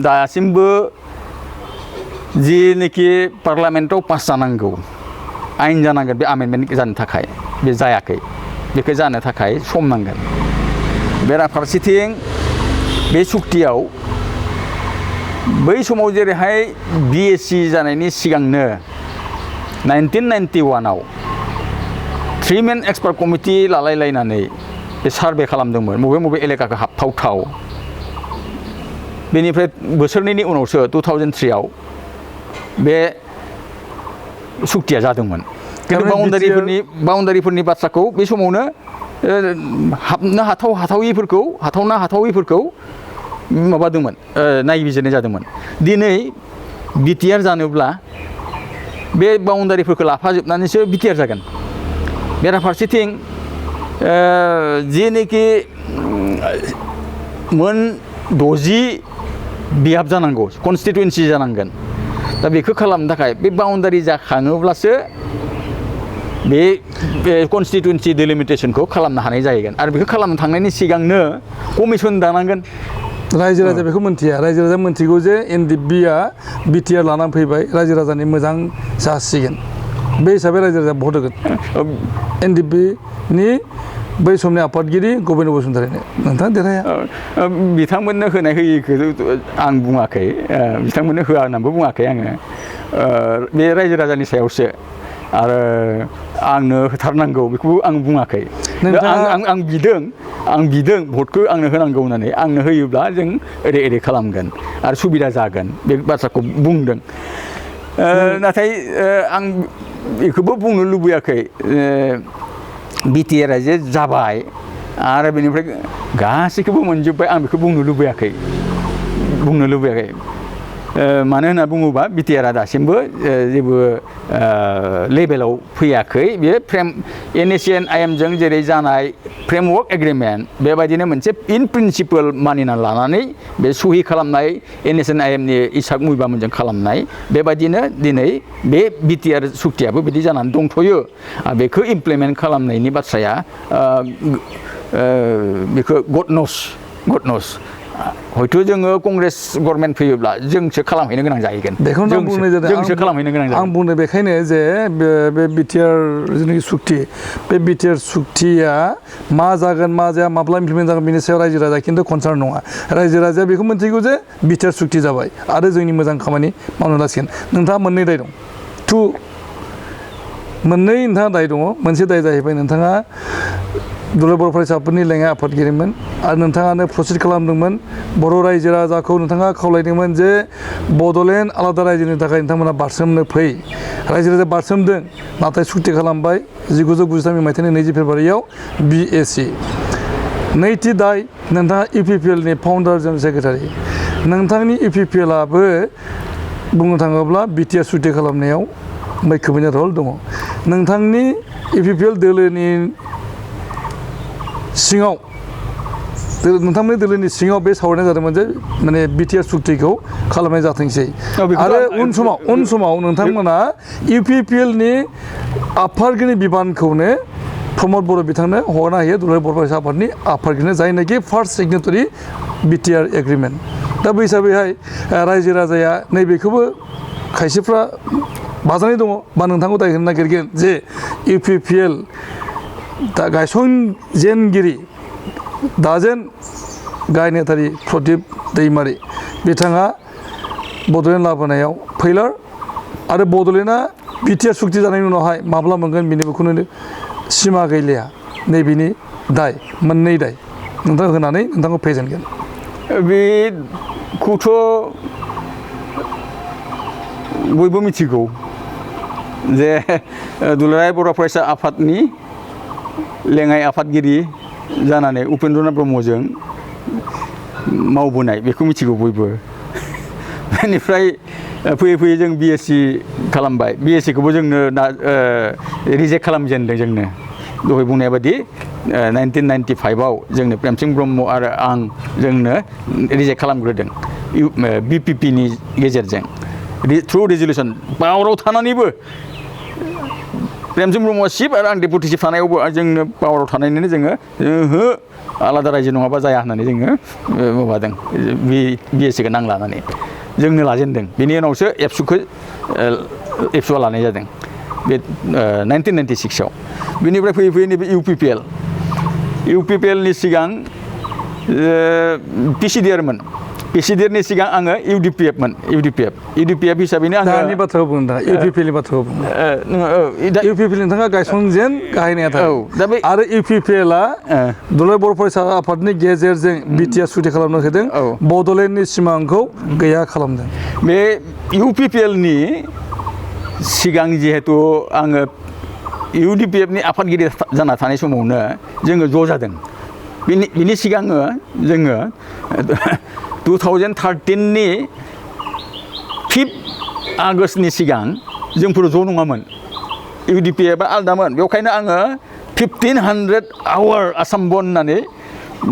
दासिमबो जिनोखि पार्लामेन्टआव पास जानांगौ आयेन जानांगोन बे आमेन्डमेन्ट जानो थाखाय बे जायाखै बेखौ जानो थाखाय सम नांगोन बेराफारसेथिं बे सुक्तियाव बै समाव जेरैहाय BSc जानायनि सिगांनो 1991आव 3-man एक्सपार्ट कमिटि लालायलायनानै बे सार्भे खालामदोंमोन बबे एलेकाखौ हाबथावथाव बेनिफ्राय बोसोरनैनि उनावसो 2003आव बे सुक्तिया जादोंमोन खिन्थु बाउन्डारिफोरनि बाथ्राखौ बे समावनो हाबनो हाथाविफोरखौ माबादोंमोन नायबिजिरनाय जादोंमोन दिनै बिटिआर जानोब्ला बे बाउन्डारिफोरखौ लाफाजोबनानैसो बिटिआर जागोन बेराफारसेथिं जिनोखि मोन 60 बिहाब जानांगौ कनस्टिटुएन्सि जानांगोन दा बेखौ खालामनो थाखाय बे बाउन्डारि जाखाङोब्लासो बे कनस्टिटुएन्सि डिलिमिटेसनखौ खालामनो हानाय जाहैगोन आरो बेखौ खालामनो थांनायनि सिगांनो कमिसन दानांगोन रायजो राजा बेखौ मोनथिया रायजो राजा मोनथिगौ जे NDBआ बिटिआर लानानै फैबाय रायजो राजानि मोजां जासिगोन बे हिसाबै रायजो राजा भट होगोन NDBनि बै समनि आफादगिरि गबिन्द बसुमतारीनो नोंथाङा देरहाया बिथांमोननो होनाय होयिखौ आं बुङाखै बिथांमोननो होआ होननानैबो बुङाखै आङो बे रायजो राजानि सायावसो आरो आंनो होथारनांगौ बेखौबो आं बुङाखै आं बिदों भटखौ आंनो होनांगौ होननानै आंनो होयोब्ला जों ओरै खालामगोन आरो सुबिदा जागोन बे बाथ्राखौ बुंदों नाथाय आं बेखौबो बुंनो लुबैयाखै बिटिआरआ जे जाबाय आरो बेनिफ्राय गासैखौबो मोनजोब्बाय आं बेखौ बुंनो लुबैयाखै मानो होनना बुङोबा बिटिआरआ दासिमबो जेबो लेभेलाव फैयाखै बे NACN-IM जों जेरै जानाय फ्रेमवर्क एग्रिमेन्ट बेबायदिनो मोनसे इन प्रिन्सिपल मानिना लानानै बे सहि खालामनाय NACN-IM नि इसाक मुइबामोनजों खालामनाय बेबायदिनो दिनै बे बिटिआर सुक्तियाबो बिदि जानानै दंथ'यो बेखौ इमप्लिमेन्ट खालामनायनि बाथ्राया बेखौ गड नोस हयथ' जोङो कंग्रेस गभर्नमेन्ट फैयोब्ला जोंसो खालामहैनो गोनां जाहैगोन बेखौनो आं बुंनाय जादों जोंसो खालामहैनो गोनां जागोन आं बुंनो बेखायनो जे बे बिटिआर जेनाखि सुक्ति बे बिटिआर सुक्तिया मा जागोन मा जाया माब्ला इमप्लिमेन्ट जागोन बेनि सायाव रायजो राजा खिन्थु कनसार्न नङा रायजो राजाया बेखौ मिन्थिगौ जे बिटिआर सुक्ति जाबाय आरो जोंनि मोजां खामानि मावनो लासिगोन नोंथाङा मोननै दाय दं मोननै नोंथाङा दाय दङ मोनसे दाय जाहैबाय नोंथाङा दुलाराय बर' फरायसा आफादनि लेङाइ आफादगिरिमोन आरो नोंथाङानो प्रसिड खालामदोंमोन बर' रायजो राजाखौ नोंथाङा खावलायदोंमोन जे बड'लेण्ड आलादा रायजोनि थाखाय नोंथांमोना बारसोमनो फै रायजो राजाया बारसोमदों नाथाय सुक्ति खालामबाय 1993 मायथाइनि 20 फेब्रुवारियाव BAC नैथि दाय नोंथाङा EPPLनि फाउन्डार जेनेरेल सेक्रेटारि नोंथांनि EPPLआबो बुंनो थाङोब्ला बिटिआर सुक्ति खालामनायाव मैखोमैनो रल दङ नोंथांनि EPPL दोलोनि सिङाव नोंथांमोननि दोलोनि सिङाव बे सावरायनाय जादोंमोन जे माने बिटिआर सुक्तिखौ खालामनाय जाथोंसै आरो उन समाव नोंथांमोना EPPLनि आफादगिरि बिबानखौनो प्रमद बर' बिथांनो हरना होयो दुलाराय बर' फरायसा आफादनि आफादगिरिनो जायनाखि फार्स्ट सिगनेटारि बिटिआर एग्रिमेन्ट दा बै हिसाबैहाय रायजो राजाया नैबेखौबो खायसेफ्रा बाजानाय दङ बा नोंथांखौ दाय होनो नागिरगोन जे EPPL दा गायसनजेनगिरि दाजेन गाहाय नेहाथारि प्रदीप दैमारि बिथाङा बड'लेण्ड लाबोनायाव फैलार आरो बड'लेण्डआ बिटिआर सुक्ति जानायनि उनावहाय माब्ला मोनगोन बेनिबो खुनु सिमा गैलिया नैबेनि दाय मोननै दाय नोंथाङा होनानै नोंथांखौ फेजेनगोन बेखौथ' बयबो मिथिगौ जे दुलाराय बर' फरायसा आफादनि लेङाइ आफादगिरि जानानै उपेन्द्रनाथ ब्रह्मजों मावबोनाय बेखौ मिथिगौ बयबो बेनिफ्राय फैयै फैयै जों BSc खालामबाय BScखौबो जोंनो रिजेक्ट खालामजेनदों जोंनो दहाय बुंनाय बादि 1995आव जोंनो प्रेमसिं ब्रह्म आरो आं जोंनो रिजेक्ट खालामग्रोदों BPPनि गेजेरजों थ्रु रिजलिउसन पावाराव थानानैबो प्रेमसिं ब्रह्मआ चिफ आरो आं डेपुटि चिफ थानायावबो जोंनो पावाराव थानायनिनो जोङो ओहो आलादा रायजो नङाबा जाया होननानै जोङो माबादों BScखौ नांला होननानै जोंनो लाजेनदों बेनि उनावसो एबसुआ लानाय जादों बे 1996आव बेनिफ्राय फैयै फैयै नैबे UPPLनि सिगां PCDRमोन PCDRनि सिगां आङो UDPFमोन UDPF हिसाबैनो आङो दानि बाथ्राखौ बुंनो थाङा UPPLनि बाथ्राखौ बुङो UPPL नोंथाङा गायसनजेन गाहाय नेहाथारि आरो UPPLआ दुलाराय बर' फरायसा आफादनि गेजेरजों BTR सुक्ति खालामनो होदों बड'लेण्डनि सिमांखौ गैया खालामदों बे UPPLनि सिगां जिहेतु आङो UDPFनि आफादगिरि जाना थानाय समावनो जोङो ज' जादों बिनि सिगाङो जोङो 2013नि 5 आगष्टनि सिगां जोंफोर ज' नङामोन UDPFआ आलदामोन बेवखायनो आङो 1500 आवार आसाम बन्द होननानै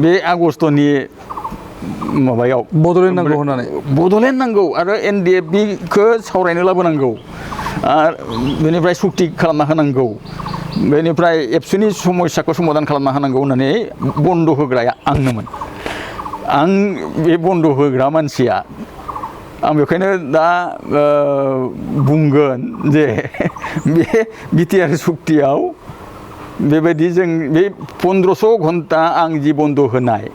बे आगष्टनि माबायाव बड'लेण्ड नांगौ आरो NDFBखौ सावरायनो लाबोनांगौ आरो बेनिफ्राय सुक्ति खालामना होनांगौ बेनिफ्राय एबसुनि समस्याखौ समाधान खालामना होनांगौ होननानै बन्द होग्राया आंनोमोन आं बे बन्द होग्रा मानसिया आं बेखायनो दा बुंगोन जे बे BTR सुक्तियाव बेबायदि जों बे 1500 घन्टा आं जि बन्द होनाय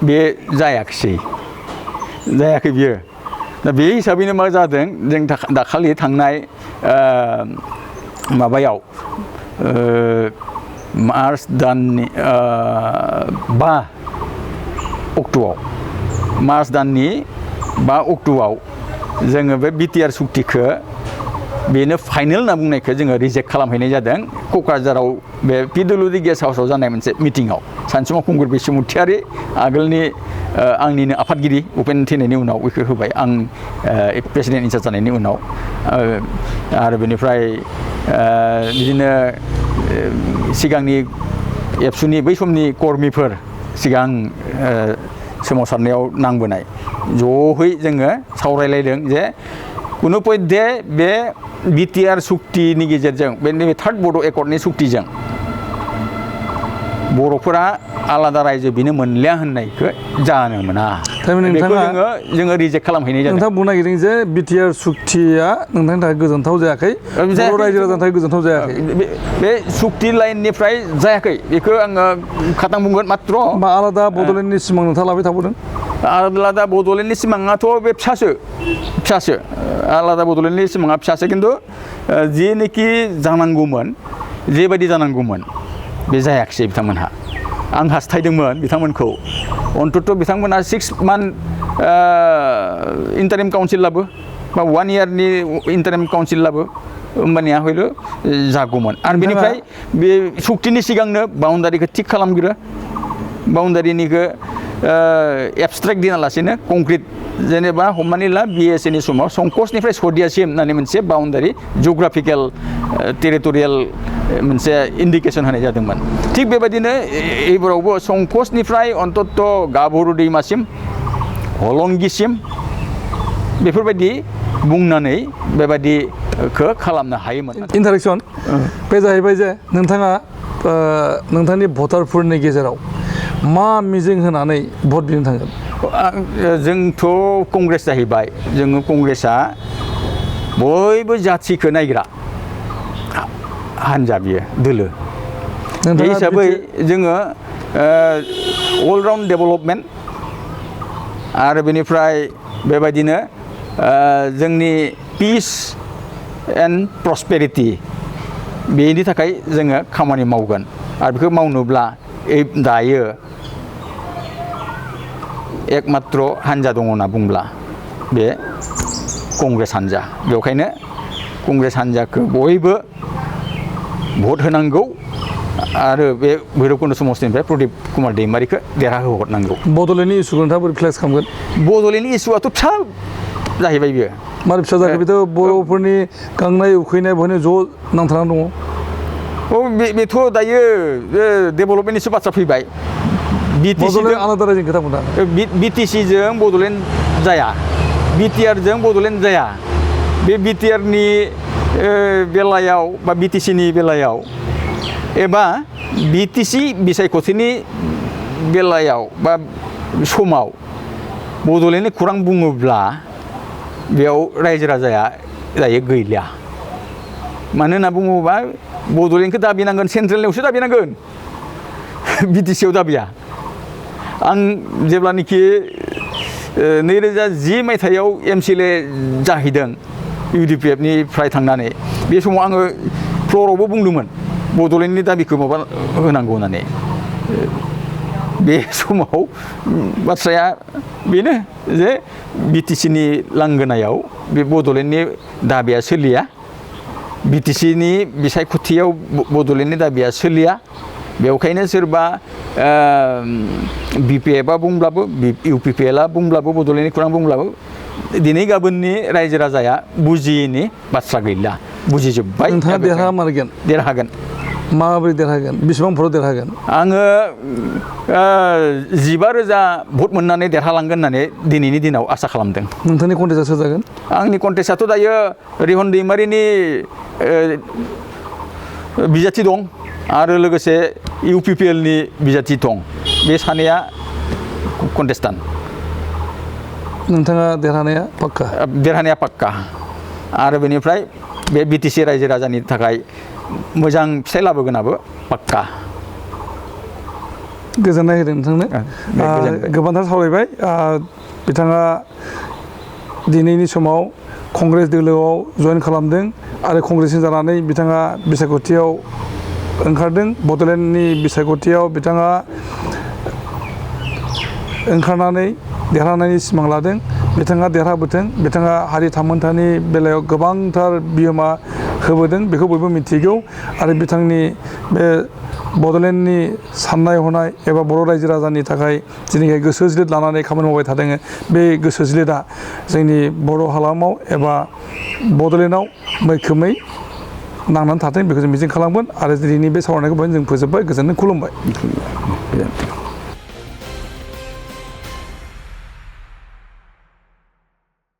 बे जायाखै बियो दा बे हिसाबैनो मा जादों जों दाखालि थांनाय माबायाव मार्च दाननि 5 अक्ट'आव जोङो बे BTR सुक्तिखौ बेनो फाइनेल होनना बुंनायखौ जोङो रिजेक्ट खालामहैनाय जादों क'क्राझाराव बे PWD गेस्ट हाउसाव जानाय मोनसे मिटिङाव सानसुमा खुंगुर बसुमतारी आगोलनि आंनिनो आफादगिरि उपेन थैनायनि उनाव बेखौ होबाय आं प्रेसिडेन्ट इनचार्ज जानायनि उनाव आरो बेनिफ्राय बिदिनो सिगांनि एबसुनि बै समनि कर्मिफोर सिगां सोमावसारनायाव नांबोनाय ज'है जोङो सावरायलायदों जे कुनु पय्दे बे BTR सुक्तिनि गेजेरजों बे नैबे थार्ड बड' एकर्डनि सुक्तिजों बर'फोरा आलादा रायजो बिनो मोनलिया होननायखौ जानो मोना बेखौ जोङो रिजेक्ट खालामहैनाय जादों नोंथाङा बुंनो नागिरदों जे BTR सुक्तिया नोंथांनि थाखाय गोजोनथाव जायाखै बर' रायजो राजानि थाखाय गोजोनथाव जायाखै बे सुक्ति लाइननिफ्राय जायाखै बेखौ आङो खातां बुंगोन मात्र आलादा बड'लेण्डनि सिमां नोंथाङा लाबाय थाबोदों आलादा बड'लेण्डनि सिमाङाथ' बे फिसासो आलादा बड'लेण्डनि सिमाङा फिसासो खिन्थु जिनोखि जानांगौमोन जेबायदि जानांगौमोन बे जायाखिसै बिथांमोनहा आं हास्थायदोंमोन बिथांमोनखौ अन्तत बिथांमोनहा 6 मान्थ इन्टारिम काउन्सिल लाबो बा 1 इयारनि इन्टारिम काउन्सिल लाबो होमबानिया हयलो जागौमोन आरो बेनिफ्राय बे सुक्तिनि सिगांनो बाउन्डारिखौ थिक खालामग्रो बाउन्डारिनिखौ एबस्ट्रेक्ट दिनालासेनो कंक्रिट जेनेबा हमनानै ला BScनि समाव संकसनिफ्राय सदियासिम होननानै मोनसे बाउन्डारि जिअग्राफिकेल टेरिटरियेल मोनसे इन्डिकेसन होनाय जादोंमोन थिग बेबायदिनो एबारावबो संकसनिफ्राय अन्तत गाभरु दैमासिम हलंगिसिम बेफोरबायदि बुंनानै बेबायदिखौ खालामनो हायोमोन इन्टारेक्सन बे जाहैबाय जे नोंथाङा नोंथांनि भटारफोरनि गेजेराव मा मिजिं होनानै भट बिनो थांगोन जोंथ' कंग्रेस जाहैबाय जोङो कंग्रेसआ बयबो जाथिखौ नायग्रा हान्जा बियो दोलो बे हिसाबै जोङो अल राउन्ड डेभेलपमेन्ट आरो बेनिफ्राय बेबायदिनो जोंनि पिस एन्ड प्रस्पेरिटि बेनि थाखाय जोङो खामानि मावगोन आरो बेखौ मावनोब्ला दायो एकमात्र हान्जा दङ होनना बुंब्ला बे कंग्रेस हान्जा बेवखायनो कंग्रेस हान्जाखौ बयबो भट होनांगौ आरो बे भैरबकुन्द समस्तिनिफ्राय प्रदीप कुमार दैमारिखौ देरहाहोहरनांगौ। बड'लेण्डनि इसुखौ नोंथाङा बोरै फ्लेक्स खालामगोन? बड'लेण्डनि इसुआथ' फिसा जाहैबाय बियो। मारै फिसा जाखो? बेथ' बर'फोरनि गांनाय उखैनाय बहायनो ज' नांथानानै दङ। बेथ' दायो डेभेलपमेन्टनिसो बाथ्रा फैबाय। बड'लेण्ड आलादा रायजोनि खोथा बुंदों। बिटिसिजों बड'लेण्ड जाया, बिटिआरजों बड'लेण्ड जाया। बे बिटिआरनि बेलायाव बा बिटिसिनि बेलायाव एबा बिटिसि बिसायख'थिनि बेलायाव बा समाव बड'लेण्डनि खौरां बुङोब्ला बेयाव रायजो राजाया दायो गैलिया। मानो होनना बुङोबा बड'लेण्डखौ दाबिनांगोन, सेन्ट्रेलनियावसो दाबिनांगोन, बिटिसिआव दाबिया। आं जेब्लानोखि 2010 मायथाइयाव एमसिएलए जाहैदों इउडिपिएफनिफ्राय थांनानै, बे समाव आङो फ्ल'रावबो बुंदोंमोन बड'लेण्डनि दाबिखौ माबा होनांगौ होननानै। बे समाव बाथ्राया बेनो जे बिटिसिनि लांगोनायाव बे बड'लेण्डनि दाबिया सोलिया, बिटिसिनि बिसायख'थियाव बड'लेण्डनि दाबिया सोलिया। बेवखायनो सोरबा बिपिएफआ बुंब्लाबो इउपिपिएलआ बुंब्लाबो बड'लेण्डनि खौरां बुंब्लाबो दिनै गाबोननि रायजो राजाया बुजियैनि बाथ्रा गैला, बुजिजोब्बाय। नोंथाङा देरहामारगोन? देरहागोन। माबोरै देरहागोन? बेसेबां भटआव देरहागोन? आङो 15,000 भट मोननानै देरहालांगोन होननानै दिनैनि दिनाव आसा खालामदों। नोंथांनि कन्टेस्टआ सोर जागोन? आंनि कन्टेस्टआथ' दायो रिहन दैमारिनि बिजाथि दं आरो लोगोसे इउपिपिएलनि बिजाथि दं। बे सानैया कन्टेस्टान्ट। नोंथाङा देरहानाया पाक्का? देरहानाया पाक्का। आरो बेनिफ्राय बे बिटिसि रायजो राजानि थाखाय मोजां फिथाइ लाबोगोनाबो पाक्का। गोजोननाय होदों नोंथांनो। गोबांथार सावरायबाय। बिथाङा दिनैनि समाव कंग्रेस दोलोआव जयेन खालामदों आरो कंग्रेसनि जानानै बिथाङा बिसायख'थियाव ओंखारदों। बड'लेण्डनि बिसायख'थियाव बिथाङा ओंखारनानै देरहानायनि सिमां लादों। बिथाङा देरहाबोथों। बिथाङा हारि थामोन्थानि बेलायाव गोबांथार बिहोमा होबोदों, बेखौ बयबो मिथिगौ। आरो बिथांनि बे बड'लेण्डनि साननाय हनाय एबा बर' रायजो राजानि थाखाय दिनैहाय गोसो ज्लिद लानानै खामानि मावबाय थादों। बे गोसो ज्लिदआ जोंनि बर' हालामाव एबा बड'लेण्डआव मैखोमै नांनानै थाथों, बेखौ जों मिजिं खालामगोन। आरो दिनैनि बे सावरायनायखौ बेहायनो जों फोजोबबाय। गोजोननाय खुलुमबाय।